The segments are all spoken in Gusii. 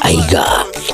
Aiga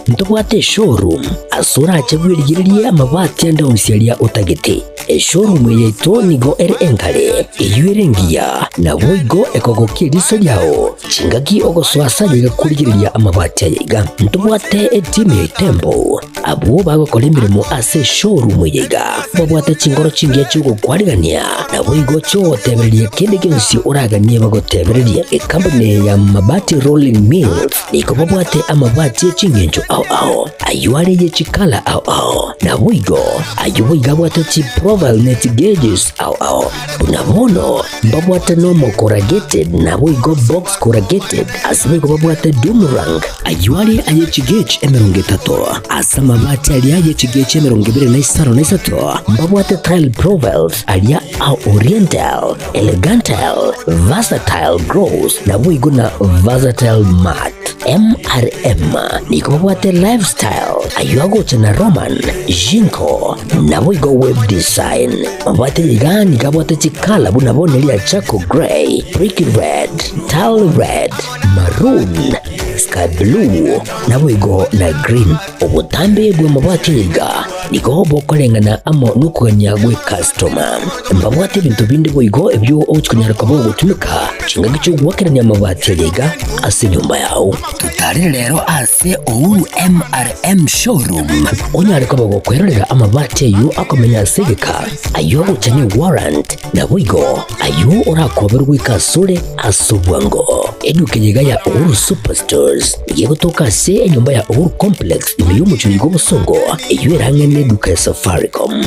ntobwate eshowroom ase orache bwerigererie amabati ande onsi aria otagete. Eshowroom eye yaito nigo ere enkare, eyio ere engiya, naboigo ekogokia eriso riao chingaki ogosoa ase aye iga korigereria amabati aya iga. Ntobwate etimu ya Itembo abwo bagokora emeremo ase eshowroom eye iga, babwate chinkoro chingiya chi'ogokwarigania, naboigo chi'ogotebereria kende gionsi oraganie bagotebererie. Ekampuni eye ya Mabati Rolling Mills Nigo babwate amabati e chingencho ao ao, ayio are ye chikala ao ao, naboigo ayio boigo abwate chiprofile ne chigauges ao ao. Buna bono mbabwate normal corrugated naboigo box corrugated, ase boigo babwate doom rank, ayio are aye chigauge 30, ase amabati aria aye chigauge 23 na mbabwate tile profiles aria a Oriental, Elegantal, Versatile Gross, naboigo na Versatile Matte. MRM nigo babwate Lifestyle, ayio agocha na Roman, Jinko, naboigo Web Design. Babwate iga nigo abwate chikala buna bono eria Charcoal Grey, Brick Red, Tile Red, Maroon, Sky Blue, naboigo na Green. Obotambe bw'amabati iga nigo bokoreng'ana amo nokogania gw'ekastoma. Mbabwate ebinto binde boigo ebio ogochia konyara koba ogotumeka chingaki chi'ogoakerania amabati aya iga ase enyomba yao. Totarere rero ase Uhuru MRM Showroom onyare koba gokwerorera amabati ayio akomenya ase egeka, ayio agocha ne warrant, Naboigo ayio orakoberwe goika asore ase obwango. Eduka eye iga ya Uhuru Superstores nigo egotoka ase enyomba ya Uhuru Complex ime y'omochie oyo bw'obosongo eyio ere ang'e n'eduka ya Safaricom.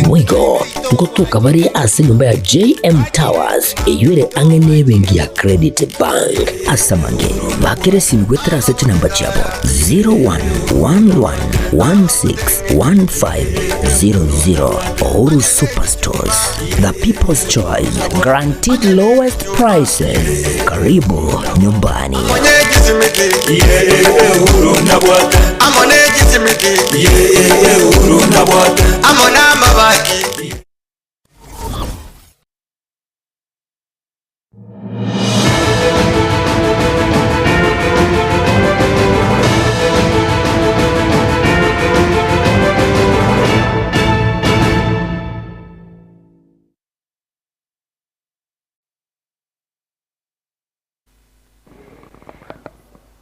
Boigo ngotoka bare ase enyomba ya JM Towers eyio ere ang'e n'ebenki ya Credit Bank. Ase amange bakera esimi goetera ase chinamba chiabo 0111161500 Uhuru Superstores. The People's Choice, guaranteed lowest prices. Karibu nyumbani.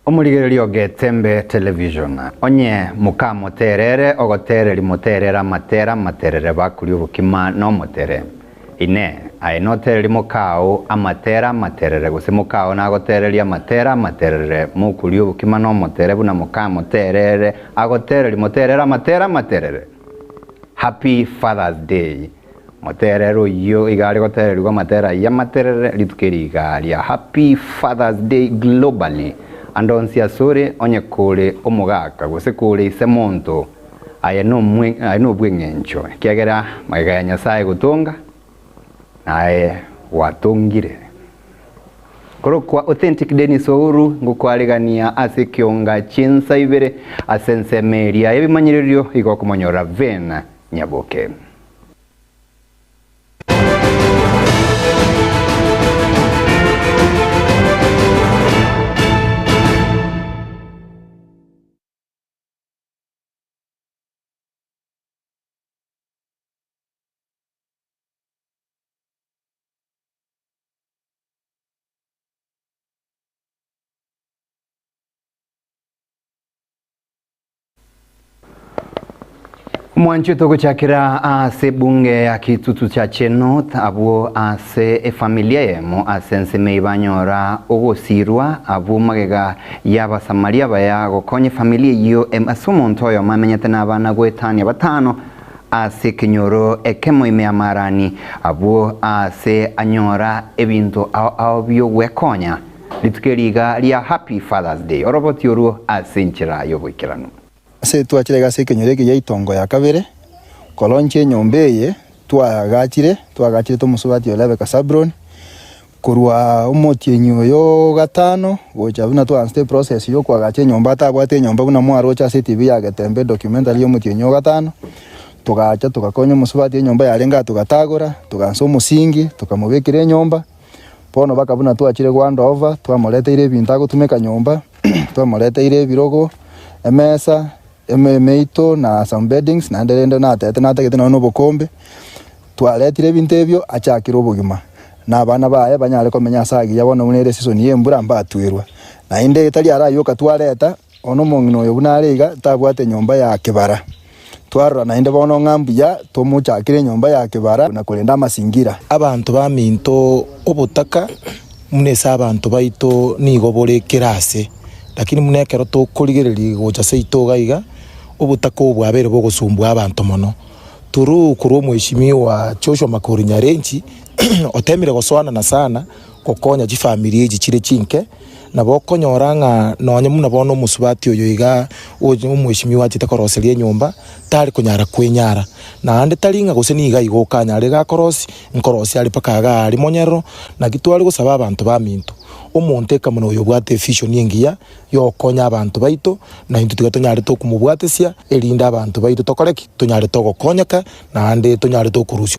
Omorigereria o Getembe Television, onye mokamoterere ogotereri moterere amatera amaterere bakoria obokima nomotere. Inee! Aye notererie mokao amatera amaterere, gose mokao nagotererie amatera amaterere mokoria obokima nomotere buna mokamoterere agotererie moterere amatera amaterere? Happy Father's Day! Moterere oyio iga are gotererigwa amatera ayio amaterere rituko eri iga ria Happy Father's Day globally. Ande onsi asore onye kore omogaka gose kore ise monto Aye nobw'engencho, ekiagera magega ya Nyasae gotonga, naye gwatongire. Korokwa Authentic Dennis Ouru ngokwarigania ase ekionga chinsa ibere ase ensemo eria y'ebimanyererio igo okomonyora Ven Nyaboke. Omwanchi togochakera ase ebunge ya Kitutu Chache North abwo ase efamilia eyemo ase ensemo eyio banyora ogosirwa abwo magega y'Abasamaria abaya gokonya efamilia eyio ase omonto oyomo amenyete nabana goetania batano ase ekenyoro ekemo ime y'Amarani abwo aase anyora ebinto ao ao bi'ogwekonya. Rituko eri iga ria Happy Father's Day, oroboti orwo ase enchera y'oboikeranu. Ase twachire iga ase ekenyoro eke giaitongo ya kabere, koronchia enyomba eye twaagachire, twaagachirete omosubati o Rebeka Sabron, korwa omotienyi oyo o gatano gocha buna twaanchete eprocess ya okoagacha enyomba atabwate enyomba buna mwaroche ase etv ya Getembe edocumentary ya omotienyi o gatano, togacha togakonya omosubati enyomba yarenge aa togatagora, togaansa omosingi, tokamobekera enyomba. Bono baka buna twachire gohand over, twamoreteire ebinto agotumeka nyomba. Twamoreteire ebirogo, emesa, emeito na some beddings naende rende natete natagete nonya na obokombe. Twaretire ebinto ebio achakire obogima, na abana baye banyare komenya ase agiya bono buna ere esisoni y'embura mbatwerwa. Naende tari ara ayio oka twareta, bono omong'ina oyo buna are iga tabwate enyomba ya kebara. Twarora naende bono ng'a mbuya tomochakere enyomba ya kebara na korenda amasingira. Abanto baminto obotaka buna ase abanto baito nigo bore kera ase, lakini buna ekero tokorigereria gocha seito iga iga, obotaka obo bwabeire bogosumbua abanto mono. Through korwa omweshimiwa Joshua Makori Nyarenchi otemire gosoanana sana gokonya chifamiri echi chire chinke, nabo okonyora ng'a nonye buna bono omosubati oyo iga omweshimiwa achete koroseria enyomba, tari konyara kwenyara. Naende tari ng'a gose nigo iga okanyare iga akorosia, nkorosia are mpaka iga aria monyerero, naki tware gosaba abanto baminto, omonto eka buna oyo obwate evision engiya, y'ogokonya abanto baito, na intwe tiga tonyare tokomobwatesia, erinde abanto baito tokore ki? Tonyare togokonyeka, naende tonyare tokorusia.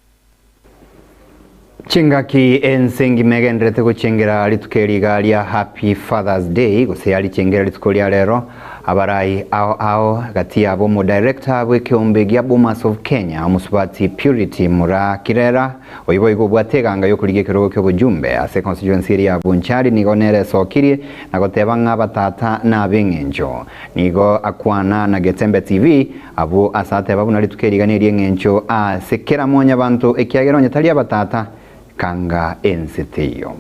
Chingaki ense engima egenderete gochengera rituko eri iga ria Happy Father's Day gose yarichengera rituko ria rero, abarai ao ao gati yabo omodirector bw'ekeombe gia Bomas of Kenya omosubati Purity Muraa Kirera Oyio boigo obwate eganga y'okorigia ekerogo ki'obojumbe ase econstituency eria ya Bonchari nigo nere esokirie na goteba ng'a abatata nab'eng'encho. Nigo akwana na Getembe TV abwo ase ateba buna rituko eri iga neri'eng'encho ase kera mwanyabanto ekiagera onye tari abatata kanga ense teiyo.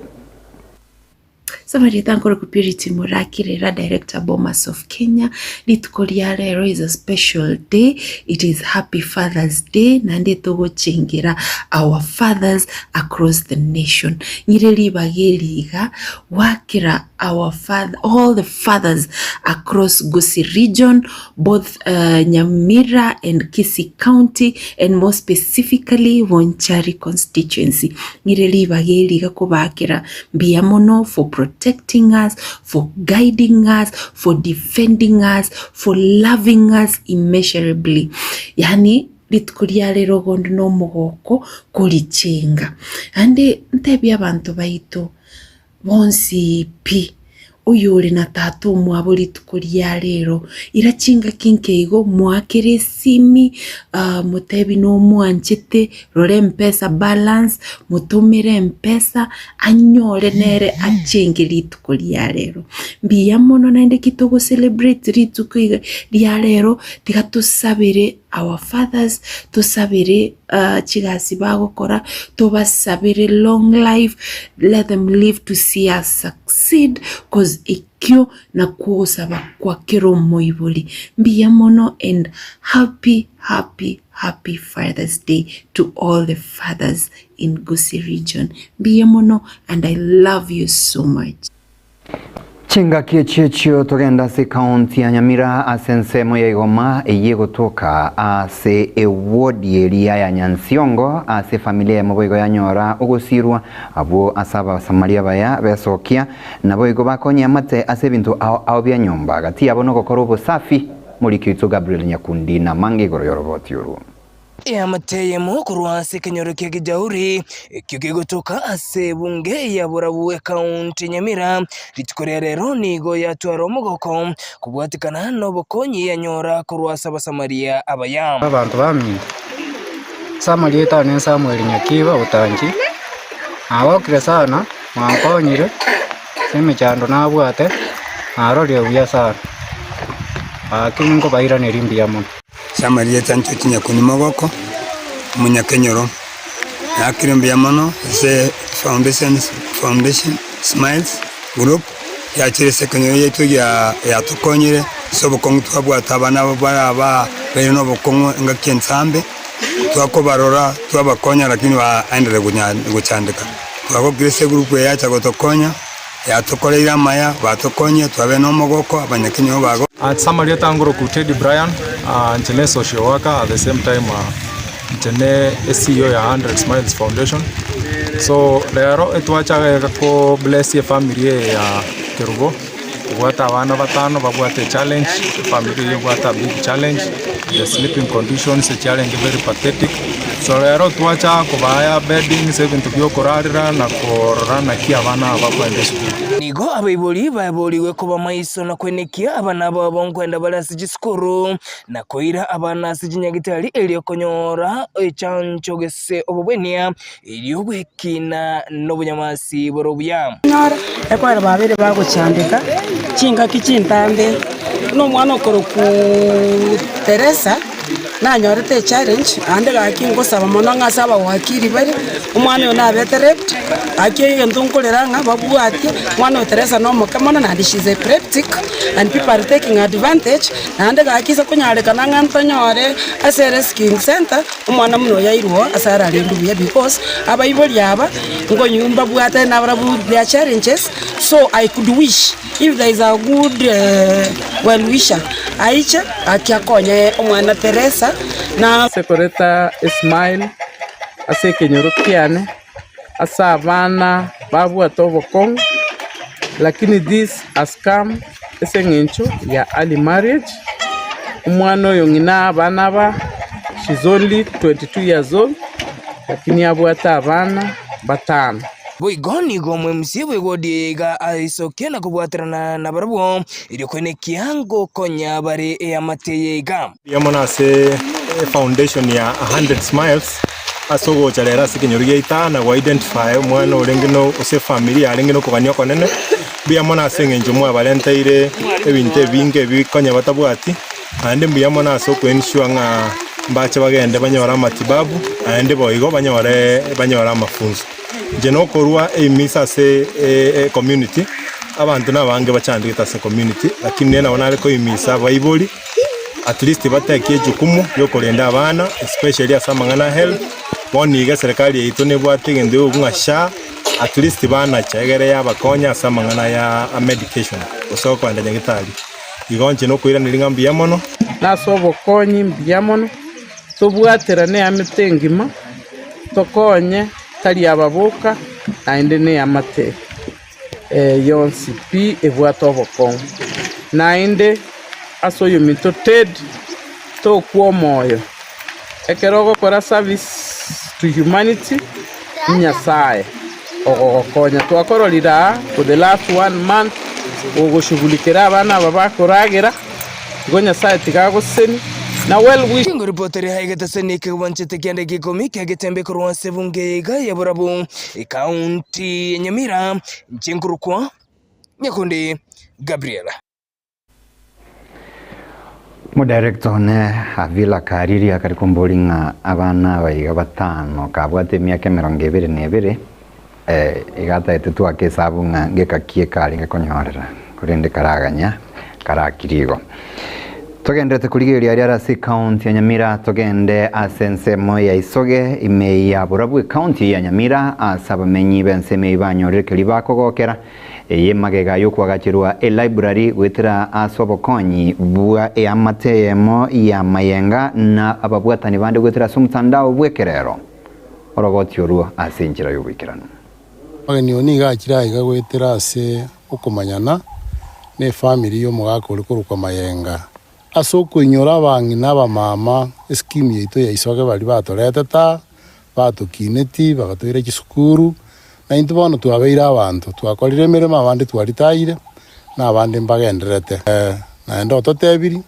Samarieta nkorokwa Purity Murakirira, Director Bomas of Kenya, rituko ria rero is a special day, it is happy father's day naende togochengera our fathers across the nation. Ng'ire ribaga eri iga gwakera our father, all the fathers across Gusii region both Nyamira and Kisii county and more specifically Bonchari constituency. Ng'ire ribaga eri iga kobakera mbuya mono for protecting us, for guiding us, for defending us, for loving us immeasurably. Yaani rituko ria rero ogonde na omogoko korichenga. Naende ntebie abanto baito. Bonsi pi, oyore na tata omwabo rituko ria rero, ira chingaki nke igo, moakere esimi, motebi nomwanchete, rora empesa balance, motomere empesa, anyore nere achenge rituko ria rero. Mbuya mono naende ki togo celebrate rituko iga ria rero, tiga tosabere our fathers, tosabere chigasi bagokora, tobasabere long life, let them live to see us succeed cause ekio nakwo ogosaba kwa kera omoibori. Mbuya mono and happy happy happy Father's Day to all the fathers in Gusii region. Mbuya mono and I love you so much. Chingaki echi echio togenda ase ekaunti ya Nyamira ase ensemo ya Igoma eyio egotoka ase ewodi eria ya Nyansiongo ase efamilia eyemo boigo yanyora ogosirwa abwo ase abasamaria baya besokia naboigo bakonya amate ase ebinto ao ao bia nyomba gati yabo nogokora obosafi Moriki oito Gabriel Nyakundi namange igoro yoroboti orwo. Eamate eyemo korwa ase ekenyoro kia Kijauri, ekio kegotoka ase ebunge ya Borabu ekaunti ya Nyamira, rituko ria rero nigo yatwara omogoko kobwatekana nobokonyi yanyora korwa ase Abasamaria abaya. Abanto baminto, ase amarieta ane Samuel Nyakiba Otanchi, nagokire sana mwankonyire ase emechando nabwate, narorire buya sana, gaki nkobairaneria mbuya mono. Ase amarieta ntoche nyakoni mogoko, omonyakenyoro, nakire mbuya mono ase foundation foundation smiles group yachire ase ekenyoro giaito gia yatokonyire ase obokong'u twabwate abana aba bara ba baire na obokong'u engaki ensambe, twakobarora twabakonya lakini baenderera konya gochandeka. Twagokire ase egroup eye yacha gotokonya. Yatokoreire amaya, batokonyire, twabe nomogoko, abanyakenyoro bago. Ase amarieta ngoroku Teddy Brian, inche ne social worker at the same time inche ne CEO ya 100 Smiles Foundation. So rero etwachaga ko bless efamiri eye ya Kerubo. Obwate abana batano babwate echallenge, efamiri eyio ebwate a big challenge, the sleeping conditions echiarenge very pathetic. So rero twacha kobaya beddings, ebinto bia okorarera na korora naki abana aba bakoenda esukuru. Nigo abaibori baborigwe koba maiso na koenekia abana babo nkwenda bare ase chisukuru, na koira abana ase chinyagitari erio konyora echancho gese obobwenia, erio gwekina nobonyamasi bore obuya. Nyora, ekware babere bagochandeka chingaki chintambe, buna omwana okorokwa Teresa, nanyorete echallenge, naende gaki ngosaba mono ng'a ase abawakili bare, omwana oyo nabete raped, gaki egento nkorera ng'a babwatie, omwana oyo Teresa na omoke mono naende she is epileptic and people are taking advantage, naende gaki ase konyarekana ng'a ntonyore ase erescuing centre, Omwana buna oyo airwe oo ase ararendwe buya because abaibori aba nkonywa mbabwate nabarabwo their challenges so I could wish if there is a good well wisher aiche gaki akonye omwana Teresa na. Ase koreta esmile ase ekenyoro kiane, ase abana babwate obokong'u, lakini this has come ase eng'encho ya early marriage, omwana oyo ng'ina abana aba, she's only 22 years old, lakini abwate abana batano. Boigo nigo omwemusi bw'egodi eye iga aisokia na kobwaterana nabarabwo, erio koenekia ngokonya bare eamate eye iga. Mbuya mono ase efoundation ya 100 Smiles ase ogocha rero ase ekenyoro giaito na go identify omwana orenge no gose efamiri yarenge na okogania okonene. Mbuya mono ase eng'encho mwabarenteire ebinto ebinge ebi konya batabwati, naende mbuya mono ase oko ensure ng'a mbache bagende banyore amatibabu naende boigo banyore banyore amafunso. Inche nokorwa emisa ase ecommunity, abanto nabange bachandegete ase ecommunity, lakini nere nabo nare koimisa abaibori. At least bateke ejukumu yokorenda abana especially ase amang'ana a health, bono iga eserekari yaito nebwate egento egokwa ng'a SHA, at least banacha egere yabakonya ase amang'ana ya medication gose okoenda nyagetari. Igo inche nokoiraneria ng'a mbuya mono. Nase obokonyi mbuya mono, tobwaterane eamate engima, tokonye tari aba boka, naende neamate yonsi pi ebwate obokong'u. Naende ase oyominto Ted, tokwa omoyo ekero ogokora service to humanity, Nyasae ogogokonya. Twakororire aa for the last one month ogoshughulikera abana aba bakoragera, igo Nyasae tiga agosesenie na well wish. Ngoripoteri aigeteseni ekegwanchete kianda ikomi kia getembe korwa ase ebunge eye iga ya Borabu, ekaunti ya Nyamira, inche nkorokwa Nyakundi Gabriel. Omodirector one Havila Kariri akari kombori ng'a abana aba iga batano kabwate emiaka emerongo ebere na ebere eh, iga ataete twake esabu ng'a ngeka ki ekarenge konyorera korende karaganya karakire igo. Togenderete korigereria aria are ase ekaunti ya Nyamira togende ase ensemo ya Isoge ime ya Borabu ekaunti ya Nyamira ase abamenyi b'ensemo eyio banyorire keria bakogokera Eye magega y'okoagacherwa elibrary goetera ase obokonyi bwa eamate eyemo ya Mayenga na ababwatani bande goetera ase omotandao bw'ekerero oroboti orwo ase enchera y'oboikeranu. Omogeni oyo nigo achire aiga goetera ase okomanyana nefamiri y'omogaka ore korokwa Mayenga. Ase okoinyora abang'ina abamama eskimu yaito ya Isoge baria batoretete aa, batokineti, bagatoira chisukuru, na intwe bono twabeire abanto, twakorire emeremo abande twaritaire, na abande mbagendererete. Naende ototebirie,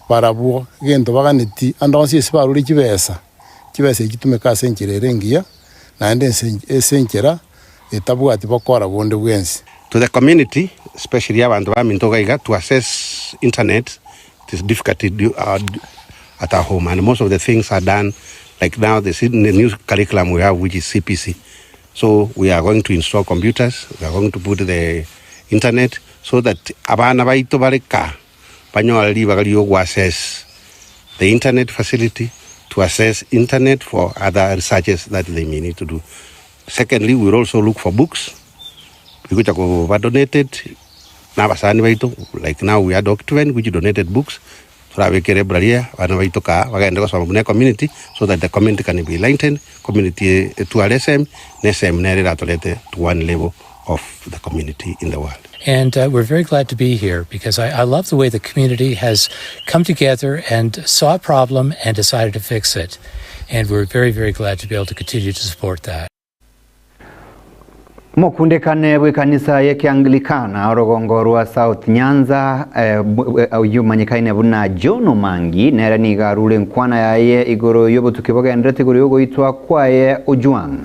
barabwo egento baganeti ande onsi ase barure chibesa, chibesa echi chitumeke ase enchera ere engiya, naende ase enchera etabwati bokora bonde bwensi. To the community, especially abanto baminto iga iga, to access internet it is difficult at our home and most of the things are done like now the new curriculum we have which is CPC so we are going to install computers, we are going to put the internet so that abana baito bare ka banyore ribaga ria ogo access the internet facility to access internet for other researches that they may need to do. Secondly, we will also look for books bigocha koba donated na abasani baito like now we had Octven which donated books torabeke library eye abana baito kaa bagende gosoma buna ecommunity so that the community can be enlightened, community etware esemi na esemi nere eratorete to one level. of the community in the world. And uh, we're very glad to be here because I, I love the way the community has come together and saw a problem and decided to fix it. And we're very, very glad to be able to continue to support that. Omokundekane bw'ekanisa y'Ekianglikana orogongo rwa South Nyanza oyio omanyekaine buna John Omangi nere nigo arure enkwana yaye igoro y'obotuki bogenderete igoro y'ogoitwa kwaye Ojwang.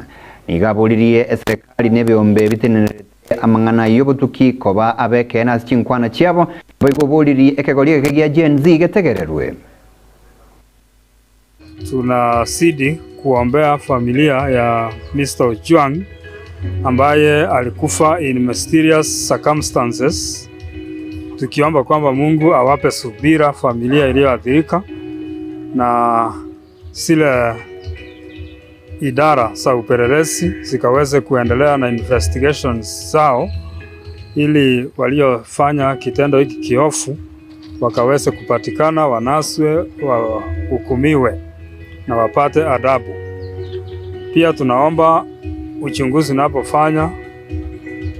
Nigo aboririe eserekari na ebiombe bitenenerete amang'ana y'obotuki koba ab'ekeene ase chinkwana chiabo, naboigo oboririe ekegori eke gia Gen Z getegererwe. Tunazidi kuombea familia ya Mister Ojwang ambaye alikufa in mysterious circumstances, tukiomba kwamba Mungu awape subira familia iliyoathirika na zile idara za upelelezi zikaweze kuendelea na investigations zao ili waliofanya kitendo hiki kiofu wakaweze kupatikana, wanaswe, wahukumiwe na wapate adabu. Pia tunaomba uchunguzi unapofanya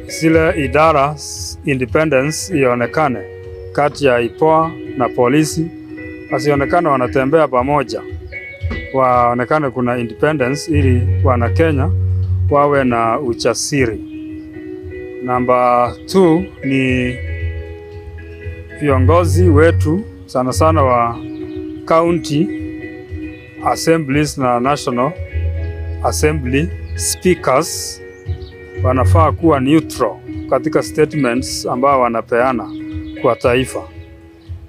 zile idara independence ionekane kati ya IPOA na polisi, wasionekane wanatembea pamoja, waonekane kuna independence ili wana Kenya wawe na ujasiri. Namba 2 ni viongozi wetu sana sana wa county assemblies na national assembly speakers wanafaa kuwa neutral katika statements ambao wanapeana kwa taifa.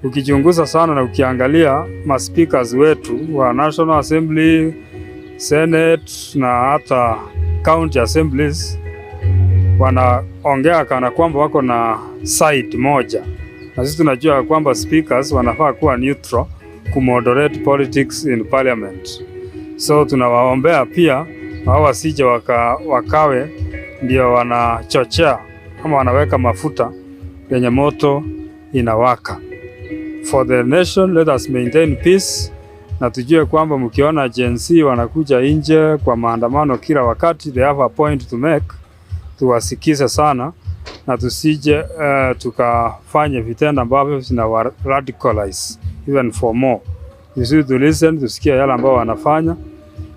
Ukichunguza sana na ukiangalia ma speakers wetu wa National Assembly, Senate na hata county assemblies wanaongea kana kwamba wako na side moja, na sisi tunajua kwamba speakers wanafaa kuwa neutral kumoderate politics in parliament. So tunawaombea pia wao wasije waka, wakawe ndio wanachochea ama wanaweka mafuta yenye moto inawaka. For the nation, let us maintain peace na tujue kwamba mkiona Gen Z wanakuja nje kwa maandamano kila wakati, they have a point to make. Tuwasikize sana na tusije tukafanye vitendo ambavyo vina radicalize even for more. You to listen, tusikie yale ambao wanafanya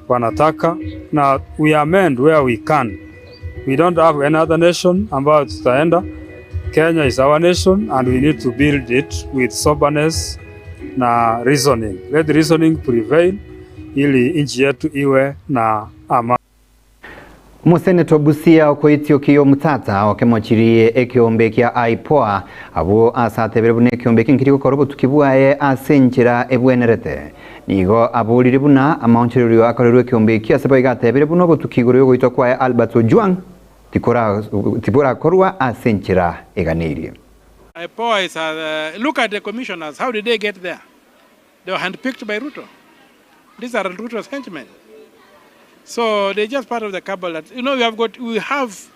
wanataka, na we amend where we can. We don't have any other nation ambayo tutaenda. Kenya is our nation and we need to build it with soberness na reasoning. Let reasoning prevail ili nchi yetu iwe na amani. Omoseneto o Busia okoitia Okiya Omutata okemochirie ekeombe kia IPOA abwo ase atebire buna ekeombe eke nkeri gokora obotuki bwaye ase enchera ebwenerete. Nigo aborire buna amaonchorerio akorerwe ekeombe ekio ase boigo atebire buna obotuki igoro yogoitwa kwaye Albert Ojwang tikora tiborakorwa ase enchera eganeirie. IPOA is a, look at the commissioners, how did they get there? They were handpicked by Ruto. These are Ruto's henchmen. So they're just part of the cabal that, you know, we have got, we have,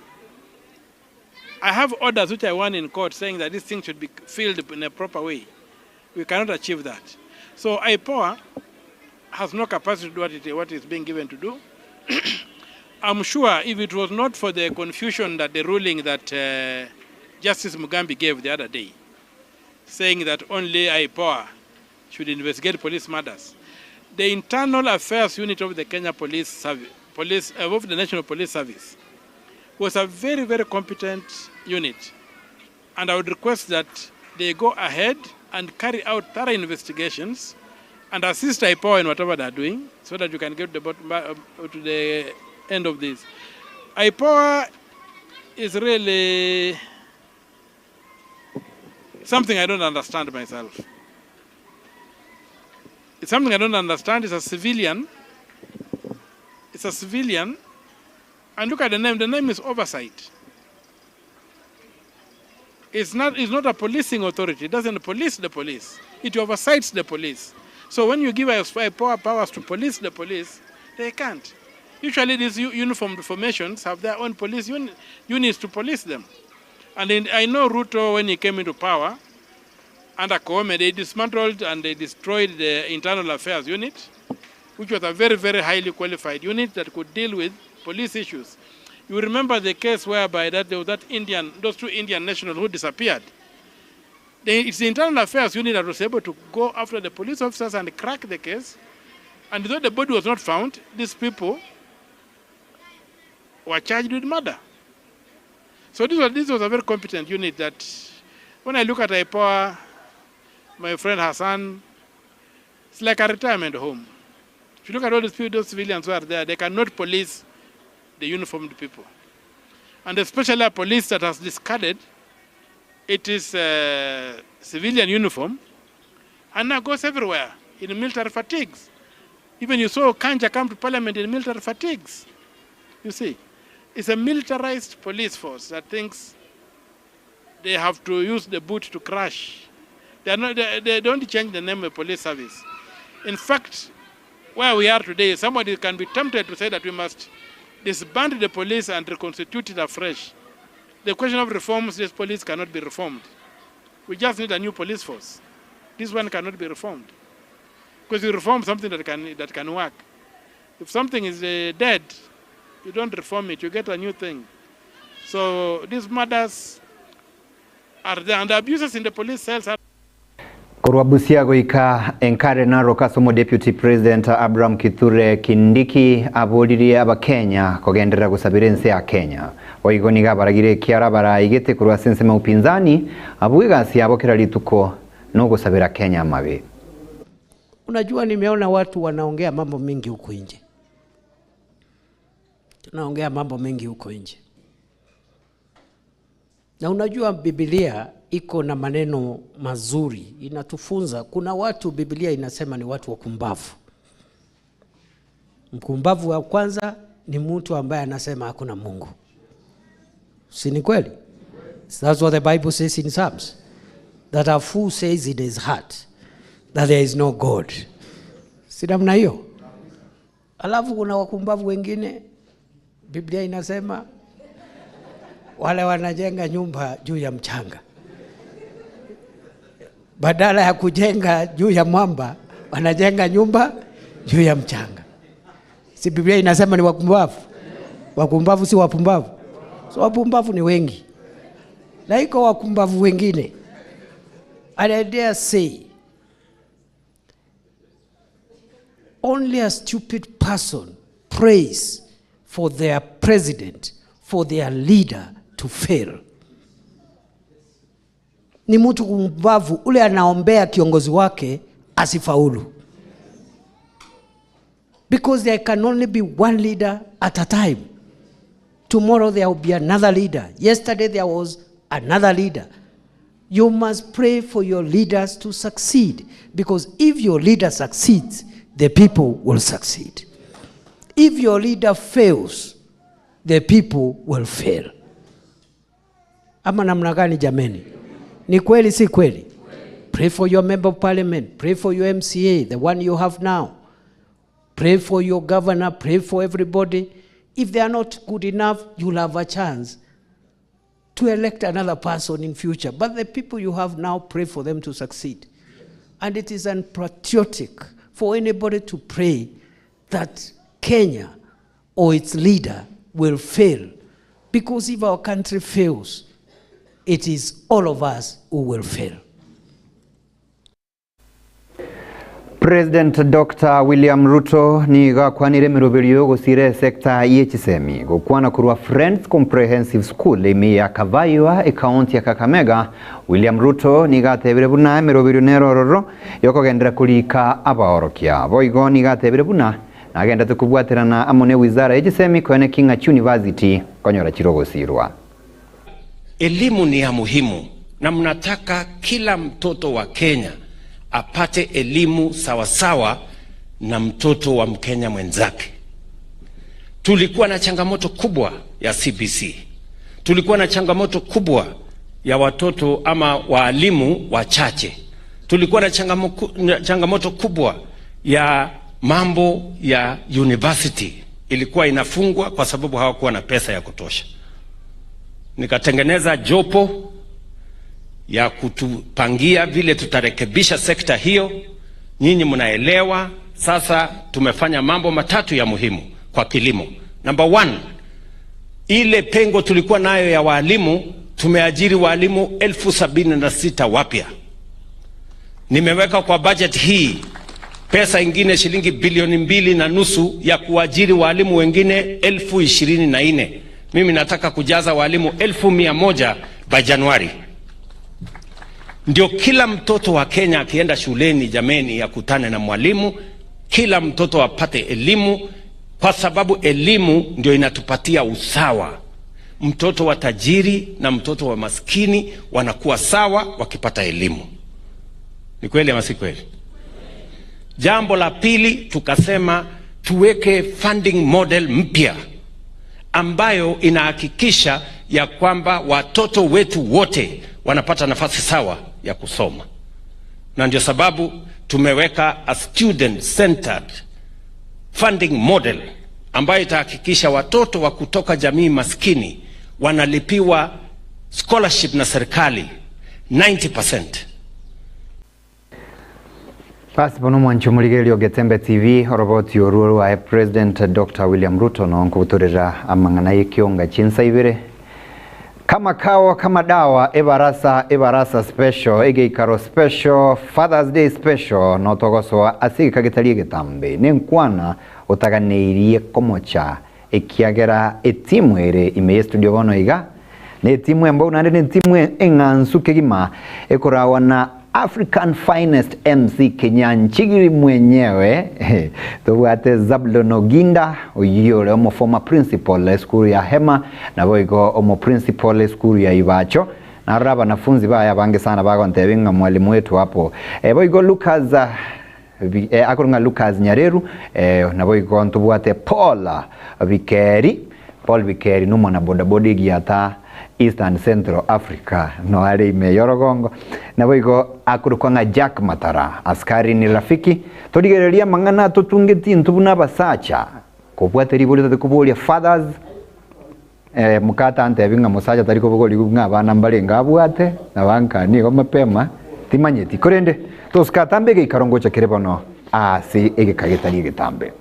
I have orders which I won in court saying that this thing should be filled in a proper way. We cannot achieve that. So IPOA has no capacity to do what, it, what is being given to do. I'm sure if it was not for the confusion that the ruling that Justice Mugambi gave the other day, saying that only IPOA should investigate police murders, the Internal Affairs Unit of the Kenya Police Service, Police, of the National Police Service, was a very, very competent unit. And I would request that they go ahead and carry out thorough investigations and assist IPOA in whatever they're doing so that you can get to the, bottom, to the end of this. IPOA is really something I don't understand myself. It's something I don't understand. It's a civilian. It's a civilian. And look at the name. The name is oversight. It's not, it's not a policing authority. It doesn't police the police. It oversights the police. So when you give us powers to police the police, they can't. Usually these uniformed formations have their own police units to police them. And in, I know Ruto, when he came into power, under Koome, they dismantled and they destroyed the Internal Affairs Unit, which was a very, very highly qualified unit that could deal with police issues. You remember the case whereby that there was that Indian, those two Indian nationals who disappeared. They, it's the internal affairs unit that was able to go after the police officers and crack the case. And though the body was not found, these people were charged with murder. So this was, this was a very competent unit that when I look at IPOA, my friend Hassan, it's like a retirement home. If you look at all these people, those civilians who are there, they cannot police the uniformed people. And especially a police that has discarded it is a civilian uniform and now goes everywhere in military fatigues. Even you saw Kanja come to parliament in military fatigues. You see, it's a militarized police force that thinks they have to use the boot to crash. They, are not, they, they don't change the name of police service. In fact, where we are today, somebody can be tempted to say that we must disband the police and reconstitute it afresh. The question of reforms, this police cannot be reformed. We just need a new police force. This one cannot be reformed. Because you reform something that can, that can work. If something is uh, dead, you don't reform it, you get a new thing. So these murders are there, and the abuses in the police cells are. Korwa Busia goika enkare Narok ase omodeputy president Abraham Kithure Kindiki aboririe abakenya kogenderera gosabera ense ya Kenya. Boigo nigo abaragire ekiara baraigete korwa ase ensemo ya upinzani abwo egasi yabo kera rituko nogosabera Kenya amabe. Unajua, nimeona watu wanaongea mambo mengi huko nje, tunaongea mambo mengi huko nje, na unajua Biblia iko na maneno mazuri, inatufunza. Kuna watu Biblia inasema ni watu wakumbavu. Mkumbavu wa kwanza ni mtu ambaye anasema hakuna Mungu, si ni kweli? That's what the Bible says in Psalms, that a fool says in his heart that there is no God. Si namna hiyo? Alafu kuna wakumbavu wengine, Biblia inasema wale wanajenga nyumba juu ya mchanga, badala ya kujenga juu ya mwamba wanajenga nyumba juu ya mchanga. Si Biblia inasema ni wakumbavu? Wakumbavu si wapumbavu? So wapumbavu ni wengi, na iko wakumbavu wengine. And I dare say only a stupid person prays for their president, for their leader to fail. Ni mtu kumbavu ule anaombea kiongozi wake asifaulu. Because there can only be one leader at a time. Tomorrow there will be another leader. Yesterday there was another leader. You must pray for your leaders to succeed. Because if your leader succeeds, the people will succeed. If your leader fails, the people will fail. Ama namna gani jameni? Ni kweli si kweli? Pray for your member of parliament, pray for your MCA, the one you have now. Pray for your governor, pray for everybody. If they are not good enough, you'll have a chance to elect another person in future. But the people you have now, pray for them to succeed. And it is unpatriotic for anybody to pray that Kenya or its leader will fail. Because if our country fails, it is all of us who will fail. President Dr. William Ruto nigo akwanire emeroberio yogosira esecta ye chisemi gokwana korwa Friends Comprehensive School ime ya Kavaywa ekaunti ya Kakamega. William Ruto nigo atebire buna emeroberio nero ororo yokogendera korika abaorokia. Boigo nigo atebire buna nagendete kobwaterana amo ne wizara ye chisemi koene king'a chiuniversity konyora chirogosirwa. Elimu ni ya muhimu na mnataka kila mtoto wa Kenya apate elimu sawasawa na mtoto wa Mkenya mwenzake. Tulikuwa na changamoto kubwa ya CBC, tulikuwa na changamoto kubwa ya watoto ama waalimu wachache, tulikuwa na changamoto kubwa ya mambo ya university ilikuwa inafungwa kwa sababu hawakuwa na pesa ya kutosha. Nikatengeneza jopo ya kutupangia vile tutarekebisha sekta hiyo. Nyinyi mnaelewa. Sasa tumefanya mambo matatu ya muhimu kwa kilimo. Number one, Ile pengo tulikuwa nayo ya walimu, tumeajiri walimu 76,000 wapya. Nimeweka kwa budget hii pesa ingine shilingi bilioni 2.5 ya kuajiri walimu wengine 24,000. Mimi nataka kujaza walimu 100,000 by Januari. Ndio kila mtoto wa Kenya akienda shuleni, jameni, akutane na mwalimu, kila mtoto apate elimu, kwa sababu elimu ndio inatupatia usawa. Mtoto wa tajiri na mtoto wa maskini wanakuwa sawa wakipata elimu. Ni kweli ama si kweli? Jambo la pili, tukasema tuweke funding model mpya ambayo inahakikisha ya kwamba watoto wetu wote wanapata nafasi sawa ya kusoma, na ndio sababu tumeweka a student centered funding model ambayo itahakikisha watoto wa kutoka jamii maskini wanalipiwa scholarship na serikali 90%. Basi bono omwancho omorigereria o Getembe TV, oroboti orwo rwaye President Doctor William Ruto no nkobutorera amang'ana y'ekionga chinsa ibere. Kama kawa kama dawa ebarasa ebarasa special egeikaro special Father's Day special no togosoa ase egeka getari egetambe nenkwana otaganeirie komocha ekiagera etimu ere ime ye studio bono iga Netimu embou naende netimu eng'ansu kegima ekorawa na African Finest MC Kenyanchigiri mwenyewe. Tobwate Zablon Oginda oyio ore omo former principal esukuru ya Hema naboigo omo principal esukuru ya Ibacho. Narora abanafunzi baye abange sana bagontebia ng'a mwalimu wetu hapo. Boigo Lucas akorwa ng'a Lucas Nyareru naboigo ntobwate Paul Bikeri. Paul Bikeri nomwana bodaboda egiata East and Central Africa no are ime y'orogongo, naboigo akorokwa ng'a Jack Matara. Askari ni rafiki, torigererie amang'ana atotungetie intwe buna abasacha, kobwate ribori tote koboria fathers, eh, moka tantebi ng'a mosacha tari kobogorigwa ng'a abana mbarenge abwate, na bankanie igo mapema, timanyeti. Korende tosike atambe egeikaro ngocha kere bono ase egeka getari egetambe.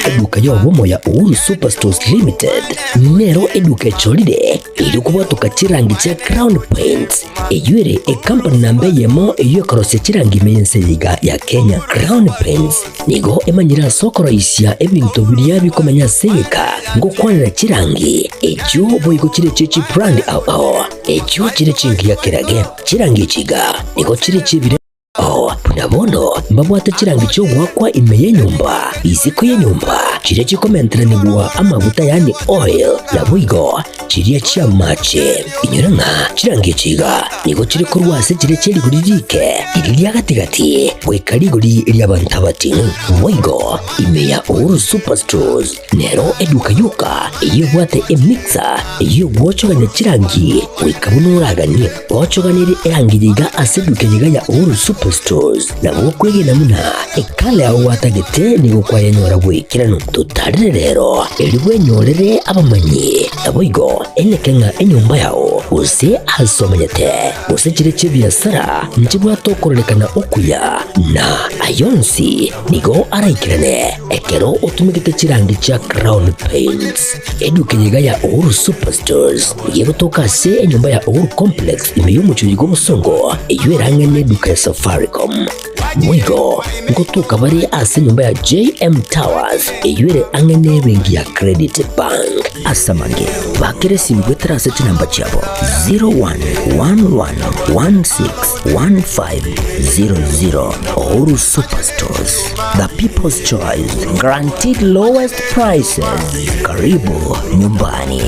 Eduka y'obomo ya Uhuru Superstores Limited nero eduka echorire erio kobwatoka chirangi chia Crown Paints eyio ere ekampani namba eyemo eyio ekorosia chirangi ime y'ense eye iga ya Kenya. Crown Paints nigo emanyire ase okoroisia ebinto biria bikomenya ase egeka ngokwanera chirangi echio boigo chire chie chibrand ao ao echio chire chingiya kerage. Chirangi echi iga nigo chire chiebire Oo, buna bono mbabwate chirangi chi'ogoakwa ime y'enyomba, isiko y'enyomba, chiria chikomenteranigwa amaguta yaani oil, naboigo chiria chi'amache. Inyora ng'a chirangi echi iga nigo chire korwa ase chiria chie rigori riike, riria ria gati-gati, goika rigori ri'abanto abating'u. Boigo ime ya Uhuru Superstores Nero eduka yoka eyio ebwate emixer eyio egwochogania chirangi goika buna oraganie. Ochoganerie erangi yiga ase eduka yiga ya Uhuru Superstores nabo okwegena buna ekala yao gwatagete nigo kwayenyora bw'ekeranu. Totarire rero erio bwenyorere abamanyi naboigo eneke ng'a enyomba yao gose ase omenyete gose chire chi'ebiasara nchibwate okororekana okuya na ayonsi Nigo araikerane ekero otumegete chirangi chia Crown Paints. Eduka eye iga ya Uhuru Superstores nigo egotoka ase enyomba ya Uhuru Complex ime y'omochie oyo bw'obosongo eyio erang'e neduka ya Safaricom. Boigo ngotoka bare ase enyomba ya JM Towers eyio ere ang'e nebenki ya Credit Bank. Ase amange, bakera esimi goetera ase chinamba chiabo 0111161500. Uhuru Superstores, the people's choice, guaranteed lowest prices. Karibu nyumbani.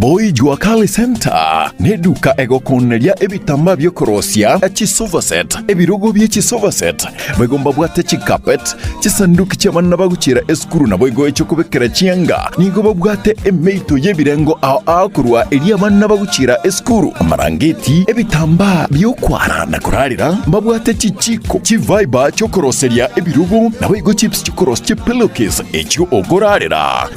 Boy Jua Kali Center neduka egokooneria ebitambaa bi'okorosia chisofa set, ebirogo bie chisofa set, boigo mbabwate chicarpet, chisanduki chi'abana bagochiera esukuru naboigo echi'okobekera chianga. Nigo babwate emeito y'ebirengo ao ao korwa eria abana bagochiera esukuru, amarangeti, ebitambaa bi'okwara na korarera, mbabwate chichiko, chifiber chi'okoroseria ebirogo, naboigo chips chi'okorosia chipillowcase echio okorarera.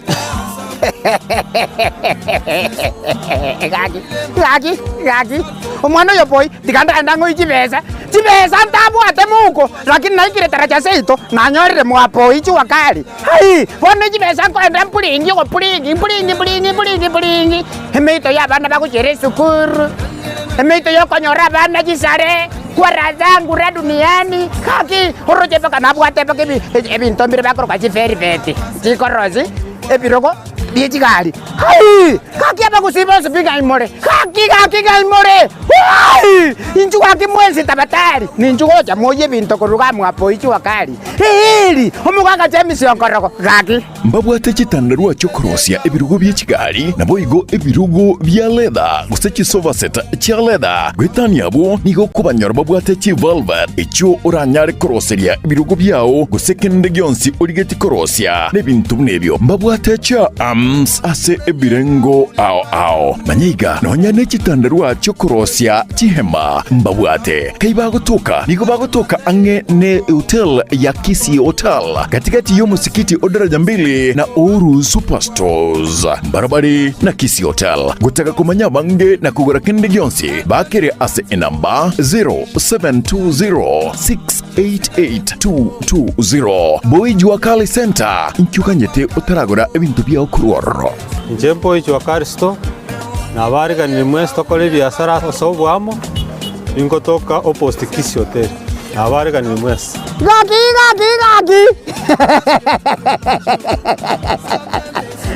Gaki, gaki, gaki, omwana oyo boy, tiga ndagende ang'oe chibesa, chibesa ntabwate mouko, lakini naikire taracha seito, nanyorire mwapoi jua kali. Hai! Bono chibesa nkoenda mpuringi ogopuringi, mpuringi mpuringi mpuringi mpuringi, emeito ya abana bagochiera esukuru, emeito ya okonyora abana chisare, kwara zangu ra duniani, gaki, oroche mpaka nabwate mpaka ebi ebinto mbire bakoroka chivelvet, chikorosi. Ebirogo bie chigari. Hai! Gaki abagusii bonsi pi ng'ai more? Gaki, gaki ng'ai more? Hai! Inchuo gaki mwensi tabatari, ninchu gocha moyie ebinto korwa iga mwapo ichua kari. Eeri! Omogaka James Onkorogo, gaki. Mbabwate chitandarua chi'okorosia ebirogo bie chigari, naboigo ebirogo bia leather, gose chisofa set chia leather. Goetania abwo, nigo okobanyora babwate chivelvet, echio oranyare koroseria ebirogo biao, gose kende gionsi origetie korosia. Nebinto buna ebio mbabwate chiarms ase ebirengo ao ao. Manya iga, nonya ne chitandarua chi'okorosia chihema mbabwate. Kai bagotoka? Nigo bagotoka ang'e ne hotel ya Kisii Hotel, gatigati y'omosikiti o Daraja Mbili na Uhuru Superstores. Mbarabare na Kisii Hotel. Gotaka komanya abange na kogora kende gionsi, bakere ase enamba 0720 688 220. Boy Jua Kali Center, inki oganyete otaragora ebinto biao korwa ororo? Inche Boy Jua Kali Store, nabariganirie mwensi tokore ebiasara ase oboamo, ningotoka opposite Kisii Hotel, nabariganirie mwensi. Gaki gaki gaki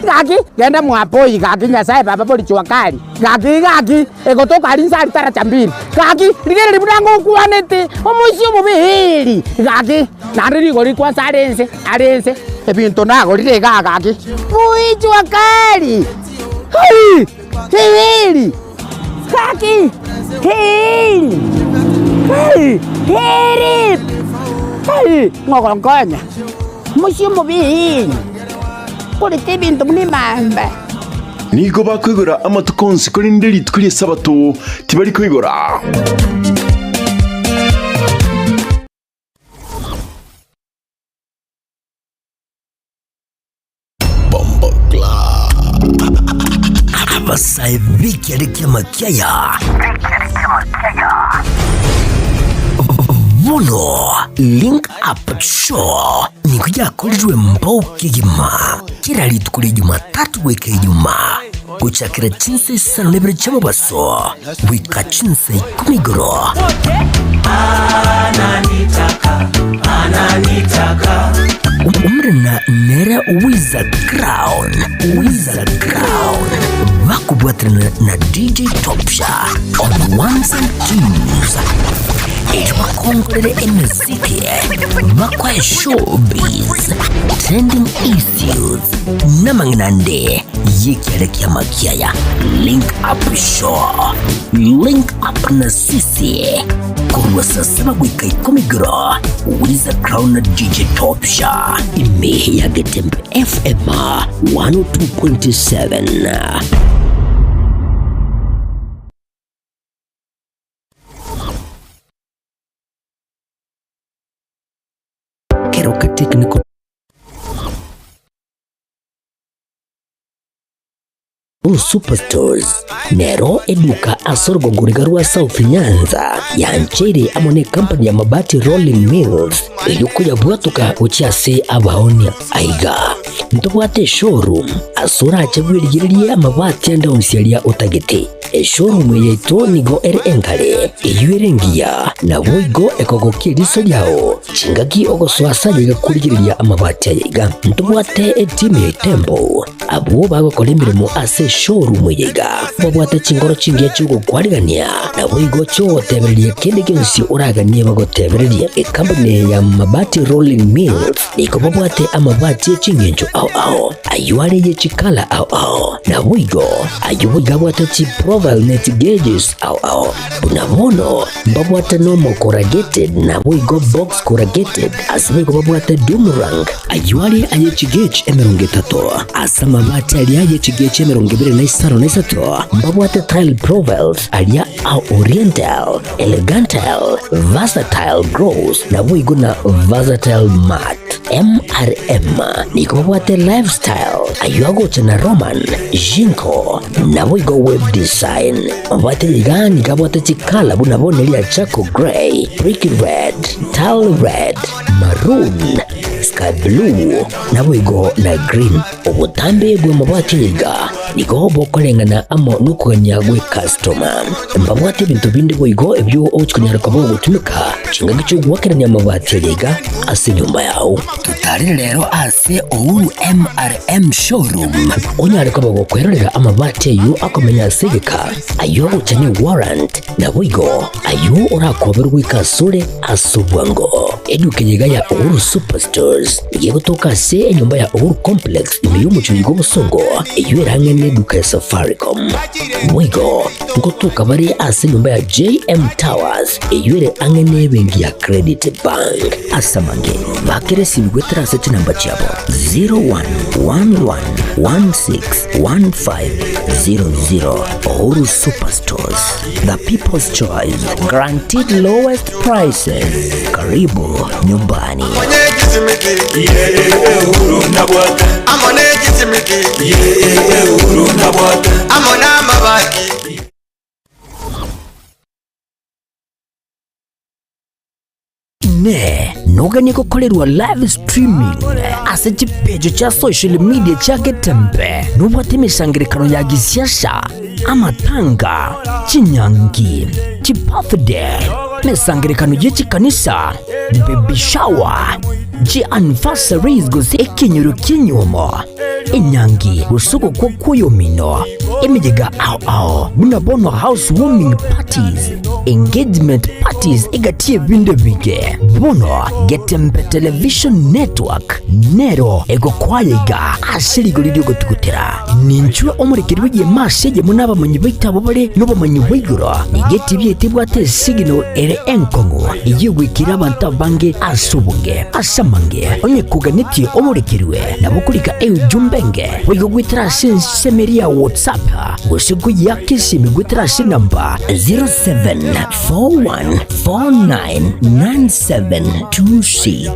gaki genda mwapoi gaki Nyasaye baba bori jua kali gaki gaki Egotoka aria inse aria taracha mbiri. Gaki, rigereria buna ngokwanete, omoisia omobe eeri. Gaki, naende rigori kwansa are inse, are inse, ebinto nagorire igaa gaki. Boichwa kari! Hai! Eeri! Gaki! Eeri! Hai! Eeri! Hai! Ng'ogonkonya, omoisia omobe eeri, korete ebinto buna emamba. Nigo bakoigora amatuko onsi, korende rituko ri'Esabato tibari koigora. Abasae b'ekiare ki'amakiaya bono Link Up Show nigo yakorirwe mbao kegima. Kera rituko ria Jumatatu goika Ijumaa, gochakera chinsa isano na ibere chi'omobaso goika chinsa ikomi igoro. Omorena nere Wiza Crown, Wiza Crown, bakobwaterana na DJ Topsha on ones and twos. Erio bakongorere emeziki, bakoe showbiz, trending issues, n'amang'ana ande y'ekiare ki'amakiaya. Link Up Show, Link Up na sisi, korwa saa saba goika ikomi igoro, Wiza Crown na DJ Topsha, ime ya Getembe FM 102.7. Keroka Technical Superstores nero eduka ase orogongo riga rwa South Nyanza yancheire amo ne company ya Mabati Rolling Mills eyio koyabwatoka gochia ase abaonia aiga ntobwate eshowroom ase orache bwerigererie amabati ande onsi aria otagete Eshowroom yaito nigo ere enkare, eyio ere engiya, naboigo ekogokia eriso riao chingaki ogosoa ase aye korigereria amabati aya iga. Ntobwate etimu ya Itembo, abwo bagokora emeremo ase eshowroom eye iga, babwate chinkoro chingiya chi'ogokwarigania, naboigo chi'ogotebereria kende gionsi oraganie bagotebererie. Ekampuni ya Mabati Rolling Mills nigo babwate amabati e chingencho ao. ao ao, ayio are ye chikala ao ao, naboigo ayio boigo abwate chiprofile ne chigeges ao ao. Buna bono mbabwate normal corrugated naboigo box corrugated, ase boigo babwate doomerang, ayio are aye chigauge 30, ase amabati aria aye chigauge 23 mbabwate tile profiles aria a oriental, elegantal, versatile gloss, naboigo na versatile matte. MRM nigo babwate lifestyle, ayio agocha na Roman, Jinko, naboigo web design. Babwate iga nigo abwate chikala buna bono eria charcoal grey, brick red, tile red, maroon, sky blue, naboigo na green. Obotambe bw'amabati iga nigo bokoreng'ana amo nokogania gw'ekastoma. Mbabwate ebinto binde boigo ebio ogochia konyara koba ogotumeka chingaki chi'ogoakerania amabati aya iga ase enyomba yao. Totarere rero ase Uhuru MRM Showroom onyare koba gokwerorera amabati ayio akomenya ase egeka, ayio agocha ne warrant, naboigo ayio orakoberwe goika asore ase obwango. Eduka eye iga ya Uhuru Superstores nigo egotoka ase enyomba ya Uhuru Complex ime y'omochie oyo bw'obosongo, eyio ere ang'e n'eduka ya Safaricom. Boigo ngotoka bare ase enyomba ya JM Towers eyio ere ang'e n'ebenki ya Credit Bank. Ase amange, bakera esimi goetera ase chinamba chiabo 0111161500. Uhuru Superstores, the people's choice, guaranteed lowest prices. Karibu nyumbani. Inee! Noganie gokorerwa live streaming ase chipeji chia social media chia Getembe? Nobwate emesangererekano ya gisiasa, amatanga, chinyangi, chibirthday, emesangererekano ye chikanisa, baby shower, chianniversaries gose ekenyoro ki'enyuomo, enyangi gose ogokwa kw'oyomino, emeyega ao ao buna bono house warming parties, engagement parties egati y'ebinto ebinge. Bono Getembe Television Network nero egokwaya iga ase rigori ri'ogotugutera. Ninchwe omorekeri bw'egeema ase eyemo n'abamanyi baito abwo bare nobomanyi bwa igoro. Nigo etibi yaito ebwate esigino ere enkong'u eyio egwekire abanto abange ase obonge. Ase amange, onye koganetie omorekerwe, nabo okorika eujumbe enge boigo goetera ase ensemo eria ya WhatsApp gose koyeaka esimi goetera ase enamba 0741499726.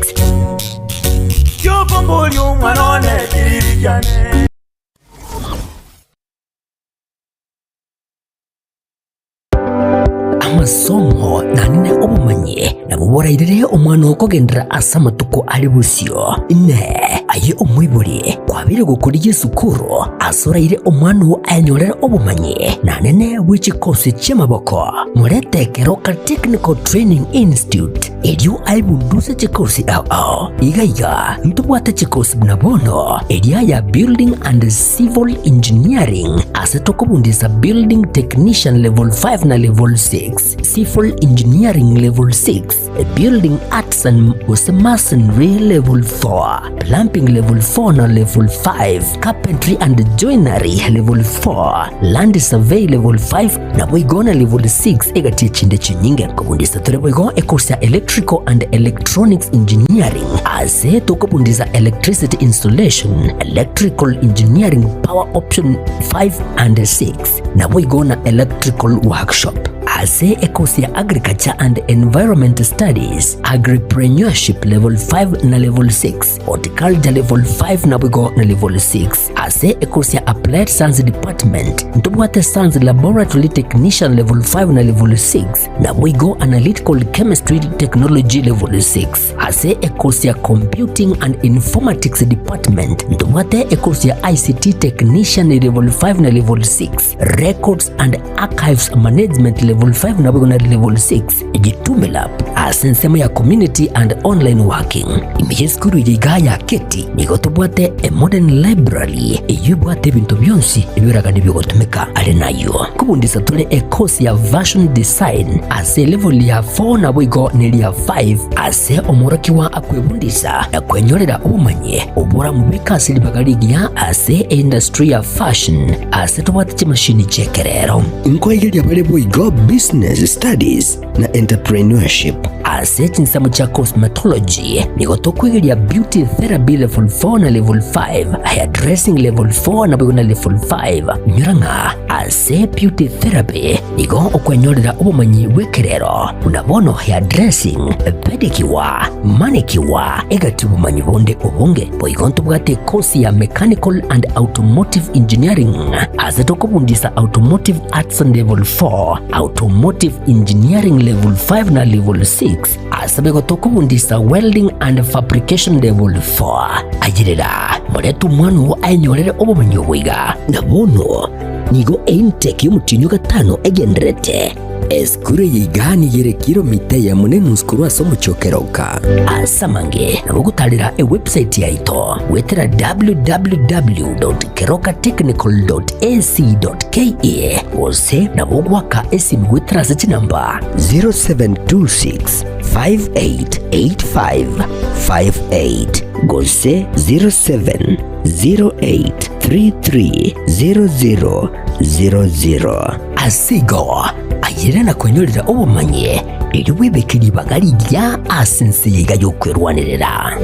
Amasomo naende obomanyi nabwo borairere omwana okogenderera ase amatuko are bosio. Inee! Aye omoibori, kwabeire gokorigia esukuru ase oraire omwana oo ayenyorere obomanyi naende bwe chikosi chi'amaboko? Morete Keroka Technical Training Institute erio aebunduse chikosi ao ao. Iga iga ntobwate chikosi buna bono eria ya Building and Civil Engineering ase tokobundisa Building Technician Level 5 na Level 6, Civil Engineering Level 6, Building Arts and gose Masonry Level 4, Plumbing Level 4 na Level 5, Carpentry and Joinery Level 4, Land Survey Level 5 naboigo na Level 6 egati echinde chinyinge. Kobundisa tore boigo ecourse ya Electrical and Electronics Engineering ase tokobundisa Electricity Installation, Electrical Engineering Power Option 5 and 6 naboigo na Electrical Workshop. Ase ecourse ya Agriculture and Environment Studies, Agripreneurship Level 5 na Level 6, Horticulture Level 5 naboigo na Level 6. Ase ekosi ya Applied Science Department ntobwate Science Laboratory Technician Level 5 na Level 6, naboigo Analytical Chemistry Technology Level 6. Ase ekosi ya Computing and Informatics Department ntobwate ekosi ya ICT Technician Level 5 na Level 6, Records and Archives Management Level. level 5 naboigo na level 6 Jitume Lab ase ensemo ya Community and Online Working. Ime y'esukuru eye igaa ya Keti nigo tobwate a modern library eyio ebwate ebinto bionsi ebioragani biogotumeka are nayio. Kobundisa tore e course ya Fashion Design ase elevel ya 4 naboigo neria 5 ase omworokigwa akwebundisa na kwenyorera obomanyi oboramobeke ase ribaga rigiya ase eindustry ya fashion ase tobwate chimashini chi'ekerero. Nkoigeria bare boigo Business Studies na Entrepreneurship. Ase chinsemo chia Cosmetology nigo tokwegeria Beauty Therapy Level 4 na Level 5, Hairdressing Level 4 naboigo na Level 5. Inyora ng'a ase Beauty Therapy nigo okwenyorera obomanyi bw'ekerero buna bono hairdressing, pedicure, manicure, egati obomanyi bonde obonge. Boigo ntobwate ekosi ya Mechanical and Automotive Engineering ase tokobundisa Automotive Arts Level 4, Automotive Engineering Level 5 na Level 6 ase boigo tokobundisa Welding and Fabrication Level 4. Ayerera, morete omwana oo aenyorere obomanyi obo iga. Na bono nigo eintake y'omotienyi o gatano egendererete. Esukuru eye iga nigo ere kilomita eyemo na enusu korwa ase omochie o Keroka. Ase amange nabo ogotarera ewebsite yaito goetera www.kerokatechnical.ac.ke gose nabo ogoaka esimi goetera ase chinamba 0726 588558 gose 0708330000. Ase igo, ayere na kwenyorera obomanyi, erio bwebeke ribaga rigiya ase ense eye iga y'okwerwanerera.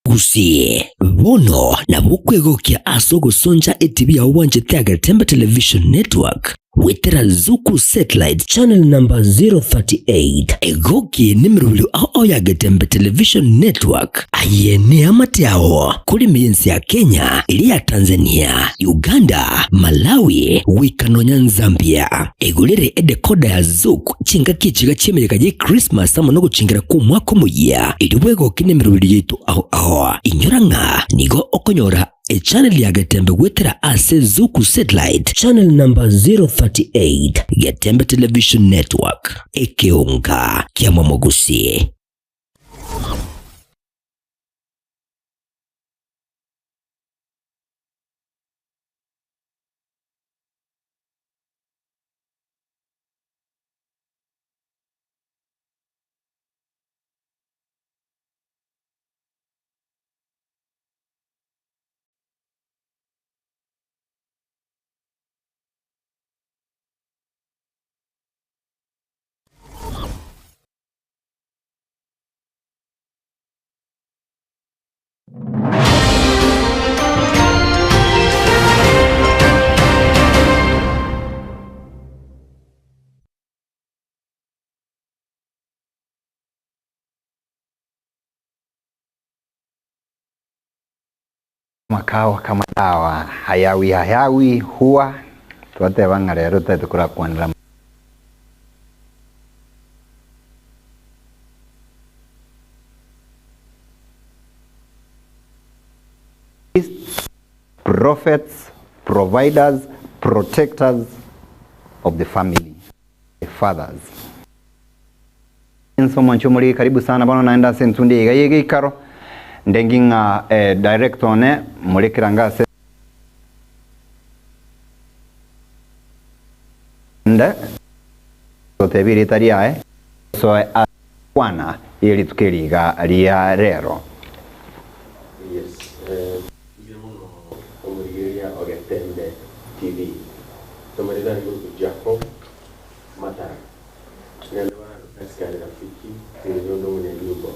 Gusii, bono nabo okwegokia ase ogosoncha etibi yao bwanchete Agetembe Television Network goetera Zuku Satellite Channel number 038. Egoki nemerobio ao ao ya Getembe Television Network. Aye neamate ao kore ime y'ense ya Kenya, eria ya Tanzania, Uganda, Malawi, goika nonya Nzambia. Egorere edecoder ya Zuku chingaki echiga chi'emeyega ye Christmas amo nogochingera kw'omwaka omoyia, erio bwegoke nemeroberi yaito ao ao. Inyora ng'a nigo okonyora echannel ya Getembe goetera ase Zuku Satellite channel number 038, Getembe Television Network, ekeonga kia Momogusi. Makawa kama dawa hayawi hayawi huwa twateba ng'a rero totagete korakwanera Prophets, providers, protectors of the family, the fathers. Ense omonche omorige karibu sana bono naende ase entunde iga y'egeikaro ndengi ng'a eh, director one more kerango ase nde totebie erieta riaye soe ase kwana ye rituko eri iga ria rero. Yes, mbuya mono omorigereria o Getembe TV. Tomarete are korokwa Jacob Matara. Naende barandose asikari rafiki inche onde omonyanyimbo.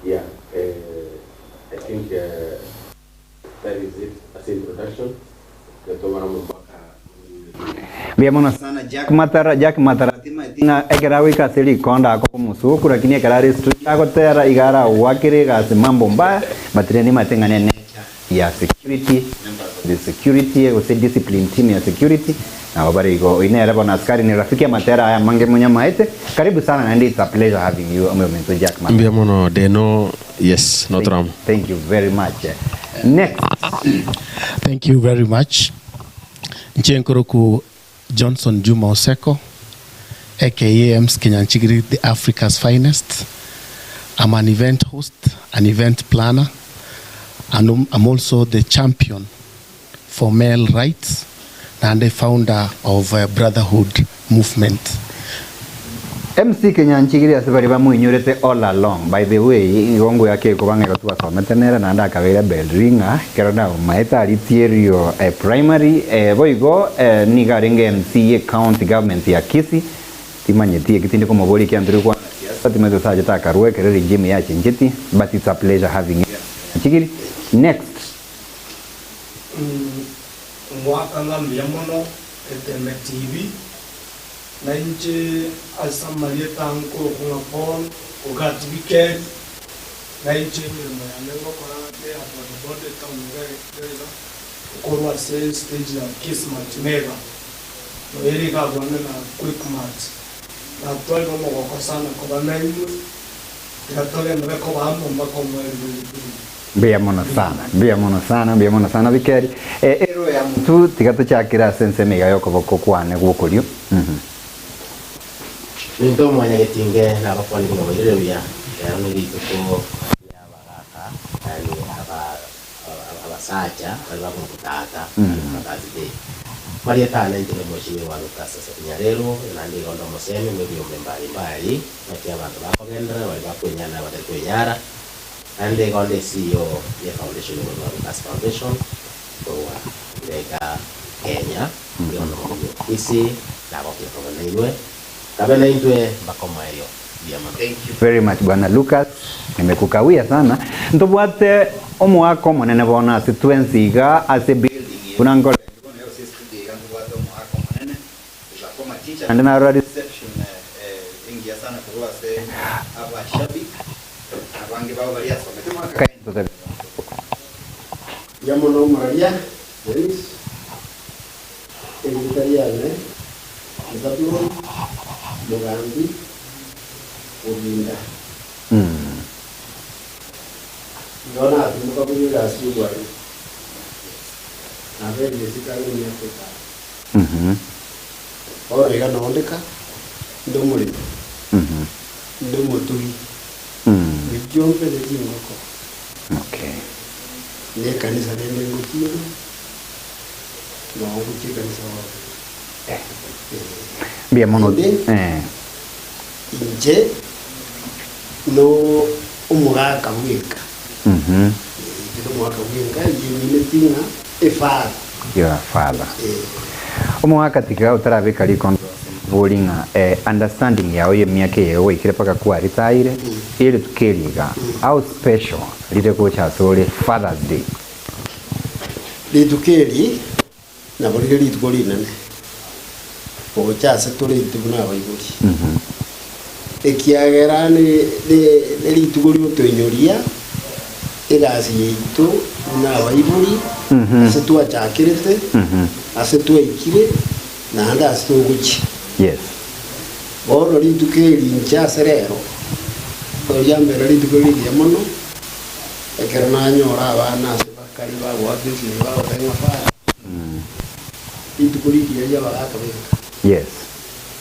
Yeah, I think that is it ase introduction. Tiga tobare amo mpaka Mbuya mono sana Jack Matara, Jack Matara timaeti ng'a ekero agoika ase rikonda akoba omosuku lakini ekero are street agotera iga aragwakere egasi mambo mbaya but rende nimanyete ng'a ne nature ya security, members of the security gose discipline team ya security. Nabo bare igo. Oyio nere bono askari ni rafiki amatera aya amange monyamaete. Karibu sana naende it's a pleasure having you omoyominto Jack Matara. Mbuya mono Deno, yes notoramu. Thank you very much. Next. Thank you very much. Inche nkoroku Johnson Juma Oseko aka Ems Kenyanchigiri the Africa's finest. I'm an event host, an event planner and I'm also the champion for male rights naende founder of Brotherhood movement. MC Kenyanchigiri ase baria bamoinyorete all along by the way igo ngoyake ekoba ng'a igo twasomete nere naende akabeire bell ringer ekero namomaete aria Tierio primary boigo nigo arenge MC ye county government ya Kisii timanyeti eki tindi komoboria ekiagera ntori gokwana siasa timanyeti gose achete akarua ekero regime yachencheti but it's a pleasure having you MC Kenyanchigiri next. Ngoaka ng'a mbuya mono Etembe TV, na inche ase amarieta nkorokwa ng'a Paul Ogati Bikeri, na inche emeremo yane ngokora neya bodaboda etown iga iga, nkorwa ase estage ya Kismart Mega, noyo ere iga abwane na Quickmart. Natwarire omogoko sana koba nainwe, tiga togenderere koba amo mpaka omoerio bwe rituko. Mbuya mono sana, mbuya mono sana, mbuya mono sana Bikeri. Eh, ero ya motu tiga tochakere ase ensemo iga y'okoboko kwane gw'okorio. Mhm. Ninto mwanyagetinge nabakwanire ng'a boirire buya, rero nerituko ri'abagaka, yaani aba abasacha baria bakorokwa tata, yaani Father's Day. Marieta ane inche nomweshimiwa Lucas Sasati Nyarero, naende igo onde omosemi bw'ebiombe mbari mbari, naki abanto bakogenderera, baria bakwenyara na abatari kwenyara. Naende igo onde CEO ye foundation ekorokwa Lucas Foundation korwa iga Kenya, igo onde omomenyi o Kisii, nagokire koba nainwe, kabe naintwe mpaka omoerio. Mbuya mono. Thank you very much bwana Lucas, nimekukawia sana. Ntobwate omoaka omonene bono ase twensi iga ase building eye buna nkore bono iga gose estudio iga ntobwate omoaka omonene is a former teacher naende narora reception engiya sana korwa ase abashabik Abange babo baria asomete mwaka kaye ntotabe Mbuya mono omoraria Dennis, erieta riane ni Zabulon Mogambi Obinda. Igo natimoka korwa egasi y'obwarimu, nabeire isiko ang'e emiaka etano. Bono iga nondeka inde omoremi, inde omotugi bwe chiombe ne chingoko, ne ekanisa rende ngochia noo ngochia ekanisa bono. Mbuya mono. Naende inche no omogaka bweka, inche nomogaka bwenka, eyio emineti ng'a efather. Your father. Omogaka tiga otarabeka rikondo ase bori ng'a eh, understanding yao y'emiaka eye gwaikire mpaka kwaritayire, erituko eri iga, how special rire gocha ase ore Father's Day? Rituko eri nabo rire rituko rinene gocha ase tore intwe buna abaibori, ekiagera nerituko riotoinyoria egasi yaito buna abaibori, ase twachakerete, ase twaikire, naende ase togochia. Yes. Bono rituko eri inche ase rero, riambera rituko rigiya mono, ekero nanyora abana ase bakare bagoaka esimi bagoteba ng'a Father, rituko rigiya ri'abagaka benka. Yes.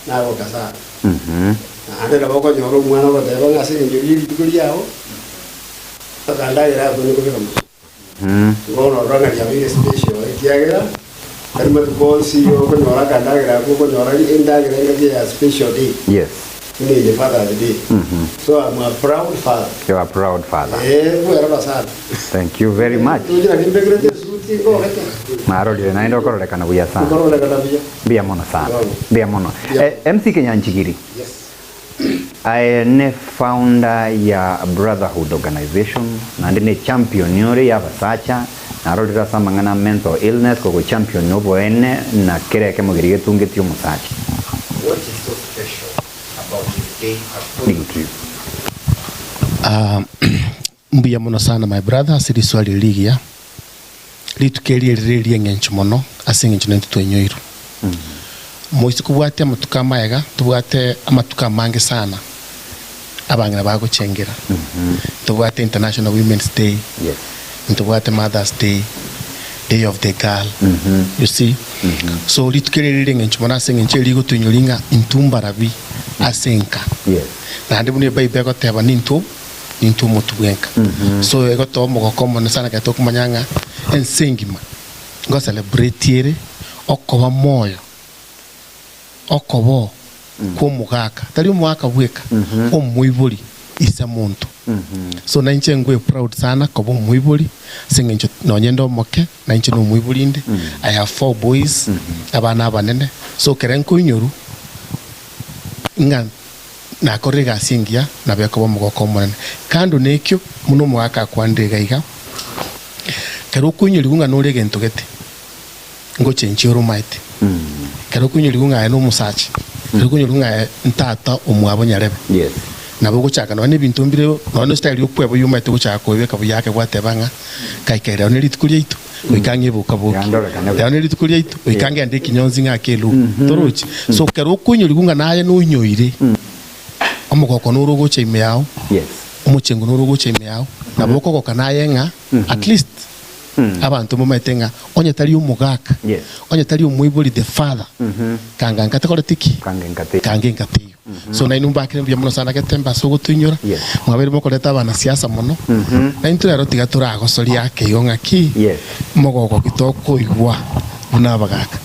Nagoka sana. Naende nabo okonyora omwana ogoteba ng'a ase eng'encho rie rituko riao, akandagera akonywa kobeka motwe. Bono ororo ng'a riabeire special ekiagera tari matuko onsi okonyora akandagera akwo okonyora endagera engaki ya special day. Yes. Buna eye Father's Day. So I'm a proud father. You are proud father. Eh, bwerora sana. Thank you very much. Toche naki mbekerete esuti ngogete. Narorire naende okororekana buya sana. Okororekana buya. Mbuya mono sana. Mbuya mono. Eh, MC Kenyanchigiri. Yes. Aye ne founder ya Brotherhood Organization naende ne champion ore ya abasacha narorire ase amang'ana a mental illness kogo champion oboene na kera ekemo keria getungetie omosacha. What is so special about this day according to you? Ah, mbuya mono sana my brother ase riswali eri rigiya. Rituko eri erire eri'eng'encho mono ase eng'encho naintwe twainyoirwe. Moise kobwatia amatuko amaega, tobwate amatuko amange sana abang'ina bagochengera. Ntobwate International Women's Day, ntobwate Mother's Day, Day of the Girl, you see. So rituko eri rire eng'encho mono ase eng'encho eri rigotoinyoria ng'a intwe mbarabi ase enka. Naende buna ebible egoteba nintwe nintwe omotwe bw'enka. So egotoa omogoko omonene sana ekero tokomanya ng'a ense engima ngo celebrate ere okoba moyo, okoboo kw'omogaka, tari omogaka bweka, omoibori ise monto. So nainche ngwe proud sana koba omoibori ase eng'encho nonye nde omoke nainche nomoibori inde, I have four boys, abana abanene, so ekere nkoinyorwa ng'a nakorire egasi engiya nabo ekoba omogoko omonene. Kando nekio, buna omogaka akwanire iga iga, ekero okoinyorigwa ng'a nore egento gete, ngochenchia ore omaete. Ekero okoinyorigwa ng'a aye nomosacha, ekero okoinyorigwa ng'a aye ntata omwabo nyarebe, nabo ogochaka nonya na ebinto mbire nonya na estyle yokweboyia omaete gochaka koebeka buya ake gwateba ng'a kai kai rero ne rituko riaito, goika ng'a eboka boki. Rero ne rituko riaito, goika ngende ekinyonsi ng'ake elubu. Torochi? So ekero okoinyorigwa ng'a naye noinyoire, omogoko noro ogocha ime yao, omochengo noro ogocha ime yao, nabo okogoka naye ng'a at least abanto mbamaete ng'a onye tari omogaka, onye tari omoibori the father, kanga nkatekoreti ki? Kanga enkateiyo. So nainwe mbakire mbuya mono sana Getembe ase ogotoinyora, mwabeire mokoreta abanasiasa mono, naintwe rero tiga toragosorie ake igo ng'aki mogoko ki tokoigwa buna abagaka.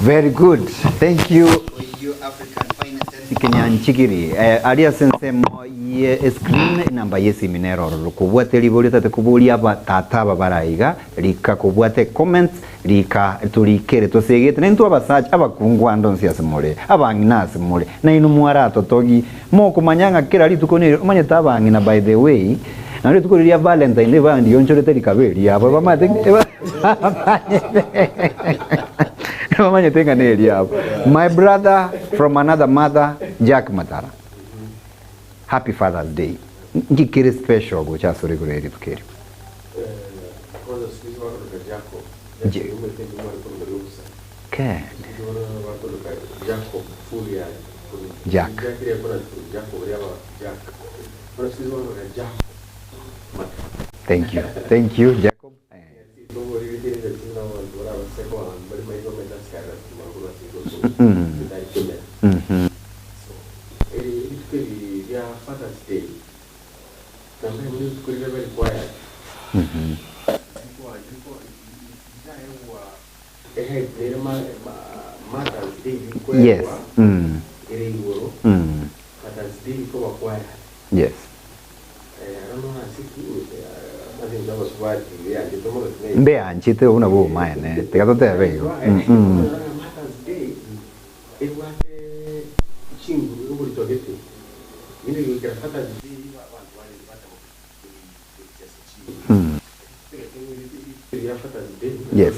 Very good thank you oyio African finest MC Kenyanchigiri eh, aria ase ensemo ye escreen enamba yesimi nero ororo kobwate riborio otagete koboria aba tata aba bare aiga rika kobwate comments Rika torikere tosegete, naintwe abasacha abakungu ande onsi ase more, abang'ina ase more, nainwe mwaratotogi, mokomanya ng'a kera rituko neri, omanyete abang'ina by the way, naende rituko riria Valentine day bandionchorete rikaba eriabo, bamanyete bamanyete ng'a neriabo. My brother from another mother, Jack Matara, happy Father's Day. Nki kere special gocha asore igoro ye rituko eri? Jack. Thank you. Thank you, Jacob. Yes. Yes. Mbeanchete obwo nabwo obomaene, tiga totebe igo. Yes.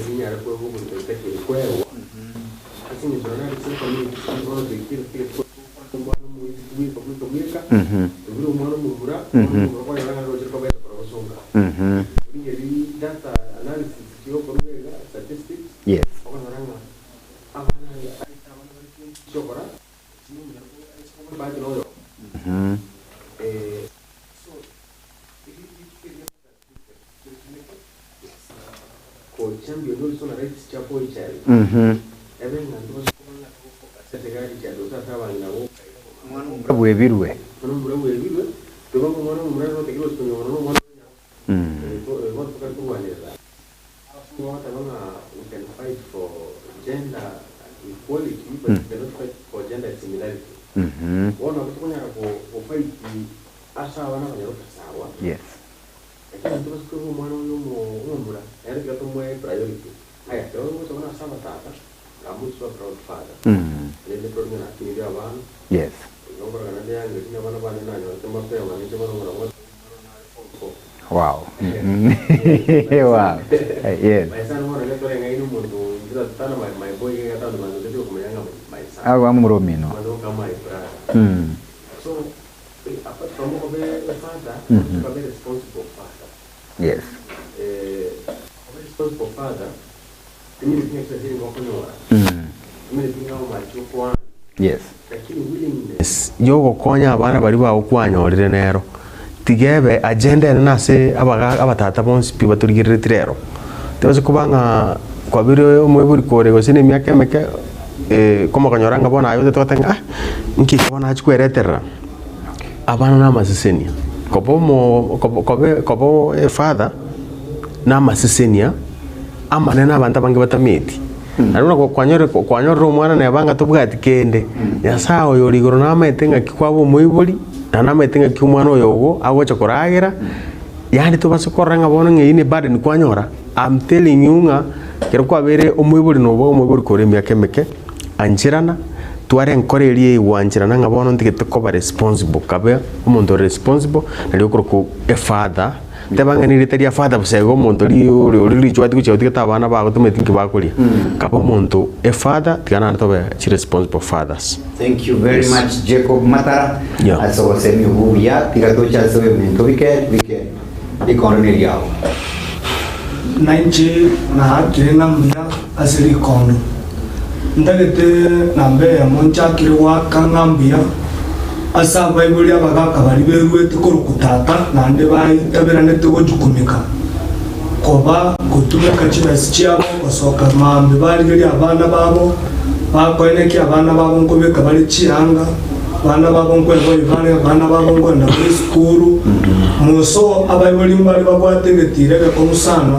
Yes. Omwana bwebirwe. Yes. Yes. Wow. Wow. Yes. Agwo amuromino. Yes. Yes. Willingness yogokonya abana baria bao kwanyorire nero tiga ebe agenda enene ase abaga abatata bonsi pi batorigereretie rero. Tebasa koba ng'a kwabeire omoibori kore gose na emiaka emeke komokonyora ng'a bono aye otagete goteba ng'a ah nki eke bono nachia kwereterera. Abana na amasesenia, koba omo koba koba koba efather na amasesenia amanene abanto abange batameti. Naende buna kwanyorire kwanyorire omwana neba ng'a tobwati kende, Nyasaye oyo ore igoro namaete ng'aki kwaba omoibori, naende namaete ng'aki omwana oyo ogo agocha koragera, yaani tobase korora ng'a bono ng'a eyio ne burden kwanyora, I'm telling you ng'a ekero kwabeire omoibori noba omoibori kore emiaka emeke, ancherana, twara enkoro eria eyegwancherana ng'a bono ntigete koba responsible, kabe omonto ore responsible, nario okorokwa efather. Teba ng'a nerieta ria father bosa igo omonto ri ori ori richwati gochia gotigete abana bago tomanyeti nki bakoria. Kaba omonto a father tiga naende tobe chi responsible fathers. Thank you very Yes. much Jacob Matara Yeah. ase obosemia obwo obuya tiga toche ase oyominto bike bike rikondo neriao. Nainche naakire ng'a mbuya ase rikondo. Ntagete namba eyemo nchakire goaka ng'a mbuya ase abaibori abagaaka baria beruete korokwa tata naende baitaberanete gojukumika, koba gotumeka chibesa chiabo gosoka mambia barigerie abana babo, bakoenekia abana babo nkobeka bare chianga, abana babo nkweboyia bare, abana babo nkoenda bare esukuru. Moso abaibori mbare babwate egetiro egekong'u sana.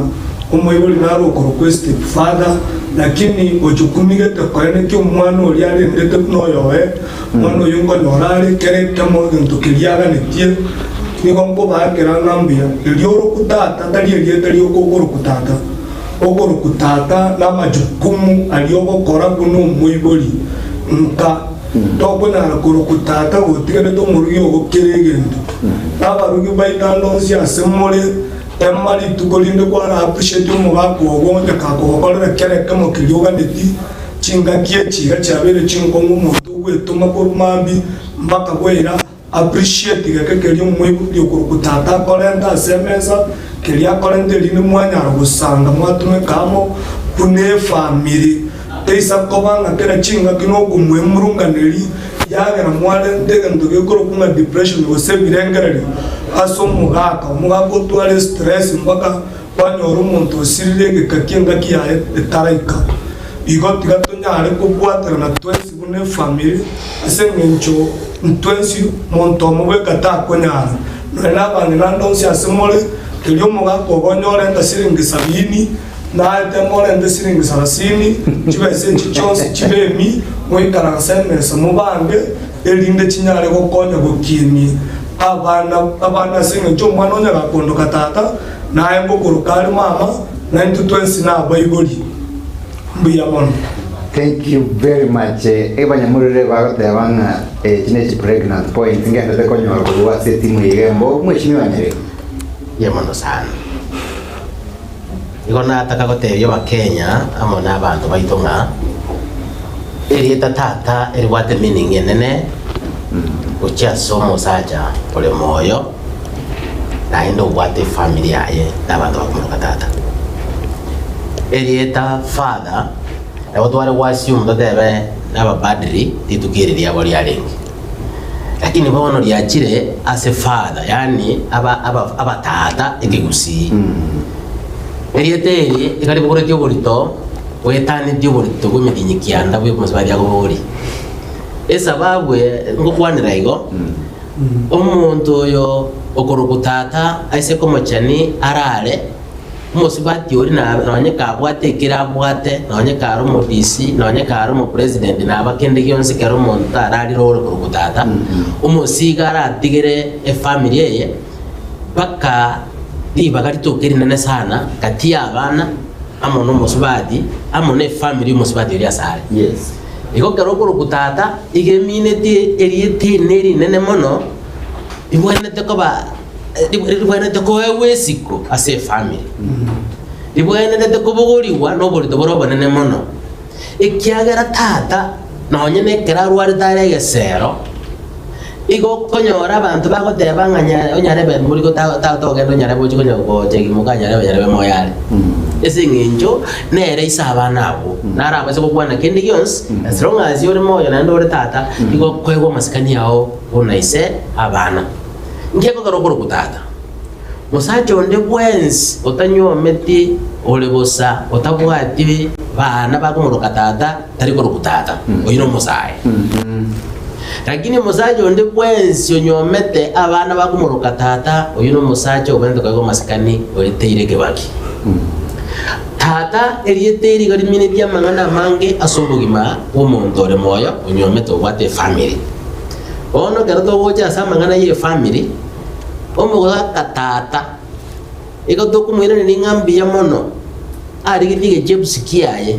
Omoibori naro okorokwa step father, lakini ochukumigete koenekia omwana oria arendete buna oyoye, omwana oyio nkonyora are kera ekemo egento keria aganetie, nigo nkobaakera ng'a mbuya. Erio orokwe tata tari erieta rioka okorokwa tata, okorokwa tata namajukumu aria ogokora buna omoibori nka tokonyara korokwa tata gotiganete omorugi ogo kera egento. Nabarugi baito ande onsi ase more. Tema rituko rinde kwara appreciate omogaka ogo onye kakogokorera kera ekemo keria oganeti, chingaki echi iga chiabeire chinkong'u omonto ogwetoma korwa mambia mpaka bwaira, appreciate geke keria omoibori okorokwa tata akorenta ase emesa, keria akorenta erinde mwanyara gosanga mwatumeka amo buna efamiri. Teisa koba ng'a kera chingaki nokomoemurunganeria, yagera mwarente egento gekorokwa ng'a depression gose ebirengererio ase omogaka. Omogaka otware estress mpaka kwanyora omonto osirire egeka ki'engaki yaye etaraika. Igo tiga tonyare kobwaterana twensi buna efamiri ase eng'encho ntwensi monto omo bweka takonyara. Nonya nabang'ina ande onsi ase more, keria omogaka obo onyorenta siringi sabini, Naete morente siringi sarasini, chibesa echi chionsi chibe emi, moikaranse emesa mobange, erinde chinyare gokonya gokinia abana abande ase engencho omwana onye gakondoka tata, naye ngokoroka are mama, na intwe twensi nabaibori. Mbuya mono. Thank you very much. Ebanyamurire bagoteba ng'a echi ne chi pregnant points ngendete konyora korwa ase etimu eye iga embogo. Mheshimiwa Nyerere. Mbuya mono sana. Igo nataka gotebia Abakenya amo nabanto baito ng'a erieta tata eribwate meaning enene gochia ase omosacha ore moyo naende obwate efamiri yaye na abanto bakomoroka tata. Erieta father nabo tware go assume totebe nabapadri rituko eri riabo riarenge. Lakini bono riachire ase father, yaani aba aba abatata ekegusii. Erieta eri iga ribogoretie oborito bwetanetie oborito bw'emetienyi kianda bwa omosubati akobogoria. Esababu ngokwanera igo, omonto oyo okorokwa tata aise komochani arare. Omosubati oria na nonye kabwate ekere abwate, nonye kare omodisi, nonye kare omopresident, naba kende gionsi kero omonto ararire ore korokwa tata, omosigo aratigere efamiri eye mpaka ribaga ritoke rinene sana gati ya abana amo na omosubati amo na efamiri ya omosubati oria ase are. Yes. Igo ekero okorokwa tata, iga emineti erieta eri nerinene mono, ribwenerete koba. Ribwenerete koegwa esiko ase efamiri, ribwenerete kobogorigwa noborito bore obonene mono, ekiagera tata nonye nekero arwarete are egesero, igo okonyora abanto bagoteba ng'a nya onyarebe mbori gota togenda onyarebe ochi konya gocha gimoka nyarebe nyarebe moyo are. Ase eng'encho nere ise abana abwo, narabase gokwana kende gionsi, as long as ore moyo naende ore tata, igo okoegwa amasikani ao buna ise abana. Inki ekogera okorokwa tata? Mosacha onde bwensi otanyuometi ore bosa otabwati bana bakomoroka tata, tari korokwa tata, oyio nomosae. Lakini omosacha onde bwensi onyuomete abana bakomoroka tata, oyio nomosacha obwenerete koegwa amasikani ore teire ekebaki. Tata, erieta eri iga riminetie amang'ana amange ase obogima bw'omonto ore moyo onyuomete obwate efamiri. Bono ekero togocha ase amang'ana y'efamiri, omogaka tata, igo tokomoiraneria ng'a mbuya mono arigetie egechebusi kiaye,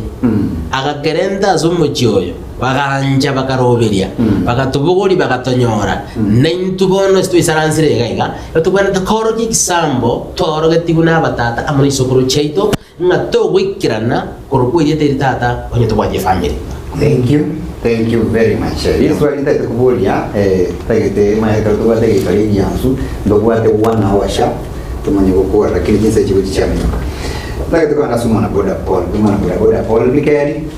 agakerenta ase omochie oyo, bagancha bakaroberia, bagatobogoria bagatonyora, naintwe bono ase twaisaransire iga iga, igo tobwenerete koorokia egesambo twaorogetigwe nabatata amo ne chisokoro chiaito, ng'a togoikerana korwa kw'erieta eri tata onye tobwati efamiri. Thank you, thank you very much. Riswali ntagete koboria, eh, ntagete manya ekero tobwate egeikaro egiansu, ntobwate one hour sharp, tomanye gokora lakini chinsa echi gochi chiaminyoka. Ntagete kogenda ase omwana boda Paul, omwana boda boda Paul Bikeri.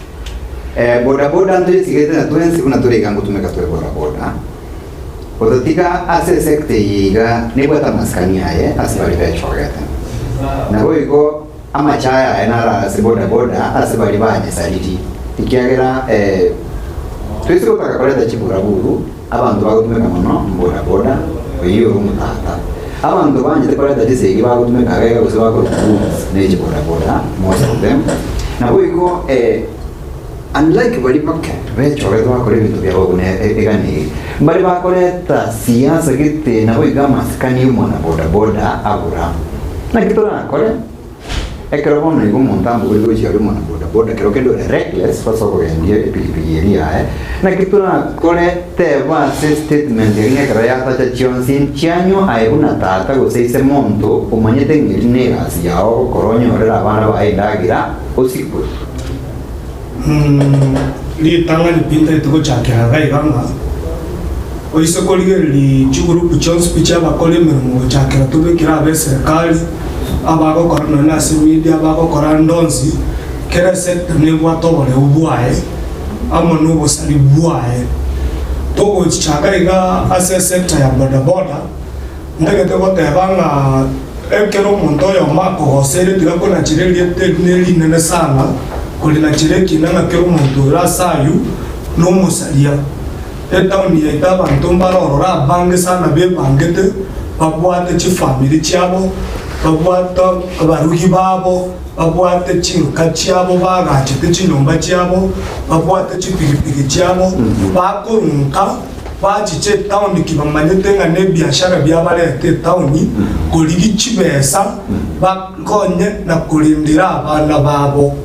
Eh, boda boda ntoyesigete na twensi buna tore iga ngotumeka tore boda boda. Gotatiga ase esecta eye iga nebwate amasikani aye ase baria bechogete. Naboigo amachaya aye naro ase boda boda ase baria banyesariri, ekiagera toise gotaka koreta chiburaburu abanto bagotumeka mono mboda boda oyio ore omotata. Abanto banchete koreta chisegi bagotumeka iga iga gose bakorokwa goons ne chiboda boda most of them. Naboigo Unlike baria bake bechorete bakora ebinto biabo buna eganiri, mbare bakoreta siasa gete naboigo amasikani y'omwana boda boda abura. Naki torakore ekero bono igo omonto ambogori gochia aria omwana boda boda kero kende ore reckless ase okogendia epigipigi eria yaye, naki torakore teba ase statement eria ng'a ekero yatacha chionsi nchianywa aye buna tata gose ise monto omanyete ng'a eri negasi yao ogokora onyorere abana baye endagera osikwe. Ritang'ani pi ntaete gochakera iga iga ng'a oise korigereria chigurupu chionsi pi chi'abakori emeremo gochakera tobekere abe eserikari, abagokora nonya na ase media, abagokora ande onsi, kera esector nebwate oboreu bwaye amo na obosari bwaye. Togochichaka iga ase esector ya bodaboda, Ntagete goteba ng'a ekero omonto oyomo akogoseire tiga konachera erieta eri nerinene sana korinachera ekina ng'a kera omonto ore ase ayio nomosaria. Etaoni yaito abanto mbare ororo abange sana bebangete babwate chifamiri chiabo, babwate abarugi babo, babwate chinka chiabo baagachete chinyomba chiabo, babwate chipigipigi chiabo, bakorunka. Bachiche etaoni ki bamanyete ng'a nebiashara biabarete etaoni korigia chibesa bakonye na korendera abana babo.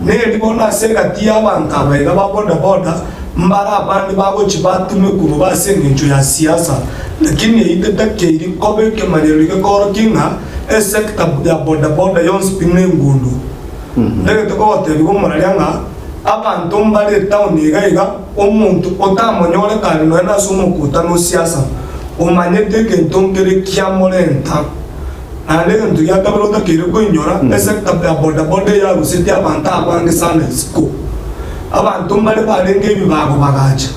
Neri bono ase egati y'abanto aba iga ba boda boda mbare abande bagochia batumekwa bobe ase engencho ya siasa lakini eyio tetakeiri koba ekemanyererio gekoorokia ng'a esector ya boda boda yonsi pi nengundu. Ntagete kogotebia omoraria ng'a Abanto mbare etaoni iga iga, omonto otamonyorekane nonya nase omokutano o siasa, omanyete egento nkere kiamorenta. Naende egento gia kabere otakeire koinyora, esector ya bodaboda eyarusetie abanto abange sana isiko. Abanto mbare barenge ebibago bagacha,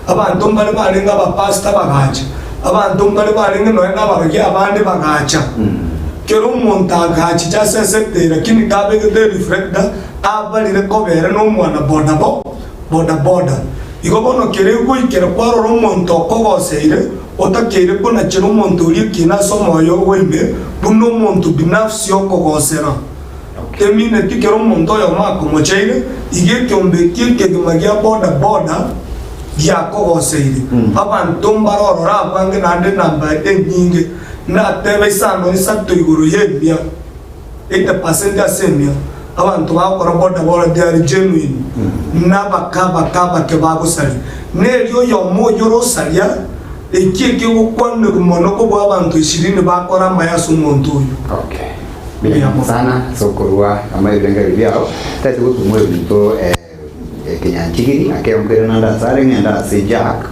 abanto mbare barenge abapastor bagacha, abanto mbare barenge nonya nabarogi abande bagacha. Kera omonto agachicha ase esector eye lakini kabegete ereflector, Abarire koba ere nomwana boda bo boda boda. Igo bono kera egoikera kwarora omonto okogoseire, otakeire konachera omonto oria ekiina ase omoyo ogo ime, buna omonto binafsi okogosera. Temineti kera omonto oyomo akomocheire, igo ekeombe ekio ekegima gia boda boda giakogoseire. Abanto mbare ororo abange naende enamba enyinge, natebe isano isato igoro y'emia. 80% ase emia abanto bagokora boda boda they are genuine nabake abake abake bagosaria. Neri oyomo oyio orosaria eki ekegokwanerwa mono kobua abanto ishirini bakora amaya ase omonto oyio. Okay. Mbuya mono sana ase okorua amo ebirengererio biao. Tari gotumwa ebinto eh, ekenyanchigiri akeonkerera naende asare ng'ende ase Jack.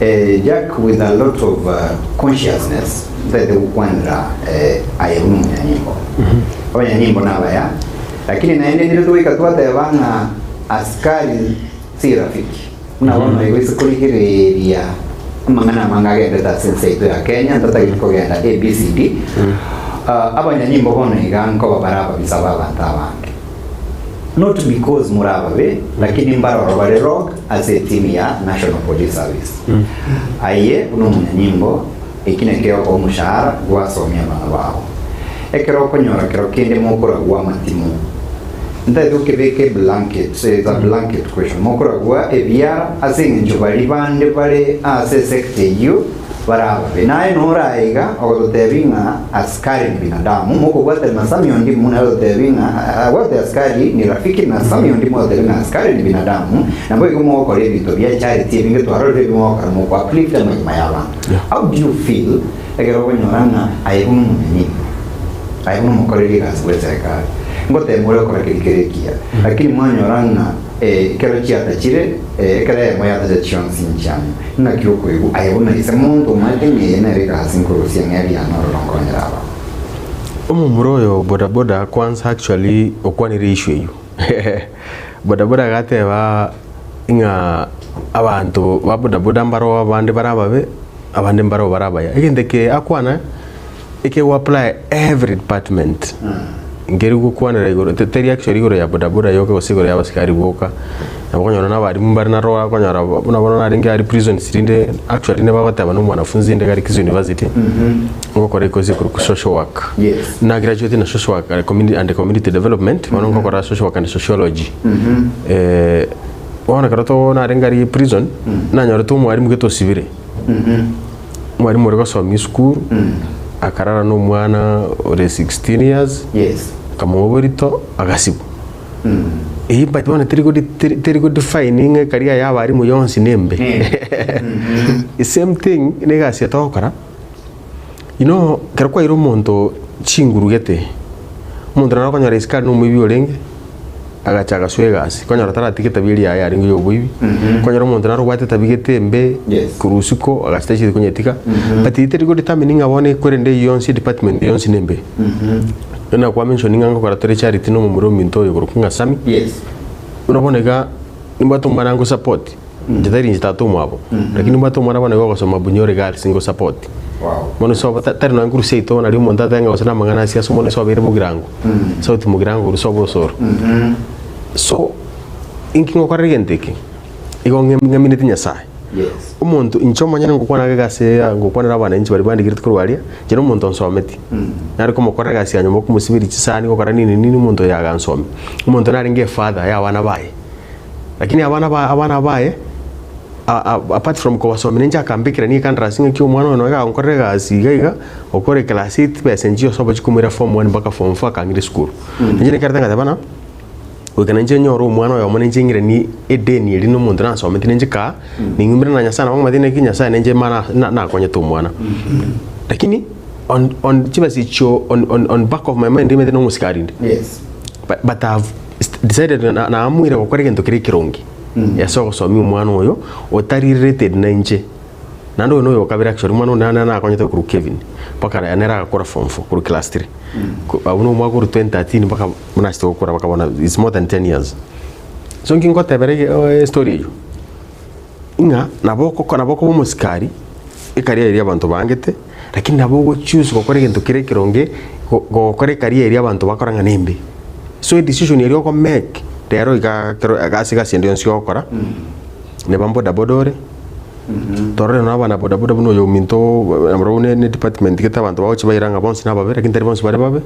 Eh, Jack with a lot of uh, consciousness ntaete gokwanera eh, aye buna omonyanyimbo. Abanyanyimbo nabaya, lakini naende ndire togoika twateba ng'a askari si rafiki. Buna bono igo ase korigereria amang'ana amange agendete ase ense yaito ya Kenya, ntatageti kogenda ABCD, abanyanyimbo bono iga nkoba bare ababisa ba abanto abange. Not because more ababe, lakini mbaroro bare rogue ase etimu ya National Police Service. Aye buna omonyanyimbo, eki nakio okoa omoshahara gwasomia abana bao. Ekero okonyora kero kende mokoragwa amatimo, ntagete gokebeka eblanket, it's a blanket question, mokoragwa ebiara ase eng'encho baria bande bare ase esector eyio bare ababe. Naye nore aye iga ogototebia ng'a askari ni binadamu, mokobwatana na Sammy Ondimu nere ototebia ng'a wote askari ni rafiki na Sammy Ondimu ogotebia ng'a askari ni binadamu, naboigo mogokora ebinto bia charity ebinge twarorire ebi mogokora moko uplift amagima ya abanto. How do you feel ekero okonyora ng'a aye buna omonyanyimbo, aye buna omokoreri egasi bw'eserekari, ngotema ore gokora keria kere ekiya, lakini mwanyora ng'a ekero chiatachire, ekero eyemo yatacha chionsi nchianywa. Ng'aki okoigwa aye buna ise monto omanyete ng'a eye nere egasi nkorusia ng'a eriana ororo nkonyera abanto? Omomura oyo bodaboda kwanza actually okwanire issue eywo. Bodaboda agateba ng'a abanto ba bodaboda mbaroo abande bare ababe, abande mbaroo bare abaya. Egento eke akwana, ekego apply every department. Nkeri gokwanera igoro, teri actually igoro ya bodaboda yoka gose igoro ya abasikari boka, nabo okonyora na abalimu mbare naro okonyora buna bono narenge aria prisons rinde actually nigo bagoteba na omwanafunzi inde iga Kisii University, ngokora ekosi ekorokwa social work. Yes. Na graduate na social work and community, and community development, bono ngokora social work and sociology. Bono ekero to narenge aria prison, nanyorete omwalimu gete osibire. Omwalimu ore gosomia esukuru, akarara na omwana ore 16 years, Yes. akamoa oborito, agasibwa. Eyio but bono teri godi teri teri godefine ng'a ekaria ya abalimu yonsi nembe. The same thing na egasi eye togokora, you know ekero kwaeire omonto chinguru gete, omonto naro okonyora isiko aria na omoibi orenge, agacha agasoa egasi, konyora taratiga etabia eria yaye yarenge ya oboibi, konyora omonto naro obwate etabia gete embe, Yes. korwa isiko agacha tacheti konyetiga, but teri godetermine ng'a bono ekorende eyio yonsi edepartment yonsi nembe. Buna kwa mention ng'a ngokora tore charity na omomura ominto oyo okorokwa ng'a Sammy, Yes. buna bono iga nimbwate omwana ngosupport, inche tari inche tata omwabo, lakini nimbwate omwana bono iga ogosoma Bunyore Girls ngosupport. Wow. Bono sobo ta- tari nonye korwa seito nario omonto atebe ng'a gose na amang'ana asia ase omonto sobo ere bogirango, sauti mogirango korwa sobo osoro. So, inki ngokorera egento eke? Igo ng'e- ng'amineti Nyasaye. Yes. Omonto inche omonyene ngokwana iga ase ngokwanera abananchi baria bandigereti korwa aria, inche na omonto nsometi. Nare komokora egasi ya nyomba komosiberia chisani gokora nini nini omonto oyo agansomia. Omonto narenge efather ya abana baye, lakini abana ba abana baye apart from kobasomia ninche akambekera nigo ekandarasi ng'aki omwana oyo nonya agonkorera egasi iga iga, okore class eight chibesa nchiyo ase obochie komoira form one mpaka form four akang'ira esukuru. Inche nekerete ngateba buna, goika ninche nyore omwana oyomo ninche ng'iranie edeni eria na omonto nansometi ninche kaa, ning'umere na Nyasaye nabo ng'omanyete naki Nyasaye ninche mana nakonyete omwana. Lakini on on chibesa echio on on on back of my mind nimanyete na omosikari inde. Yes. But I've decided na naamuire gokora egento keria ekeronge. Ase ogosomia omwana oyo, otari related na inche, naende oyo noyo okabere actually, omwana onde naende nakonyete korwa Kevin, mpaka nere agakora form four korwa class three. Ko abwo na omwaka korwa 2013 mpaka buna achete gokora mpaka bono it's more than ten years. So nki ngotebera ege estory eywo, ng'a nabo okoko nabo okoba omosikari, ekaria eria abanto baangete, lakini nabo ogochoose gokora egento kere ekeronge, go gokora ekaria eria abanto bakora ng'a nembe. So edecision eria okomake rero igaa ekero ase egasi ende yonsi ogokora, neba mbodaboda ore, torore nonye abana bodaboda buna oyo ominto nabarabwo ne edepartment gete abanto bagochia baira ng'a bonsi nababe lakini tari bonsi bare babe,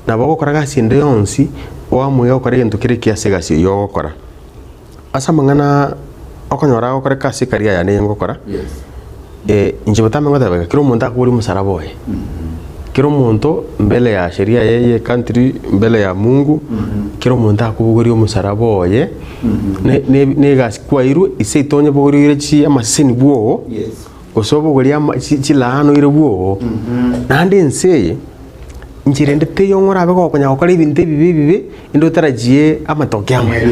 nabo ogokora gasi ende yonsi, oamue gokora egento kere ekiya ase egasi eywo ogokora. Ase amang'ana okonyora agokoreka ase ekaria yane eye ngokora, inche botambe ngoteba iga, kera omonto akoboria omosaraba oye, kera omonto mbele ya sheria eye ye country, mbele ya Mungu, kera omonto akobogoria omosaraba oye, ne- ne na egasi kwairwe, ase seito onye bogoria oire chi amaseseni bwogo, gose obogorie ama chi chilaana oire bwogo, naende ense eye, Inchera ende teiyo ng'a orabe gokonya gokora ebinto ebibe ebibe, ende otarachie amatoke amaya.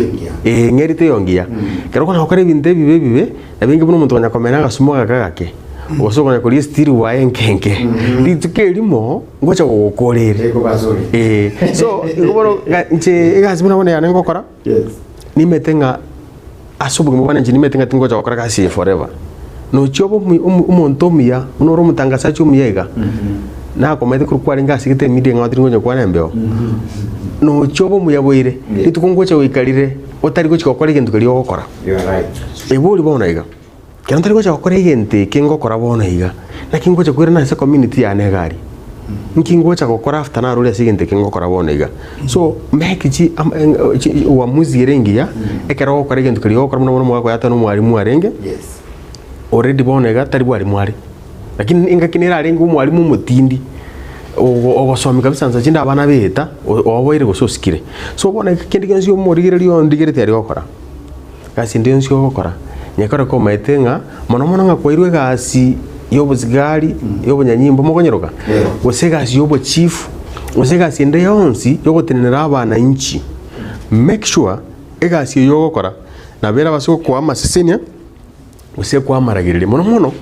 Ee, ng'eri teiyo ngiya. Ekero okona gokora ebinto ebibe ebibe, nabo inge buna omonto okonya komena agasumo gake gake. Gose okonya koria esitiri bwaye enke enke, rituko erimo ngocha gogokora ere. Eh, so igo bono nga inche egasi buna bono yane ngokora, nimete ng'a ase obogima bwane inche nimete ng'a tingocha gokora egasi eye forever. Nochia obe omu- omu- omonto omuya, buna ore omotangasaji omuya iga, nakomanyete korwa kwarenge ase egete emedia ng'a tari ngocha kwana embeo, nochia obe omuya boire, rituko ngocha goika rire otari gochia gokora egento keria ogokora. Ebori bono iga. Ekero ntari gocha gokora egento eke ngokora bono iga, naki ngocha koirana ase community yane iga aria? Nki ngocha gokora after narure ase egento eke ngokora bono iga? So, make chi am chi uamuzi ere engiya, ekero ogokora egento keria ogokora buna bono omogaka oyo ateba nomwalimu arenge, already bono iga tari bwalimu are. Lakini engaki nere arenge omwalimu omotindi, ogo ogosomia kabisa nsa chinde abana beeta, o- oboire gose osikire. So bono kende gionsi omorigereria ondigeretie aria ogokora. Egasi ende yonsi ogokora, nyekore komaete ng'a mono mono ng'a kwairwe egasi y'obosigari, y'obonyanyimbo mokonyeroka, gose egasi y'obochifu, gose egasi ende yonsi yogotenenera abananchi, make sure egasi eywo ogokora nabo erabase gokoa amasesenia gose ekoe amaragereria. Mono mono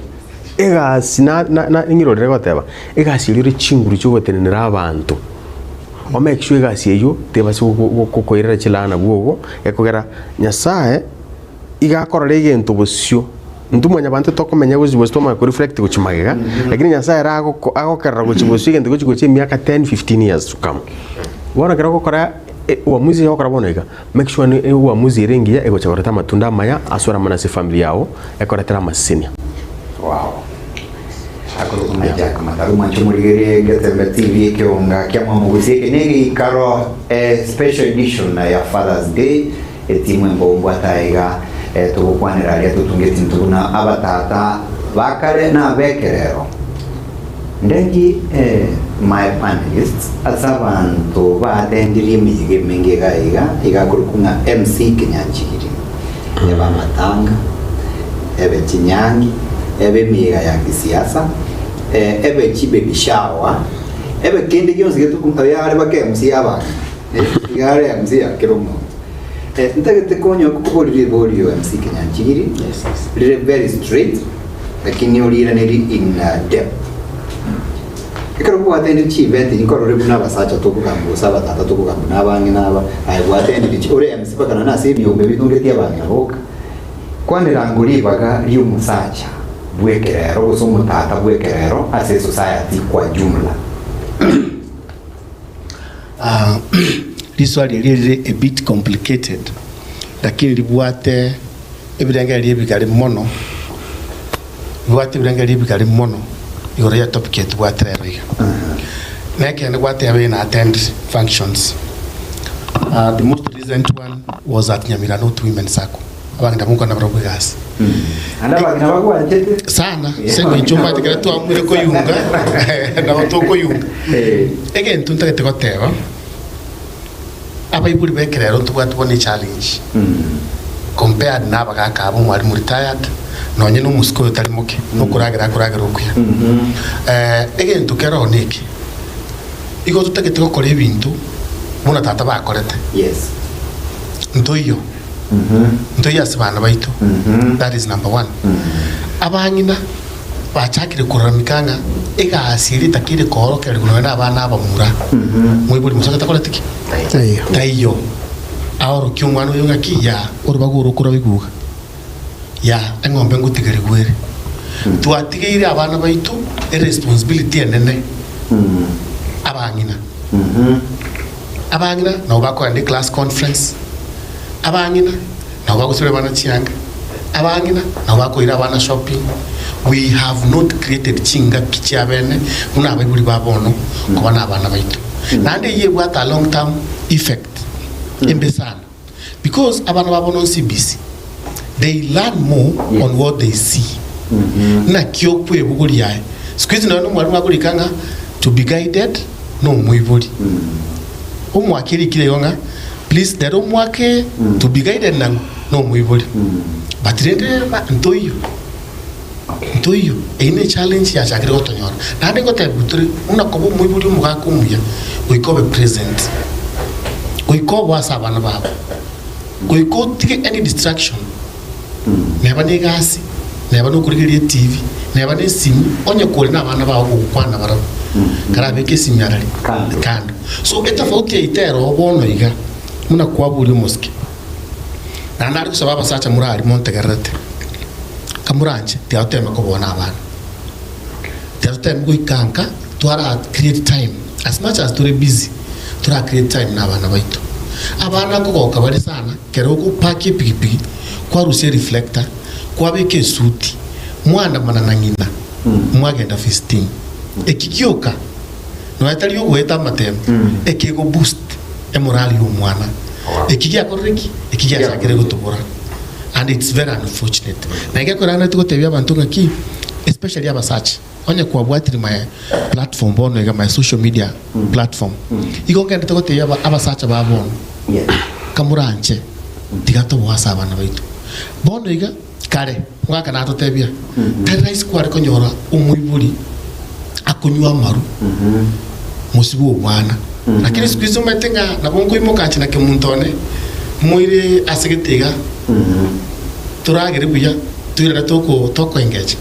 egasi na na na ng'irorere goteba, egasi eria ore chinguru chiogotenenera abanto, o make sure egasi eywo tebase gokoirera chilaana bwogo, ekogera Nyasaye iga akorora egento bosio, intwe mwanyabanto tokomenya bosio bosio twamanya ko reflect gochia magega, lakini Nyasaye ere agoko agokerora gochia bosio egento gochia gochia emiaka 10, 15 years to come. Bono ekero ogokora uamuzi ogokora bono iga, make sure ni uamuzi ere engiya egocha koreta amatunda amaya ase oramanye ase efamiri yago, ekoretera amasesenia. Wow. Akorokwa ng'a Jack Mataru mwanche omorigererie Getembe TV ekeonga kia Mwamogusi eke negeikaro eh, special edition ya Father's Day etimu embombwa taiga eh, togokwanera aria totunge tinto buna abatata bakare na abekerero Ndengi eh, my panelists ase abanto baatendirie emeyega emenge iga iga iga akorokwa ng'a MC Kenyanchigiri ebe amatanga ebe chinyangi ebe emeyega ya kisiasa eh, ebe chibaby shower ebe kende gionsi getuku oyo are baka MC ya abang'ina eh, iga are MC ya kera omonto eh, ntagete konya koboria riborio MC Kenyanchigiri rire very straight Lakini oriiranerie in depth. Ekero bwatendire chievent nkorore buna abasacha tokogamba gose abatata tokogamba na abang'ina aba, aye gwatendire chi ore MC mpaka nonye ase ebiombe bitungetie abang'ina boka. Kwanera ango ribaga riomosacha bw'ekerero gose omotata bw'ekerero ase esociety kwa jumla. Riswali erio rire a bit complicated lakini ribwate ebirengererio ebigare mono, ribwate ebirengererio ebigare mono igoro ya topic eye tobwate rero iga. Na ekeene gwateba eye na attend functions. The most recent one was at Nyamira North Women Sacco. Abang'ina mokwana barobwo egasi. Naende abang'ina bagwanchete. Sana, ase eng'encho omanyete ekero twaamure koyunga, nabo tokoyunga. Egento ntagete goteba, abaibori ba ekerero ntobwate bono echallenge compared na abagaka aba omwalimu retired, nonye na omosike oyo tari moke, nokoragera akoragera okuya. Egento kere oo neke, igo totagete gokora ebinto buna tata bakorete. Ntoiyo. Ntoiyo ase bana baito. That is number one. Abang'ina bachakire kororamika ng'a egasi eria etakeire koorokererigwa nonya na abana abamura. Moibori mosacha takoreti ki? Taiyo. Aorokie omwana oyo ng'aki? Yaa, orobago oro okorwa biguga. Yaa, eng'ombe ngotigerigwa ere. Twatigeire abana baito eresponsibility enene, abang'ina. Abang'ina nabo bakorenda eclass conference, abang'ina nabo bagosiberia abana chianga, abang'ina nabo bakoira abana shopping. We have not created chingaki chiabene buna abaibori ba bono koba na abana baito. Naende eyio ebwate a long term effect embe sana because abana ba bono CBC they learn more on what they see. Naki okwebogoria aye. Siku hizi nonya nomwalimu akorika ng'a to be guided nomoibori. Omwake erikire igo ng'a please rero omwake to be guided nang'o nomoibori. But rende ba ntoiyo, ntoiyo. Eyio ne challenge yachakire gotonyora. Naende ngotebiwa tore buna koba omoibori omogaka omuya goika obe present, goika obe ase abana bago, goika otige any distraction, neba ne egasi. Neba nokorigereria eTV, neba nesimi, onye kore nabana bao gogokwana barabwo, karabeke esimi arari kando. So etofauti yaito ero bono iga, buna kwaboria omosike, naende nare gosaba abasacha more aria montegererete, kamoranche tiga toteme kobona abana, tiga toteme goika nka twara create time as much as tore busy, tora create time na abana baito. Abana nkogoka bare sana kero ogopakia epigipigi, kwarusia ereflector, Kwabeka esuti, mwaandamana na ng'ina, mwagenda visiting. Eki gioka nonya tari ogoeta amatemo, ekego boost emorali y'omwana. Eki giakorire ki? Eki giachakire gotobora and it's very unfortunate. Na egekoraneti gotebia abanto ng'aki especially abasacha, onye kwabwatire my platform bono iga my social media platform, igo ngendete gotebia abasacha ba bono, kamoranche tiga toboe ase abana baito. Bono iga, kare, omogaka natotebia, tari rahisi kware konyora omoibori akonywa amaru mosibwe obwana. Lakini siku hizi omanyete ng'a nabo nkoimoka inche na kemunto one, moire ase gete iga, toragere buya, toirane toko tokoengecha.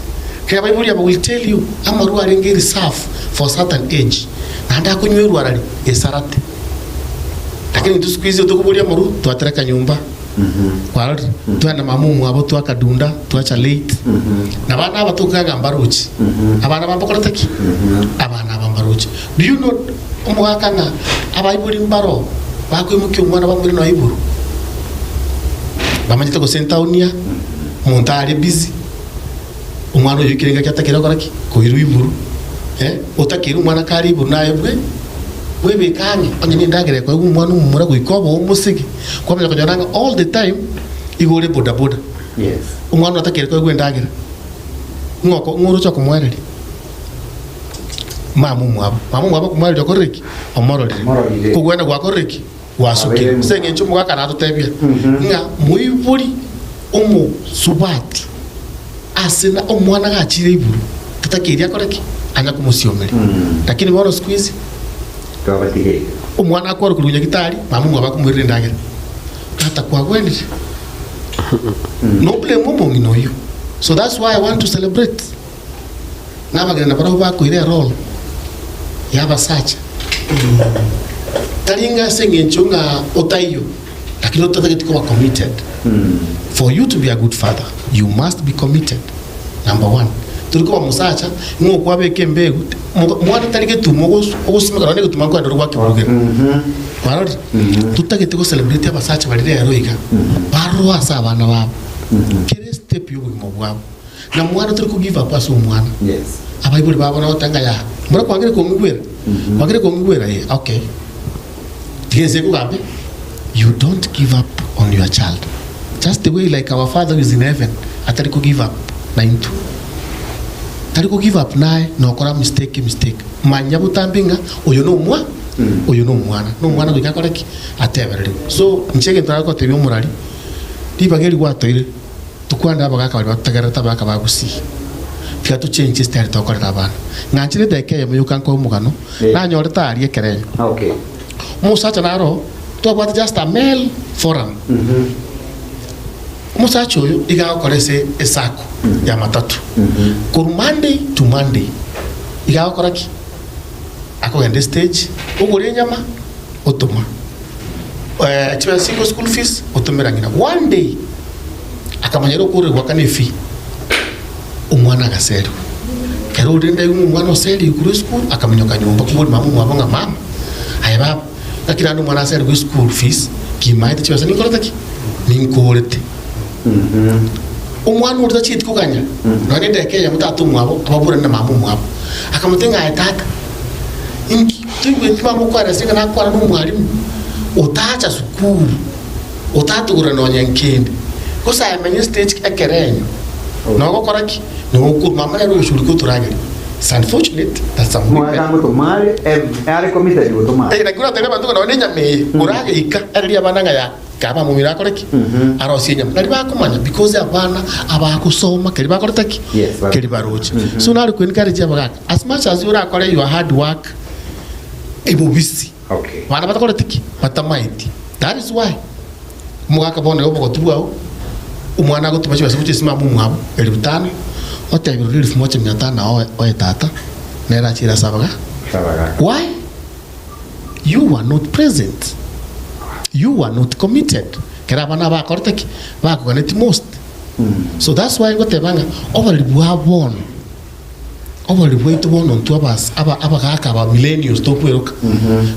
Kera abaibori aba will tell you, amaru arenge reserve for certain age, naende akonywerwa arari esarate. Lakini intwe siku hizi tokoboria amaru, twatereka nyomba. Kwarorire? Twagenda mama omwabo twakadunda, twacha late. Na abana aba tokaga mbaroche. Abana aba mbakorete ki? Abana aba mbaroche. Do you know omogaka ng'a abaibori mbaro bakoimokia omwana bamoire nonya igoro? Bamanyete gose entaoni aa, omonto are busy, omwana oyo oikire engaki atakire gokora ki? Koirwa igoro. Eh, otakeire omwana kare igoro naye bwe bwebeke ang'e, onye na endagera ekoegwa omwana omomura goika obe omosege. Kwamanya konyora ng'a all the time igo ore bodaboda. Yes. Omwana otakeire koegwa endagera, ng'o oko ng'o oroche okomoereria? Mama omwabo. Mama omwabo okomoereria okorire ki? Omororire. Omororire. Kogwena gwakorire ki? Gwasukire. Kwabeire Ase eng'encho omogaka natotebia ng'a moibori omosubati ase na omwana gachire iburu tatakeiri akore ki? Anya komosiomeria. Lakini bono siku hizi Twabatigeire. Omwana akwarwa korwa nyagitari, mama omwabo akomoirera endagera. Tata kwagwenire? No blame omong'ina oyio. So that's why I want to celebrate nabageni nabarabwo bakoira erole ya abasacha. Tari ng'a ase eng'encho ng'a otaiyo, lakini ototageti koba committed. For you to be a good father, you must be committed. Number one, tori koba omosacha, ng'a okwabeka embegu, mwana tari getuma ogosimeka nonya negetuma nkoenda ore gwakeburugera. Kwarorire? Totagete go celebrate abasacha baria rero iga, baroo ase abana babo, kera estep ya obogima bwabo. Na mwana tori ko give up ase omwana. Abaibori babo nagoteba ng'a yaya, mbora kwangire kong'igwera? Kwangire kong'igwera? Ee, okay. Tiga ense ekogambe, you don't give up on your child just the way like our father who is in heaven atari ko give up naintwe. Tari ko give up naye nokora mistake mistake. Manya botambe ng'a oyo nomwa oyo nomwana nomwana goika akore ki? Atebererigwe. So inche egento nagotebia omorari ribaga eri gwatoire Tokwane abagaaka baria batotegererete abagaaka ba Gusii. Tiga tochenche estyle tokorera abana. Ng'anchire edageka eyemo yoka nkoe omogano nanyorete aria ekerenyo. Omosacha naro twabwate just a male forum. Omosacha oyo iga agokora ase esacco ya matatu korwa Monday to Monday iga agokora ki? Akogenda estage ogora enyama otoma chibesa chigo school fees otomera ng'ina. One day akamanya ere okorire goakana efee, omwana agaserigwa. Ekero orende aigwe ng'a omwana oserigwe korwa esukuru, akaminyoka nyomba koboria mama omwabo ng'a mama, aye baba, ng'aki naende omwana aserigwe eschool fees, kimaete chibesa ninkorete ki? Ninkorete. Omwana oria tachieti koganya nonya na edageka eyemo tata omwabo ababorane na mama omwabo. Akamotebia ng'a aye tata, inki toigweti mama okoeresa ng'a nakwana na omwalimu otacha sukuru, otatogorera nonya nkende, gose aye manya estage ekerenyo nogokora ki? Nokorwa mama nere ogochurika otorageria. It's unfortunate that some women. Omogaka ngotoma are, are committed gotoma are. Eh, naki oratebie abanto ng'a nonya na enyama eye orageika ererie abana ng'a ya. Ekero bamomire akore ki? Arosie enyama. Nari bakomanya because abana abagosoma keri bakorete ki? Yes, ba- Keri baroche. So nare ko encourage abagaka as much as orakore your hard work ebobisi Okay. bana batakoreti ki? Batamaeti. That is why omogaka bono iga obogotu bwao. Omwana agotoma chibesa gochia ase mama omwabo elifu tano, otebire oria elifu moja mia tano nao oe tata, nere achiire ase abaga. Why? You were not present. You were not committed. Kera abana aba bakorete ki? Bakoganeti most. So that's why ngoteba ng'a oboreri bwa bono, oboreri bwaito bono intwe abas aba abagaka aba millennials tokweroka,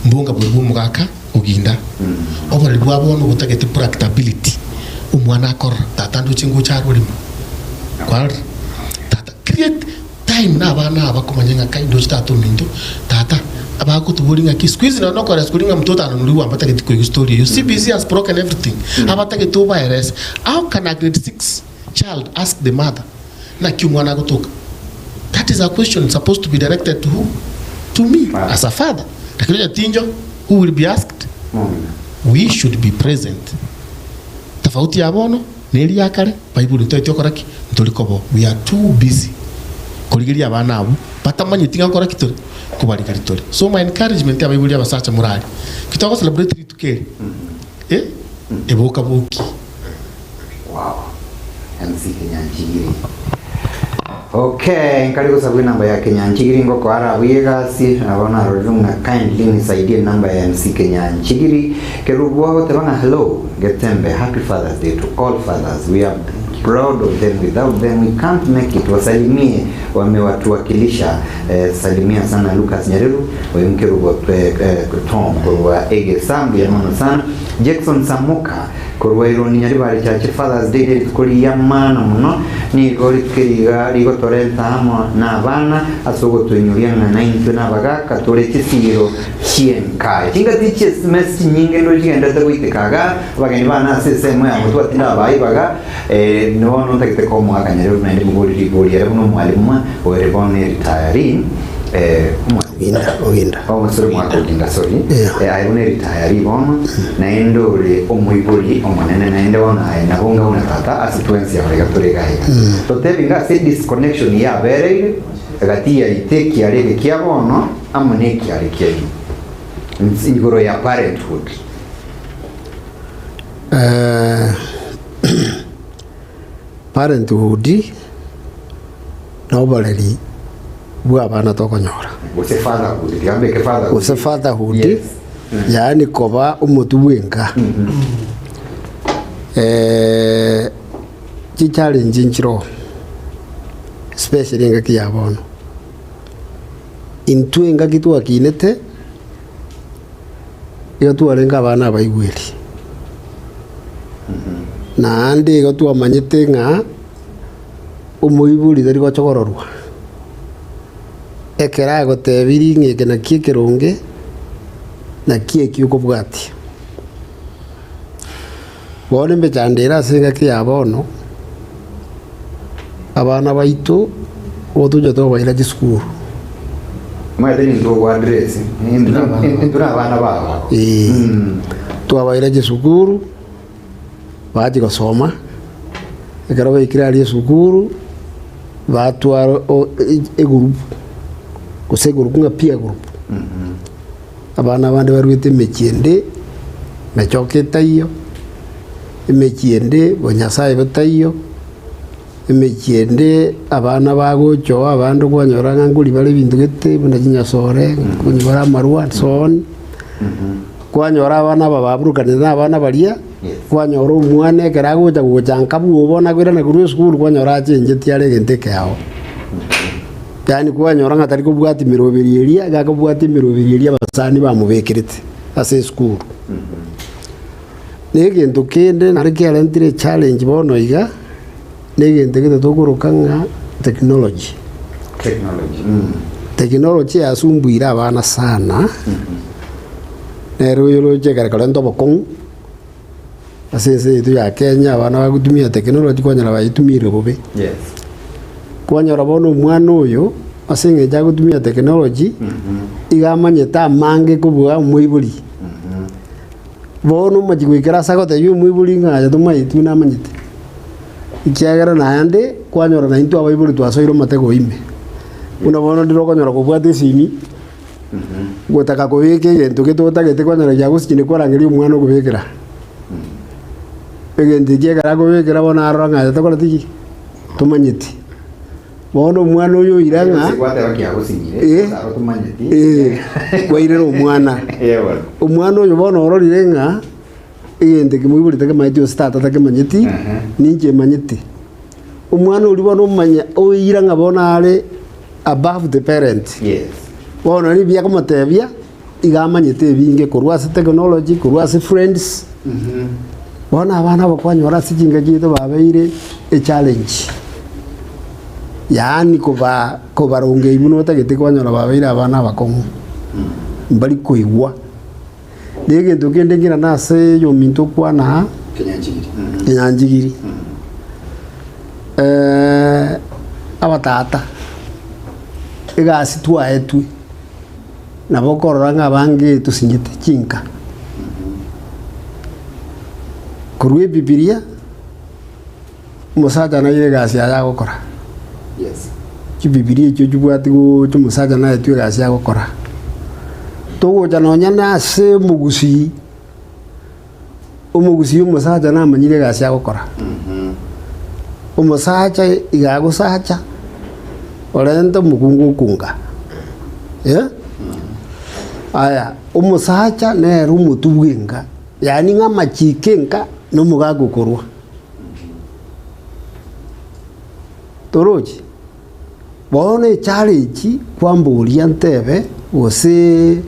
mbonga bori bwa omogaka oginda. Oboreri bwa bono botagete practability, omwana akorora, tata ndoche ngocha arwe rimo, kwarora? Tata create time na abana aba bakomanya ng'a kai ndoche tata ominto, tata abagotoboria ng'aki, siku hizi nonye nokora esukuru ng'a mtoto ananuriwa mbatageti koigwa story eyio, CBC has broken everything, abatagete obaerese, how can a grade 6 child ask the mother naki omwana agotoka? That is a question supposed to be directed to who? To me as a father. Lakini onye tinjo, who will be asked? We should be present. Tofauti ya bono neri ya kare, Bible ntoeti okora ki? Ntori koba oo. We are too busy korigeria abana abwo batamanyeti ng'a nkora ki tore? Nkobarigari tore. So my encouragement abaibori abasacha morari, ki togo celebrate rituko eri, eh, eboka boki. Wow. MC Kenyanchigiri. Okay, nkari gosabwa enamba ya Kenyanchigiri ngoko arabuye egasi nabo narorire ng'a kindly nisaidie enamba ya MC Kenyanchigiri Kerubo agoteba ng'a hello Getembe happy father's day to all fathers we are proud of them without them we can't make it wasalimie wamewatuwakilisha eh, salimia sana Lucas Nyareru oyo nkerubo eh, eh, Tom korwa Egesa mbuya mono sana Jackson Samuka Korwa Ironi Nyaribari Church Father's Day nerituko ri'amaana mono, nigo rituko eri iga rigotorenta amo nabana ase ogotoinyoria ng'a naintwe nabagaaka tore chisiiro chi'enka. Chingaki chi'esimesi chinyinge ndore chigenderete goiteka iga, abageni bane ase ensemo ya motwe tindi abae ibaga, bono ntagete komoa akanyarero naende mobori rigori ere buna omwalimu oere bono eritayari, Oginda, Oginda. Oh, sorry, mwaka Oginda, sorry. Yeah. Eh, aye buna eritayari bono, naende ore omoibori omonene, naende bono aye nabo ng'a buna tata ase twensi aba iga tore iga iga. Totebi ng'a ase disconnection yabereire gati yaito ekiara eke kia bono amo na ekiara kiaino Nsi- igoro ya parenthood. Eh, parenthood na oboreri bw'abana tokonyora. Gose fatherhood, tiga mbeke fatherhood. Gose fatherhood, Yes. yaani koba omotwe bw'enka. Eh, chichallenge nchiroo, especially engaki ya bono. Intwe engaki twakinete, iga twarenge abana abaigweri. Naende igo twamanyete ng'a. Omoibori tari gochogororwa, ekero agotebirie ng'a eke nakio ekeronge, nakio ekio okobwatia. Bono emechando ere ase engaki ya bono, abana baito ogotocha tobaira chisukuru. Omanyete nintwe ogo address, intwe na abana babo. Eeh, twabaira chisukuru. Bachia gosoma, ekero baikire aria esukuru, batwara o- e- egroup, gose egroup ng'a peer group. Abana bande barwete emechie ende, mechoka etaiyo, emechie ende bonyasaye botaiyo, emechie ende abana bagocha oo abande kwanyora ng'a nkori bare ebinto gete buna chinyasore, nkonywa bare amarwa and so on. Kwanyora abana aba baburukanire na abana baria, kwanyora omwana ekero agocha gocha nka bwoba bono akoirana korwa esukuru kwanyora achengetie are egento ekeao. Yaani kwanyora ng'a tari kobwatia emeroberi eria, iga akobwatia emeroberi eria abasani bamobekerete ase esukuru. Na egento kende naende kiarentire echallenge bono iga, na egento gete tokoroka ng'a technology. Technology. Technology yasumbuire abana sana, nere oyo oroche ekero korenta obokong'u, ase ense yaito ya Kenya abana bagotumia technology kwanyora bayetumire bobe. Yes. Kwanyora bono omwana oyo, ase eng'encho agotumia technology, iga amanyete amange kobua omoibori. Bono omochie goikera ase agotebia omoibori ng'a aye tomaeti buna amanyete. Ekiagera naende kwanyora naintwe abaibori twasoire omotego o ime. Buna bono ndire okonyora kobwata esimi, gotaka kobeka egento gete otagete kwanyora giagosichire kwarangeria omwana okobekera. Egento ekio ekero akobekera bono arora ng'a aye tokoreti ki? Tomanyeti. Bono omwana oyo oira ng'a Gose gwateba kiagosinyire, Eh. gose aro tomanyeti. Eh, kwairera omwana. Eh, bono. Omwana oyo bono ororire ng'a egento eke moibori takemanyeti gose tata takemanyeti, ninche manyete. Omwana oria bono omanya oira ng'a bono are above the parent. Yes. Bono ribi akomotebia, iga amanyete ebinge korwa ase technology, korwa ase friends. Bono abana aba kwanyora ase chinka chiaito babeire echallenge, yaani koba kobarongei buna otagete kwanyora babeire abana abakong'u, mbari koigwa. Na egento kende nkere nase oyominto okwana aa, Kenyanchigiri. Kenyanchigiri, abatata, egasi twaetwe. Nabo okorora ng'a abange tosinyete chinka. Korwa Ebibilia, omosacha naire egasi yaye agokora. Chibibilia echio chibwati gocha omosacha naetwe egasi agokora. Togocha nonya na ase omogusii, omogusii omosacha namanyire egasi agokora. Omosacha iga agosacha, orente omokungu okunga eh. Aya, omosacha nere omotwe bw'enka, yaani ng'a amachiko enka na omogaka okorwa. Torochi? Bono echallenge kwamboria ntebe gose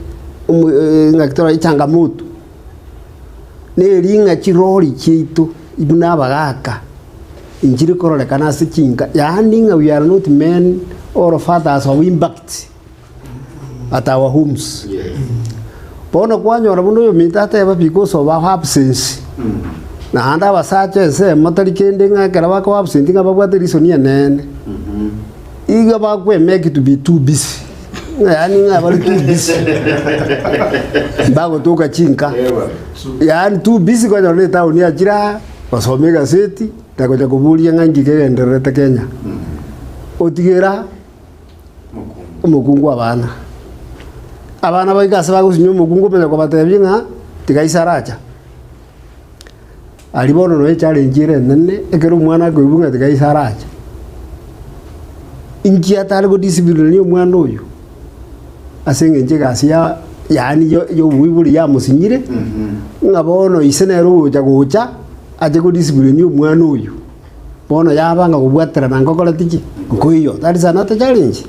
omo ng'aki tore echangamoto. Neri ng'a chirori chiaito buna abagaka nchiri kororekana ase chinka, yaani ng'a we are not men or fathers of impact at our homes. Bono kwanyora buna oyominto ateba because of our absence, naende abasacha ensemo tari kende ng'a ekero bakoba absent ng'a babwate reason enene, iga bakwemake to be too busy. Yaani ng'a bare too busy mbagotoka chinka yaani too busy konyora na etown achire aa gosoma egaseti na gocha koboria ng'a inki kegendererete Kenya. Otigera omokungu abana. Abana baika ase bagosinywa omokungu omanya kobatebia ng'a tiga ise aracha. Aria bono nonya echallenge ere enene, ekero omwana akoigwa ng'a tiga ise arache, inki atare godiscipline omwana oyo ase eng'encho egasi ya yaani ya ya oboibori yamosinyire, ng'a bono ise nere ogocha gocha ache godiscipline omwana oyo. Bono yaba ng'a kobwaterana nkokoreti ki? Nkoiyo. That is another challenge.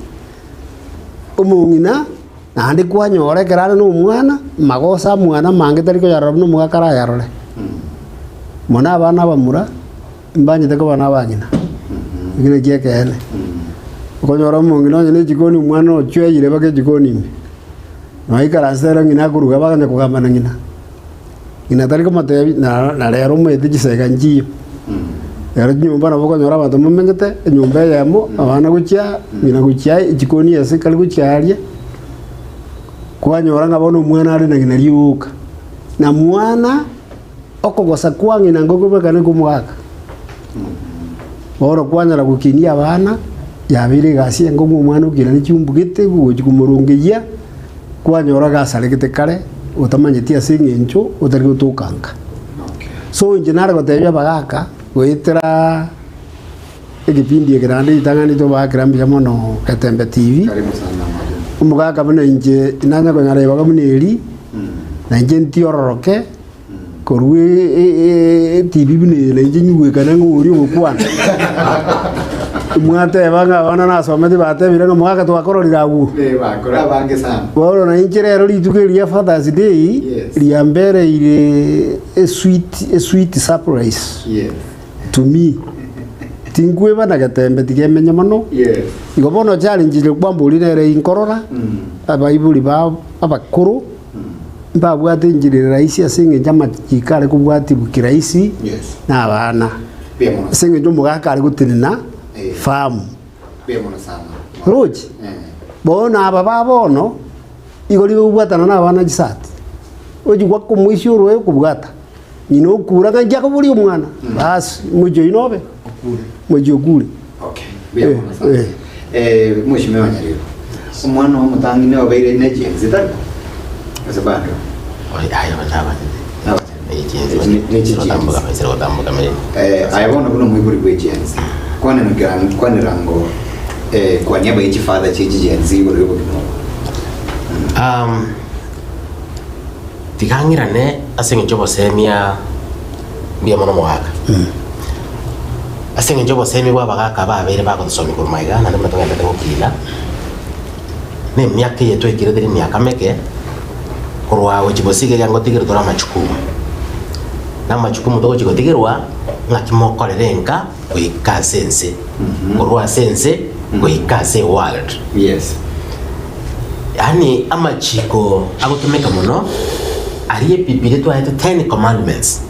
Omong'ina naende kwanyora ekero are na omwana, magoso amwana amange tari koyarora buna omogaka arayarore. Mono abana abamura, mbanyete koba na abang'ina, ekio nakio ekeene. Okonyora omong'ina onye na echikoni omwana ochweire mpaka echikoni ime, noikaransete ere ng'ina akoruga baganya kogamba na ng'ina. Ng'ina tari komotebia na na rero omoete chisega nchiyo. Ero chinyomba nabo okonyora abanto momenyete enyomba eyemo, abana gochia ng'ina gochia echikoni ase kare gochia aria, kwanyora ng'a bono omwana are na ng'ina rioka. Na mwana, okogosa kwa ng'ina ngokobekana nkomogaka. Bono kwanyara gokinia abana, yabeire egasi enkong'u omwana okina ne chiumbu gete, gochia komorongeyia. Kwanyora gasaregete kare, otamanyeti ase eng'encho otari gotoka nka. So inche nare gotebia abagaka goetera egepindi eke naende ritang'ani tobakera mbuya mono Getembe TV, omogaka buna inche nanye konyora ribaga buna eri, na inche ntiororoke. Korwa etibi buna eye nainche nyigwekane ng'a oria ogokwana. Mwateba ng'a abana nasomete batebire ng'a mogaka twakororire abwo. Eh, bakora abange sana. Bono nainche rero rituko eri ria Father's Day Yes. riambereire a sweet, a sweet surprise Yes. to me. Tinkweba na getembe tiga emenye mono. Yes. Igo bono challenge ere kwamboria nere inkorora, abaibori ba abakoro. Mbabwate enchera ere rahisi ase engencho amachiko are kobwatigwa kirahisi Yes. na abana. Mbuya mono. Ase engencho omogaka are gotenena Eh. farm. Mbuya mono sana. Roche? Eh. Bono aba ba bono igo rigobwatana na abana chisati. Ochi gwaka omoisia oroe okobwata. Ng'ina okura ng'a inki akoboria omwana. Bas, mochie oyio nobe. Okure. Mochie okure. Okay. Mbuya mono sana. Eh, Eh, Mheshimiwa Nyaribo. Omwana omotangi nigo obeire ne Gen Z tari? Gose bado? Aye, aye, nabachete. Nabachete. Eh, Gen Z. Gen Z Ne chi Chirotamboka, Gen Z. chirotamboka mere. Eh, aye bono buna omoibori bwe Gen Z, kwanera kwanera ngo eh, kwa niaba ye chifather chie chi Gen Z igoro y'obogima obo. Um, tiga ng'irane ase eng'encho obosemia mbuya mono omogaka. Ase eng'encho obosemia bwa abagaka babeire bagotosomia korwa magega naende buna togenderete gokina, na emiaka eye twaikire teri emiaka meke, korwa gochia bosio iga ngotigerwa tore amachukumu. Na amachukumu togochia gotigerwa, ng'aki mokorera enka goika ase ense, korwa ase ense goika ase eworld. Yes. Yaani amachiko agotumeka mono aria ebibilia twaetwe ten commandments,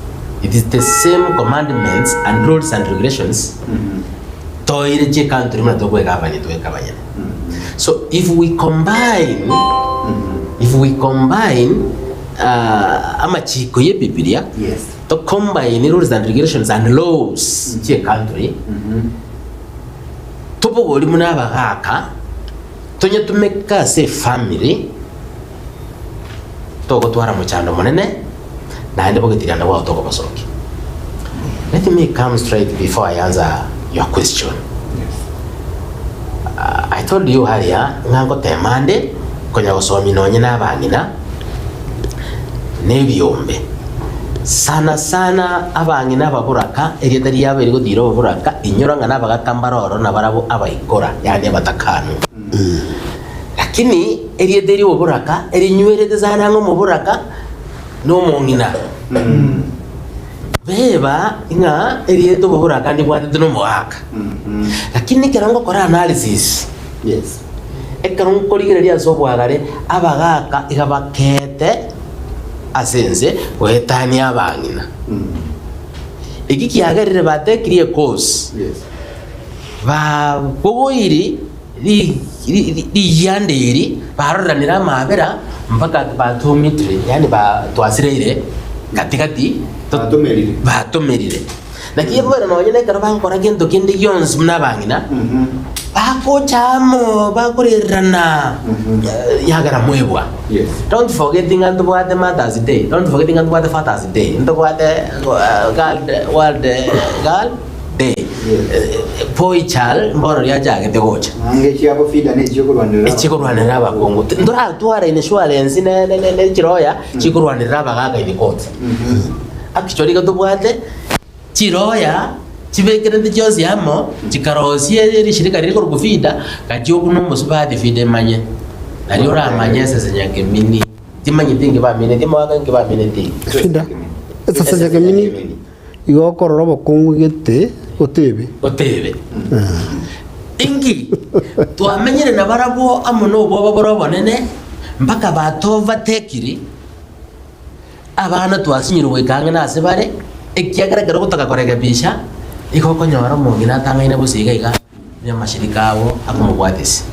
it is the same commandments and rules and regulations toire chie country buna tokoegavani tweka abanyene. So if we combine if we combine uh, amachiko ye Bibilia Yes. to combine rules and regulations and laws chie country tobogori buna abagaka tonyetumeke ase efamily togotwara mochando monene naende bogetiranda bwao tokobosokia. Let me come straight before I answer your question. Uh, I told you earlier ng'a ngotema nde konya gosomia nonye na abang'ina na ebiombe sana sana abang'ina ababoraka erieta riabo erigotira oboboraka inyora ng'a nabagaka mbare ororo nabarabwo abaikora yaani abatakanu Lakini erieta eria oboboraka erinywerete sana ng'a omoboraka na omong'ina. Beba ng'a erieta oboboraka ndibwatete na omogaka. Lakini ekero ngokora analysis, Yes. ekero nkorigereria ase obwagare, abagaka iga bakete ase ense goetania abang'ina. Eki kiagerire batekirie ecourse, Yes. babogoiri Rigianda eri baroranire amaabera mpaka batomitire, yaani twasireire gati gati, batomerire. Naki bono nonye nekero bagokora gento kende gionsi buna abang'ina, bagocha amo bakorerana yagera mwebwa. Don't forget ng'a ntobwate Mother's Day, don't forget ng'a ntobwate Father's Day, ntobwate Girl World Girl Day. Boy child mbono riachagete gocha. Ang'e chiabo FIDA nechi'okorwanerera Echikorwanerera abakungu. Ntoratware insurance ne ne ne chiroya chikorwanerera abagaka in court. Actually iga tobwate chiroya chibekerete chionsi amo chikarosia erishirika riria rikorokwa FIDA gachia obuna omosubati FIDA emanye. Nario oramanye esese nyakemini. Timanyeti inki baminetie omogaka inki baminetie inki. FIDA esese nyakemini. Igo okorora obokong'u gete otebe. Otebe, Inki twamenyire nabarabwo amo nobwoba bore obonene, mpaka batobatekiri abana twasinyirwe goika ang'e nase bare, ekiagera ekero gotaka korekebisha, igo okonyora omong'ina atang'aine bosa iga iga namashirika abo akomobwatisia.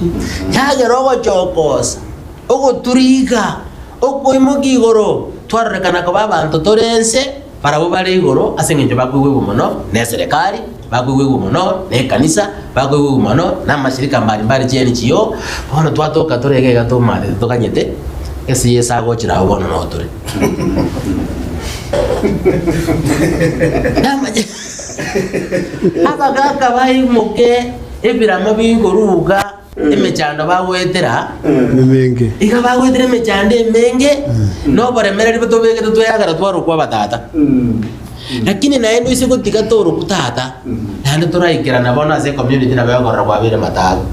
Yagera ogochokosa, ogoturiga, okoimokia igoro, twarorekana koba abanto tore ense, Barabwo bare igoro ase engencho bakoigwegwa mono neserekari, bakoigwegwa mono nekanisa, bakoigwegwa mono namashirika mbari mbari chi NGO, bono twatoka tore iga iga tomaarete toganyete ase Yeso agochera abwo bono noo tore. Namanye abagaka baimoke ebirama bia igoro iga. Emechando bagoetera Emenge. iga bagoetera emechando emenge na oboremereri tobegete tweyagera twarokwa abatata lakini naende oise gotiga torokwa tata naende toraikerana bono ase ecommunity nabo egokorora kwabeire matagu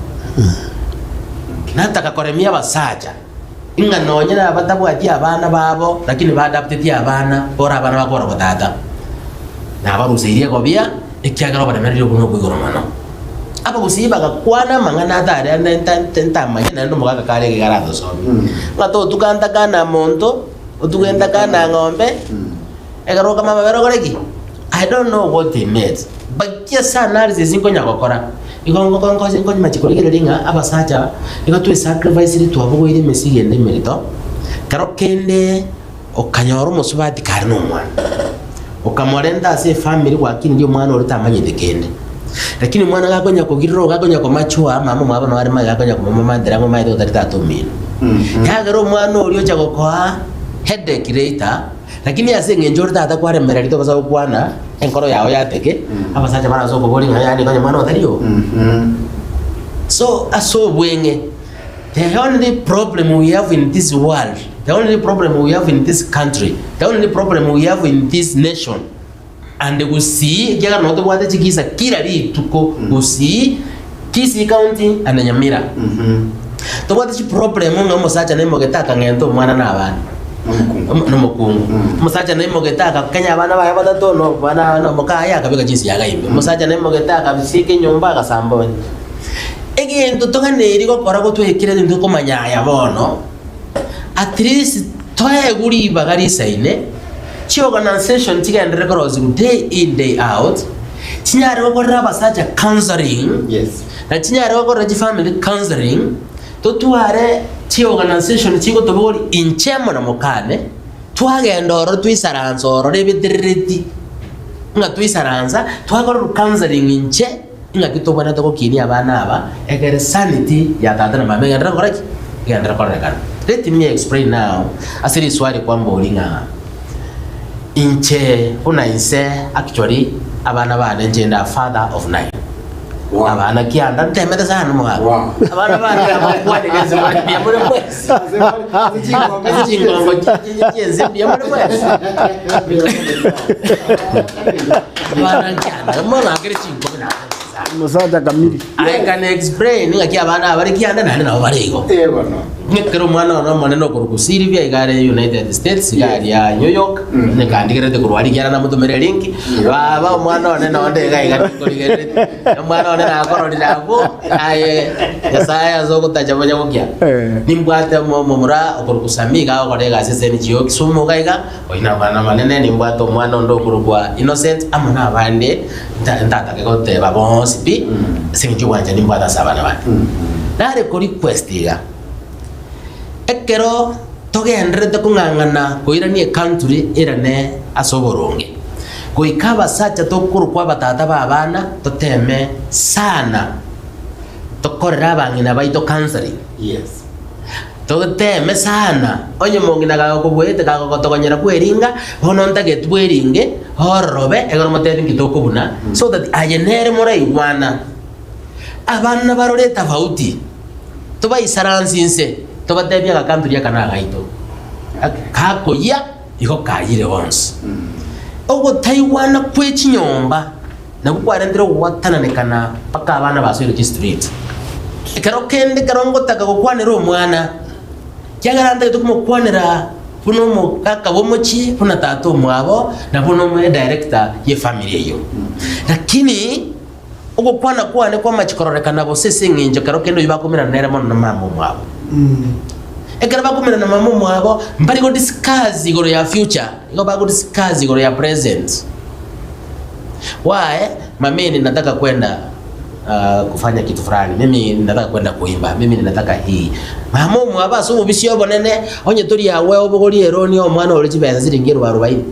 nataka koremia abasacha ng'a nonye nabatabwati abana babo lakini baadaptetie abana bore abana bakorokwa tata nabaruseirie egobia ekiagera oboremereri obwo nobwa igoro mono. Abagusii bagakwana amang'ana atare ande ntamanya naende omogaka kare iga aratosomie. Ng'a totuka ntakana monto, otuge ntakana ng'ombe, ekero okama amabere okore ki? I don't know what they meant, but ase analysis nkonya gokora, igo nkomachi korigereria ng'a abasacha igo twesacrificire twabogoire emesigo ende emerito, kero kende Okanyora omosubati kare nomwana, okamorenta ase efamiri gwakinirie omwana oria tamanyete kende. Lakini omwana gakonya kogirora gakonya komachua mama omwabo noo are magega akonya komomamantera ng'a omaete otari tata omino. Yagera omwana oria ocha gokoa headache later, Lakini ase eng'encho ore tata kwaremereria tobasa gokwana enkoro yao yateke, abasacha barase okoboria ng'a yaani konya mwana otari oo. So ase obweng'e, the only problem we have in this world, the only problem we have in this country, the only problem we have in this nation, and Gusii, ekiagera nabo tobwate chikisa kira rituko Gusii, Kisii County and Nyamira. Tobwate chiproblem ng'a omosacha naimogete akang'enta omwana na abana. Nomokungu. Omosacha naimogete agakenya abana baye batato na omwana na mokaye akabeka chinsiaga ime. Omosacha naimogete akabisieka enyomba agasamba onye. Egento toganeiri gokora gotwekire intwe komanya aya bono, at least toegwe ribaga risaine, chiorganisation chigenderere korosiwa day in day out, chinyare gokorera abasacha counselling, na chinyare gokorera chifamily counselling, totware chiorganisation chigotoboria inche amo na mokane, twagenda ororo twaisaransa ororo ebeterereti, ng'a twaisaransa, twakorerwa counselling inche, Ing'aki tobwenerete gokinia abana aba ekere sanity ya tata na mama egenderere gokora ki? Egenderere kororekana. Let me explain now ase riswali kwambori ng'a inche buna inse actually abana bane inche inde a father of nine. Abana kianda ntemete sana omogaka. Abana bane abakwanire ense more mbuya more mwensi. Ase chingongo chiense mbuya more mwensi. Omosacha kamiri. I can explain ng'aki abana aba bare kianda naende nabo bare igo. Ekero omwana one omonene okorokwa Sylvia iga are United States iga aria New York nikandigerete korwa aria ekiagera namotomere link baba omwana one nonde iga iga nikorigerereti omwana one nakororire abwo aye Nyasaye ase ogotacha bonya gokia nimbwate omomura okorokwa Sammy iga agokora egasi ase NGO Kisumu iga iga. Oyio nabana abanene, nimbwate omwana onde okorokwa Innocent, amo nabande nta- ntatake goteba bonsi pi, ase eng'encho y'obwanchani nimbwate ase abana bane. Nare ko request iga, ekero togendererete kong'ang'ana koirania ecountry erane ase oboronge, goika abasacha tokorokwa abatata ba abana toteme sana tokorere abang'ina baito counselling. Yes. Toteeme sana, onye omong'ina gagokobuete kagogotogonyera kweringa, bono ntageti bweringe, ororobe, ekero omotebi nki tokobuna, so that aye nere moraigwana. Abana barore etafauti, tobaisaranse inse, tobatebie agakanturi aka nagaito, kakoyia igo kayire bonsi. Ogotaigwana kwe chinyomba Nabwo kwarentire ogwatananekana mpaka abana basoire chistreet. Ekero kende ekero ngotaka gokwanera omwana, kiagera ntagete komokwanera buna omogaka bw'omochie, buna tata omwabo, na buna omo edirector y'efamily eyio. Lakini ogokwana kwane kwamachi kororekana bosa ase eng'encho ekero kende oyio bakomerana nere mono na mama omwabo. Ekero bakomerana na mama omwabo, mbari go discuss igoro ya future, igo bago discuss igoro ya present. Why mami ninataka kwenda uh, kufanya kitu fulani, mimi ninataka kwenda kuimba, mimi ninataka hii. Mama omwabo ase obobisi obonene, onye tori agwo obogorie eroni omwana ore chibesa siringi erubu arobaini.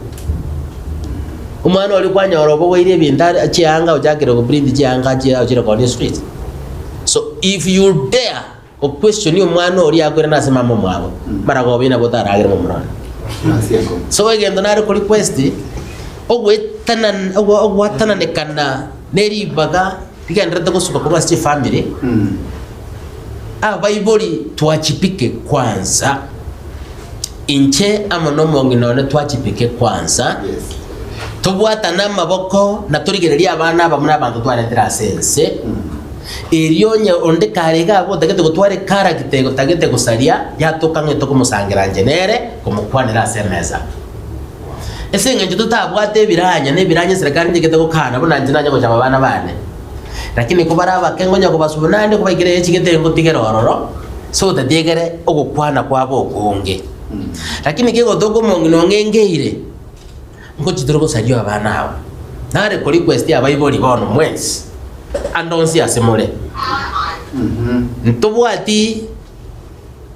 Omwana oria kwanyora obogoirie ebinto are chianga ochakire goprint chianga chia ochire koonia street. So if you dare go question omwana oria akoirana ase mama omwabo, maragoba nabo otaragere momura one. So egento nare ko request, ogoetana ogwatananekana ne ribaga rigendererete gosuka korwa ase chifamiri, abaibori twachipike kwanza, inche amo na omong'ina one twachipike kwanza, tobwatane amaboko na torigererie abana aba buna abanto twaretire ase ense, Erio onye onde kare iga abwo otagete gotwara ekaragita egotagete gosaria, yatoka ng'a tokomosangera inche nere, komokwanera ase emesa. Ase engencho totabwate ebiranya, na ebiranya eserekari nchegete gokana buna inche nanye gochaba abana bane. Lakini kobare abake nkonya kobasubuna naende kobaikera echigete ngotigere ororo, so that egere ogokwana kwabo okonge. Lakini kegotoka omong'ina ong'engeire, Ngochia tore gosaria abana aba. Nare ko request abaibori bono mwensi ande onsi ase more. Ntobwati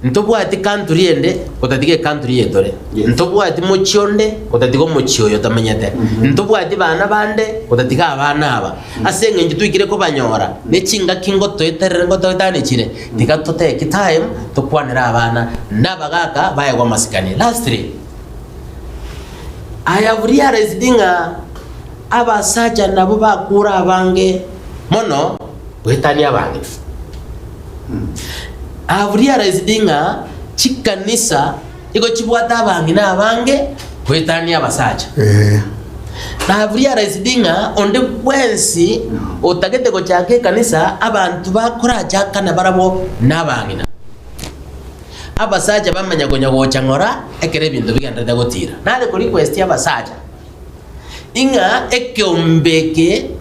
ntobwati country ende gotatiga ecountry eye tore. Ntobwati mochie onde gotatiga omochie oyo tomenyete. Ntobwati bana bande gotatiga abana aba. Ase eng'encho twaikire kobanyora ne chingaki ngotoeterere ngotoetanechire tiga to take time tokwanere abana na abagaka baegwe amasikani. Lastly. I have realized ng'a abasacha nabwo bakure abange mono goetania abang'ina. I have realized ng'a chikanisa igo chibwate abang'ina abange goetania abasacha. Na I have realized ng'a onde bwensi otagete gochaka ekanisa abanto bakorachakana barabwo nabang'ina. Abasacha bamanya konya gocha ng'ora ekero ebinto bigendererete gotiira. Nare ko-request abasacha ing'a ekeombe eke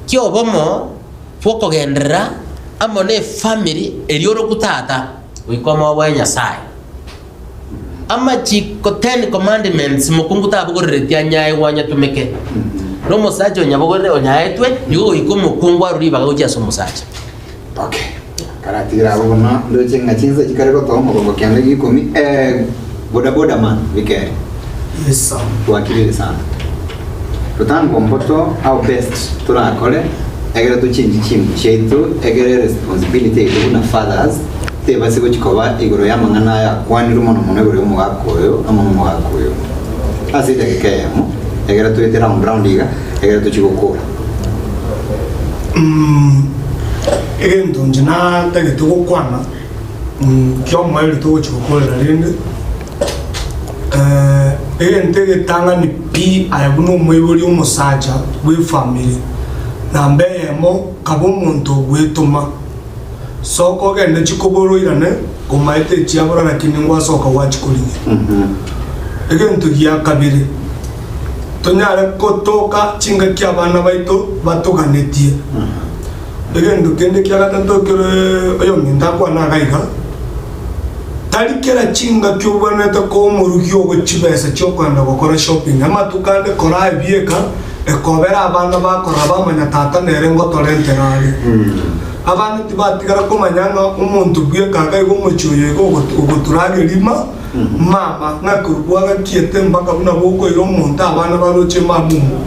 ki'obomo bw'okogenderera amo nefamiri eria orokwu tata goika omoboe Nyasae. Amachiko Ten Commandments mokungu tabogoreretie anyaegwe anyatumeke, na omosacha onyabogorere onyaetwe, nigo goika omokungu arure ribaga gochia ase omosacha. Okay. Karatigire abwo bono ndoche ng'a chinsa chikare gotoa omogongo kianda gia ikomi eh, boda boda man bikeri. Yes sir. Twakirire sana. Totango mboto our best torakore egere tochenji chimbu chiaito egere responsibility yaito buna fathers tebase gochi koba igoro y'amang'ana aya akwanirwe mono mono igoro y'omogaka oyo amo nomogaka oyo. Ase edageka eyemo egere toete round round iga egere tochi gokora. Egento inche natagete gokwana kiomoerio togochia gokorera rende, egento egetang'ani pi aye buna omoibori omosacha bw'efamiri, namba eyemo kaba omonto ogwetoma, soka ogende chikoboro oirane omaete echiabora lakini ngwasoka gwachikorigia. Egento gia kabere. Tonyare gotoka chingaki abana baito batoganetie. Egento kende kia gatato ekero oyominto akwana iga iga, tari kera chingaki obwenerete koa omorugi ogo chibesa chi'okoenda gokora shopping. Amatuko ande kora ebieka ekobera abana bakorora bamanya tata nere ngotorentera are. Abana tibatigara komanya ng'a omonto bweka iga iga omochie oyo iga ogotorageria rima. Mama, ng'aki kwagakiete mpaka buna bokoira omonto abana baroche mamumu,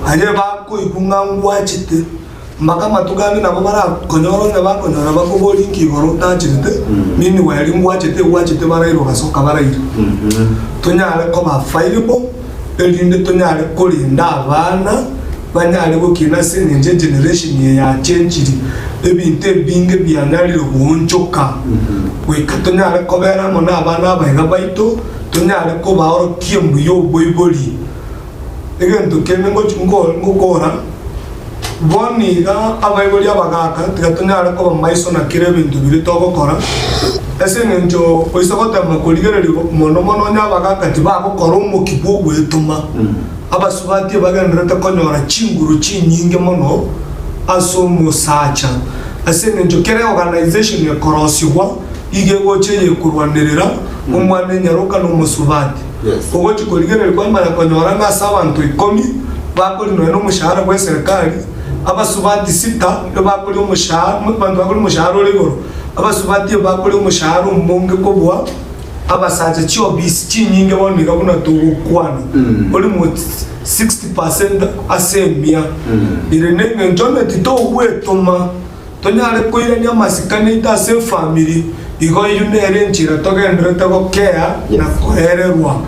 aye bakoigwa ng'a ngwachete, mpaka amatuko ande nabo barakonyora onye bakonyora bakoborie inki igoro otacherete, meanwhile ngwachete egwachete baraire ogasoka baraire. Tonyare koba available erinde tonyare korenda abana banyare gokina ase engencho egeneration eye yachenchiri, ebinto ebinge bianyarire goonchoka, goika tonyare kobera amo nabana abaiga baito, tonyare kobaorokia mbuya oboibori. Egento kende ngochi nko ngokora, bono iga abaibori abagaka tiga tonyare koba maiso na kera ebinto biria togokora, ase eng'encho oise gotema korigereria mono mono onye abagaka tibagokora omokia bw'ogwetoma. Abasubati bagendererete konyora chinguru chinyinge mono ase omosacha, ase engencho kera eorganization ekorosigwa iga egocha eyekorwanerera omwana enyaroka na omosubati. Ogochi korigereria kwamanya konyora ng'a ase abanto ikomi bakoria nonya nomoshahara bw'eserekari, abasubati sita ebakoria omoshahara, abanto bakoria omoshahara ore igoro, abasubati ebakoria omoshahara omonge kobua. Abasacha chiobisi chinyinge bono iga buna togokwana, almost 60% ase emia, ere neng'encho onye titogwetoma tonyare koirania amasikani aito ase efamiri, igo eyio nere enchera togendererete gokea na koererwa.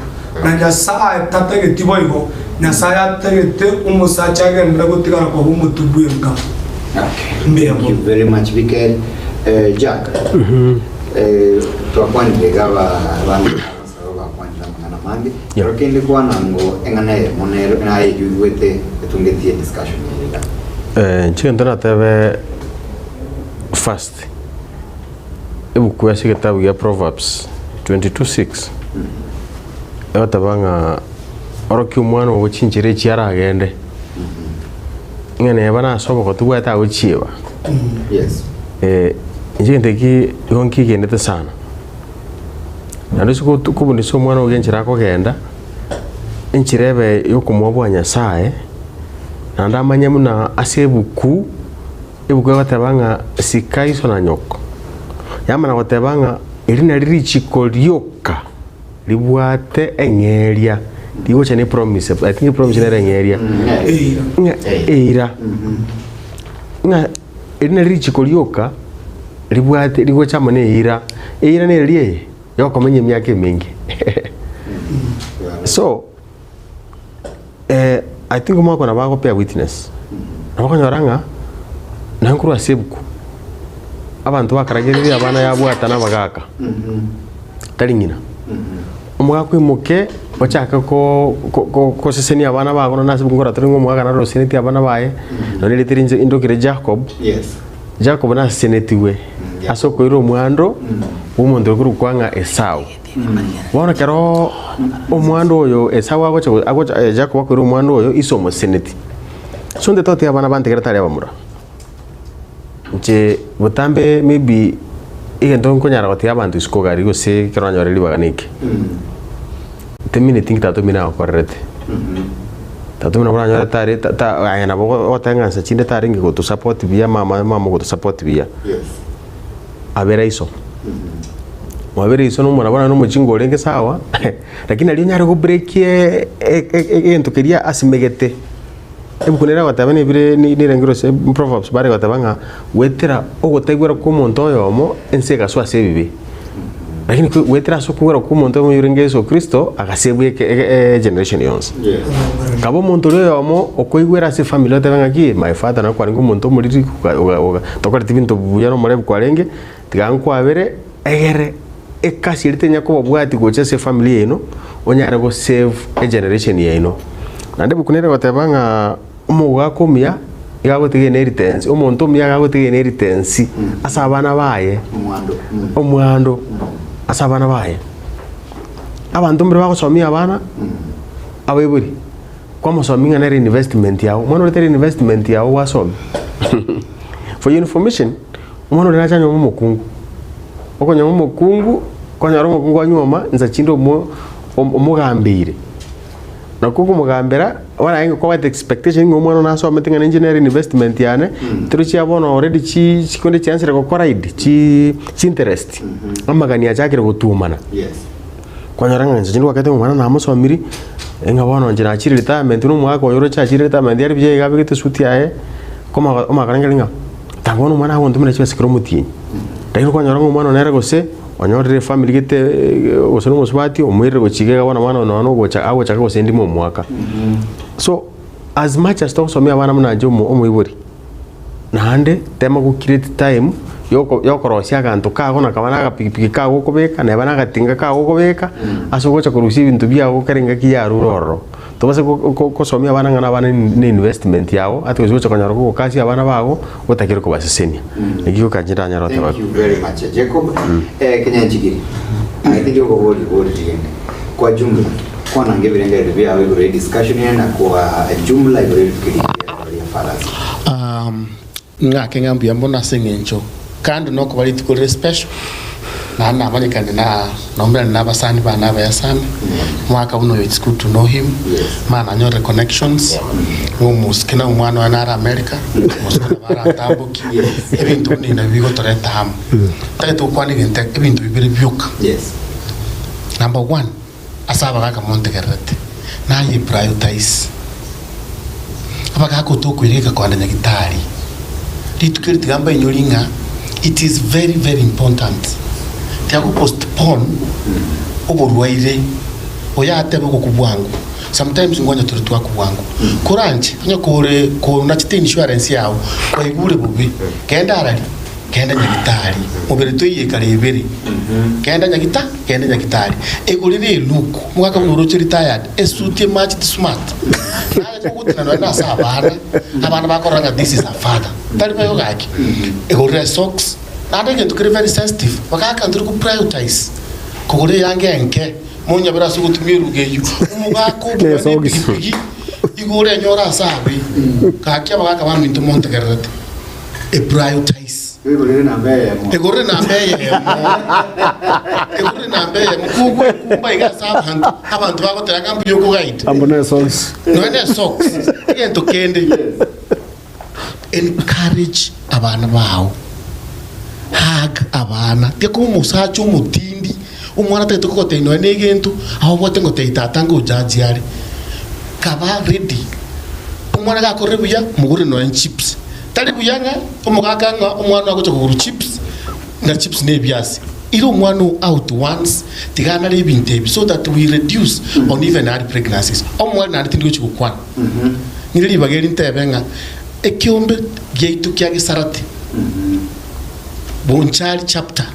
Na Nyasae tatageti boigo, Nyasae atagete omosacha agenderere gotigara koba omotwe bw'enka. Mbuya Thank mono. you very much Bikel. Eh, Jack. Eh, twakwanire iga aba- abana abasabo bakwanire amang'ana amange Yeah. ero kende kwana ngo eng'ana eyemo nero naye eywo igwete etungetie discussion eye iga Eh, inche gento natebe first, ebuku ase egetabu gia Proverbs 22:6, egoteba ng'a orokia omwana ogo chinchera echi aragende, ng'a neba nase obogotu bwaye tagochieba. Yes. Eh, inche egento eki igo nkigenete sana. Naende ase gotu kobundisa omwana ogo enchera akogenda, enchera ebe ya okomoa Nyasaye, naende amanye buna ase ebuku, ebuku egoteba ng'a sika iso na nyoko, yamana goteba ng'a eri nari richiko rioka ribwate eng'eria, rigocha ne promise, I think epromise nere eng'eria, ng'a eira. Ng'a eri nari richiko rioka ribwate rigocha amo na eira, eira nere eye, yokomenya emiaka emenge. So, Eh, I think omwaka nabo agopea witness. Nabo okonyora ng'a naye nkorwa ase ebuku, abanto bakaragereria abana yabwata na abagaka, tari ng'ina. Omogaka oimoke ochake ko- ko- ko- kosesenia abana bago nonye ase ebuku nkorora tore ng'a omogaka naro oseseneti abana baye, nonye erieta rinche indokire Jacob, Yes. Jacob nasesenetigwe ase okoira omwando bwa omonto okorokwa ng'a Esau. Bono ekero omwando oyo Esau agocha go- agocha eh, Jacob akoira omwando oyo ise omoseneti. So nte totiga abana bantegere tari abamura. Inche botambe maybe egento nkonyara gotiga abanto isiko gari gose ekero nanyore ribaga neke. Temineti nki tata omino agokorerete. Tata omino nabo oranyore tare ta- ta aye nabo ogoteba ng'a nsa chinde tarenge gotosupport buya mama mama ogotosupport buya. Abere iso. Mwabere iso nomwana bono nomochinga orenge sawa, lakini nario onyare gobreak egento keria asimegete. Ebuku nere egoteba nebire nerenge gose Proverbs bare goteba ng'a goetera ogotaigwera kwa omonto oyomo ense egaswa ase ebibe. Lakini goetera ase okogwera kwa omonto oyomo orenge Yeso Kristo agasebwa eke egeneration yonsi. Kaba omonto oria oyomo okoigwera ase efamiri otebe ng'aki my father nabo kwarenge omonto omoriri tokoreti binto buya na omorebu kwarenge, tiga nkwabere egere ekasi eria tenya kobabwati gocha ase efamiri yaino onyare go save egeneration yaino. Naende ebuku nere egoteba ng'a omogaka omuya iga agotiga inheritance, omonto omuya iga agotiga inheritance ase abana baye, omwando ase abana baye. Abanto mbare bagosomia abana, abaibori, kwamosomia ng'a nere investment yago, omwana oria tari investment yago gwasomia. For your information, omwana oria nache anyuome omokungu, okonyora omokungu, okonyora omokungu anyuoma, nsa chinde omo omogambeire. Nakwo okomogambera, bono aye kwabwate expectation ng'a omwana one nasomete ng'a ninche nere investment yane, toro chia bono already chi chikonde chiansire gokora id chi chinterest, amagani achakire gotuomana. Kwanyora ng'a inche ndwakete ng'a omwana namosomirie, ng'a bono inche nachire retirement buna omwaka oyo oroche achire retirement aria buya iga abegete esuti yaye, koma omakarengereria ng'a tanga bono omwana agontomera chibesa kera omotienyi. Lakini kwanyora ng'a omwana one nere gose, onyorire efamiri gete gose na omosubati omoirire gochia iga iga bono omwana oyo nonya ogocha agochaka gose ndimo omwaka. So, as much as togosomia abana buna inche omo omoibori, naende tema go create time yoko yokorosia aganto kago na kaba na agapikipiki kago okobeka neba na agatinga kago okobeka, ase ogocha korusia ebinto biago kera engaki yarure ororo. Tobase gosomia abana ng'a nabana ne investment yabo ati gose gocha konyora kogokasia abana bago otakire kobasesenia. Naki goka inche ndanyare goteba. Thank you very much Jacob. Eh, Kenyanchigiri, aye tindi okoboria ribori rinde. Kwa jumla, kwananga ebirengererio biao igoro ye discussion eye na kwa jumla igoro ye rituko eri riria ria Fathers. Um, Ng'ake ng'a mbuya mono ase engencho kando nokoba rituko rire special, naende namanyekane na naumerane na abasani bane abaya sana, omwaka buna oyo it's good to know him, mara nanyorire connections, ng'a omosike na omwana oye nare America, omosike nabo arantamboki, ebinto buna ebi nabio bigotoreta amo. Ntagete gokwana egento ebinto bibere bioka. Number one, Ase abagaaka montegererete, naye prioritize abagaaka otokoira geka kogenda nyagitari. Rituko eri tiga mbainyori ng'a it is very very important tiga go postpone oborwaire oyatebe ogokwa bwango. Sometimes ngonya tore twakwa bwango. Koranche onye kore konachete insurance yago kwaigure bobe, genda arari. Genda nyagitari, mobere toiyekare ebere. Genda nyagita, genda nyagitari. Egorere eluku, omogaka buna oroche retired, esuti emacheti smart. Naye kogotina nonya nase abana, abana bakorora ng'a this is a father. Tari boigo gaki. Egorere esocks, naende egento kere very sensitive, bagaka ntori ko prioritize kogora eyanga enke, monyabere ase ogotumia eruga eyio. Omogaka obuya ne epigipigi, igo orenyore ase abe. Gaki abagaka baminto montegererete. Eprioritize. Egorere namba eyemo. Egorere namba eyemo. Egorere namba eyemo. Kogwekumba iga ase abanto, abanto bagoteba ng'a mbuya okogaita. Amo ne socks. Nonya ne socks. Egento kende, encourage abana bao. Hug abana. Tiga koba omosacha omotindi, omwana atagete kogotebia nonya na egento, ababwate ngotebia tata ngojaji are. Kaba ready. Omwana gakorire buya, mogorere nonya chips. Tari buya ng'a omogaka ng'a omwana oye agocha kogorwa chips, na chips ne ebiasi. Ira omwana oo out once tiga anare ebinto ebi so that we reduce on even early pregnancies. Omwari naende tindi gochia gokwana. Ng'ire ribaga eri ntebe ng'a ekeombe giaito kia Gesarate, Bonchari chapter,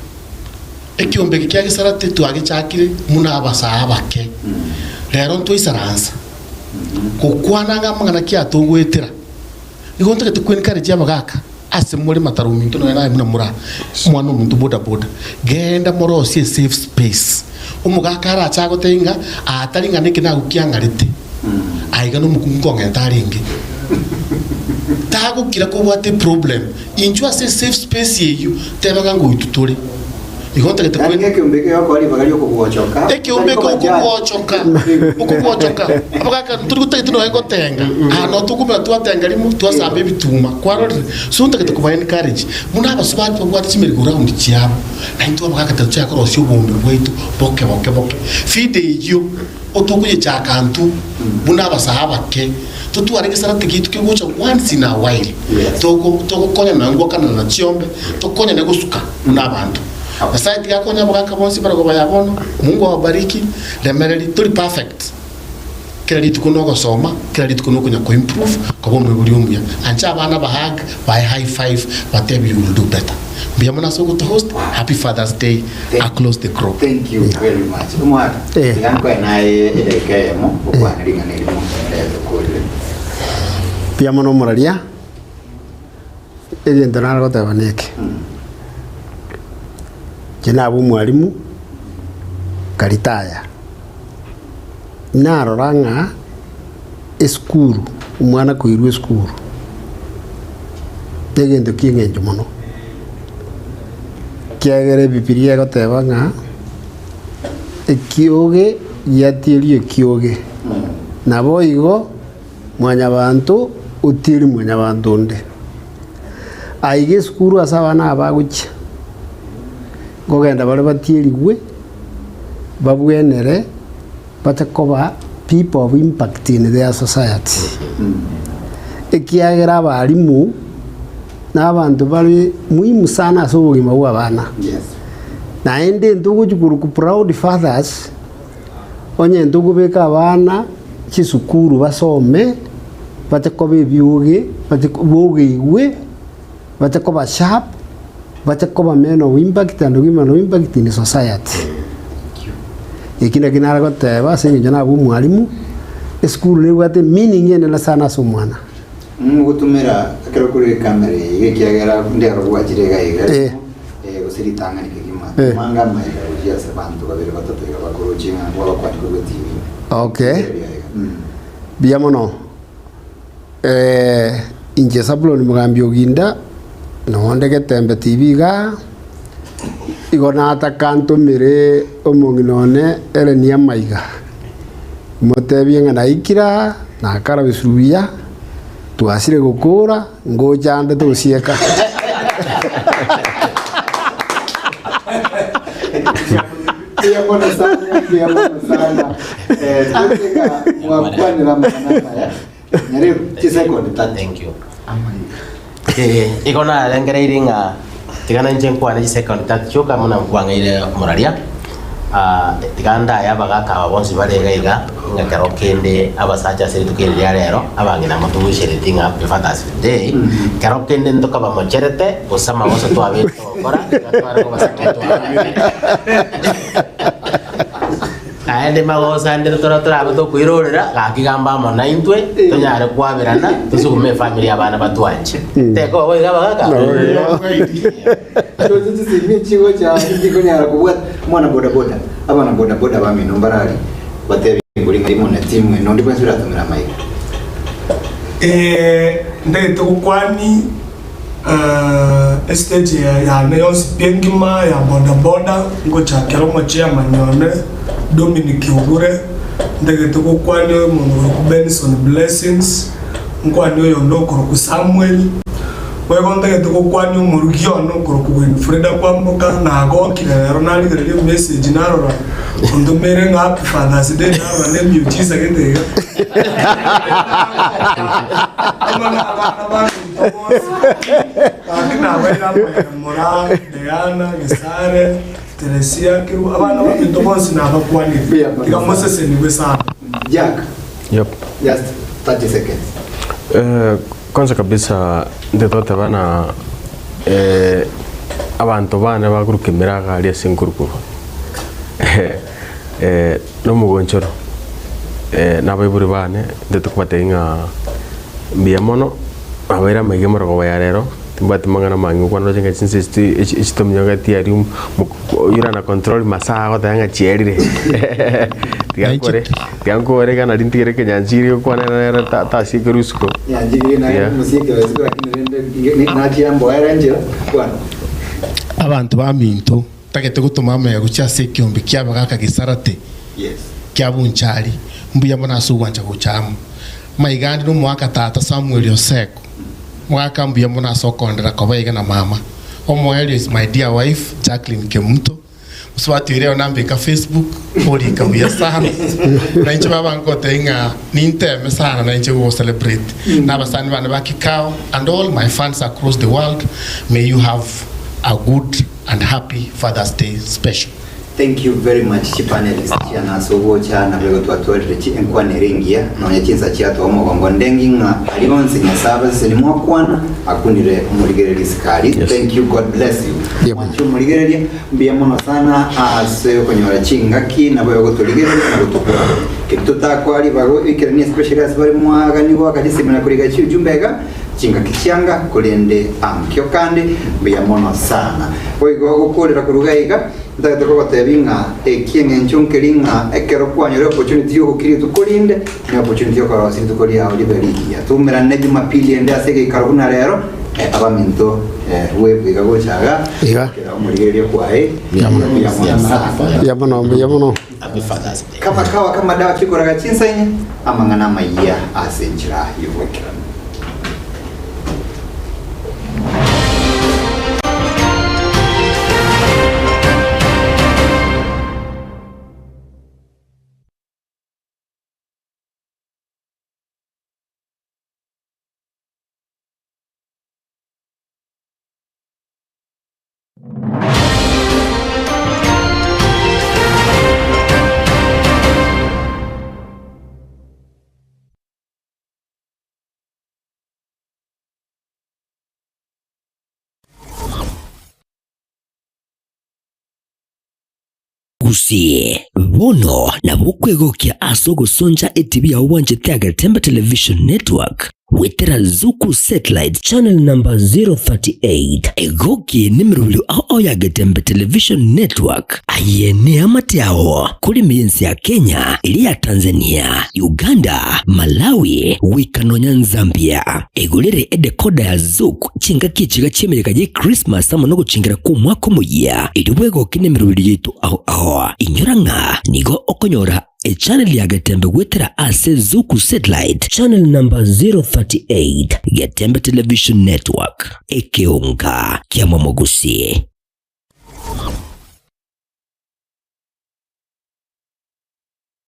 ekeombe eke kia Gesarate twagechakire buna abasae abake. Rero ntwaisaransa gokwana ng'a amang'ana ki atogoetera. Nigo ntagete ko encourage abagaka ase more mataro ominto nonya naye buna mora omwana omonto boda boda genda morosie esafe space omogaka arache agotebie ng'a aa tari ng'a neke nagokiang'arete aiga nomokungu nkong'enta arenge tagokira kobwate eproblem inchuo ase esafe space eyio teba ng'a ngoitwa tore. Igo ntagete Yaani kwe ekeombe eke gekoa ribaga ri'okobwochoka, ekeombe otari eke koba judge. okobwochoka okobwochoka abagaka ntori gotagete nonya gotenga aa no tokomanya twatenga rimo twasamba ebituma kwarorire so ntagete koba encourage buna abasubati babwate chimerry go round chiabo naintwe abagaka tari korosia oboombe bwaito boke boke boke feed eyio otokoyechaka intwe buna abasae abake totware egesarate giaito kegocha once in a while togo togokonyana ngwakana na chiombe tokonyane gosuka buna abanto. Nyasae tiga akonye abagaka bonsi barabwo baya bono. Mungu awabariki. Remereri tori perfect. Kera rituko nogosoma, kera rituko nokonya ko improve koba omoibori omuya. Ancha abana ba hug, bae high five, batebe you will do better. Mbuya mono ase ogoto host, happy father's day across the globe. Thank you very much. Omwaka, tiga nkoe naye edagika eyemo gokwana ring'ana erimo tokorire. Mbuya mono omoraria. Egento nare goteba neke, inche nabe omwalimu nkaritaya, narora ng'a esukuru, omwana koirwa esukuru na egento kia eng'encho mono, ekiagera ebibiria egoteba ng'a ekioge giatieria ekioge, naboigo. Mwanyabanto otieri mwanyabanto onde. Aiga esukuru ase abana aba bagochia, nkogenda bare batierigwe, babwenere, bache koba people of impact in their society. Ekiagera abalimu na abanto bare muhimu sana ase obogima bwa abana. Naende ntogochia korokwa proud fathers. Onye ntokobeka abana chisukuru basome, bache koba ebioge, bache bogeigwe, bache koba sharp, bache koba men of impact and women of impact in society. Eki naki nare goteba ase eng'encho nabe omwalimu, esukuru nebwate meaning enene sana ase omwana. Ngogotumera ekero kore ekamera eye iga ekiagera ndero gwachire iga iga Eh. eh, gose ritang'ani kegima Eh. manga amaega gochia ase abanto babere batato iga bakoroche ng'a gwabakwania korwa etivi ime. Okay. Rigereria iga. Mm. Mbuya mono. Eh, inche Zabulon Mugambi Oginda, nonde Getembe TV igaa, igo nataka ntomere omong'ina one Ellen Amaiga. Motebie ng'a naikire aa, nakarabisirwe buya, twasire gokora, ngocha ande tosieka. Mbuya mono sana, mbuya mono sana. Eh, tweteka mwakwanera amang'ana amaya. Nyarebe chisekondi tatu. Thank you. Eh, igo narengereirie ng'a tiga nainche nkwane chisekondi tatu chioka buna nkwang'eire omoraria. Ah, tiga ndaye abagaka aba bonsi bare iga iga, ng'a kero kende abasacha ase rituko eri ria rero, abang'ina motogoichereti ng'a happy Father's Day, kero kende ntokaba mocherete, gose amagoso twabete togokora, iga tware kobasaba twabere. Naende magoso ande totore torabe tokoirorera, gaki gamba amo naintwe, tonyare kwaberana, tosugume efamiri y'abana batwanche. Teko boigo abagaka? Choche chisimi chigocha nchikonyara kobwata omwana boda boda abana boda boda bamino mbarari batebi ngori ng'a rimo na timu eno onde bwensi oratomera amaiga. Eh, ndagete gokwani estage eye yane yonsi pi engima ya boda boda ngochakera omochairman one Dominic Ogure, ndagete gokwani omonto okorokwa Benson Blessings, nkwane oyonde okorokwa Samuel, boigo ntagete gokwania omorugi one okorokwa Winfrida Kwamboka, nagokire rero narigereria emessage narora ontomeire ng'a happy Father's Day narora na emiujiza gete iga. Amo na abana baminto bonsi, gaki nabaire amaya Moraa, Diana, Gesare. Teresia Kerubo, abana baminto bonsi nabakwanire, tiga mosesenigwe sana. Jack, Yep. just 30 seconds. Eh, kwanza kabisa nte toteba na eh, abanto bane bakoruka emeraga aria ase nkorokoro eh, na omogonchoro eh, na abaibori bane nte tokobatebia ng'a mbuya mono nabaire amaiga amarogoba ya rero timbwati mang'ana mange gokwana roche ng'a chinsa echi ti echi echitominyogeti aria oyio orana control masaa agoteba ng'a chierire tiga nkore tiga nkore iga nari ntigere ekenyanchiri gokwana nere tasiekera isiko. Nyanchigiri naye Yeah. mosiekera isiko lakini rende nachia mboere enchera kwana. Abanto baminto, ntagete gotoma amaya gochia ase ekeombe ki'abagaaka gesarate kia bunchari, mbuya mono ase ogwancha gocha amo. Maiga ande nomoaka tata Samuel Oseko, mogaka mbuya mono ase okondera koba iga na mama. Omoerio is my dear wife Jacqueline Kemunto, mosubati oria rero nambeka Facebook, orika buya sana. Na inche baba ngotebia ng'a ninteme sana nainche go celebrate na abasani bane ba Kikao and all my fans across the world, may you have a good and happy Father's Day special. Thank you very much chi panelist chiane ase ogocha naboigo twatwarire chi enkwana ere engiya nonya chinsa chiatoa omogongo ndengi ng'a aria bonsi Nyasae abaseseni mwakwana akunire omorigereria isikari thank you God bless you mwanche omorigereria mbuya mono sana ase okonyora chingaki naboigo gotorigereria na gotokwana keri totakoa ribaga oikeranie especially ase bare mwagani goaka chisemi na koriga chiujumbe iga Chingaki chianga, korende ankio kande mbuya mono sana. Boigo gokoorera korwa iga iga, ntagete kogotebia ng'a eki eng'encho nkeri ng'a ekero kwanyora opportunity y'ogokia rituko rinde, ne opportunity y'okorosia rituko riao ribe rigiya. Toumerane Jumapili ende ase egeikaro buna rero, abaminto bwebwe iga gocha iga, Iga. kera omorigereria kwaye, mbuya mono sana. Mbuya mono, mbuya mono. Kama kawa kama dawa chikoraga chinsa inye, amang'ana amayia ase enchera y'ogoikeranu. Gusii, bono nabo okwegokia ase ogosoncha etibi yao bwanchete Agetembe Television Network goetera Zuku Satellite Channel number 038. Egoki nemerobio ao ao ya Getembe Television Network. Aye neamate ao kore ime y'ense ya Kenya, eria ya Tanzania, Uganda, Malawi, goika nonya Nzambia. Egorere edecoder ya Zuku chingaki echiga chi'emeyega ye Christmas amo nogochingera kw'omwaka omoyia, erio bwegoke nemerobio yaito ao ao. Inyora ng'a nigo okonyora Echannel ya Getembe goetera ase Zuku Satellite Channel number 038 Getembe Television Network, ekeonga kia Momogusi.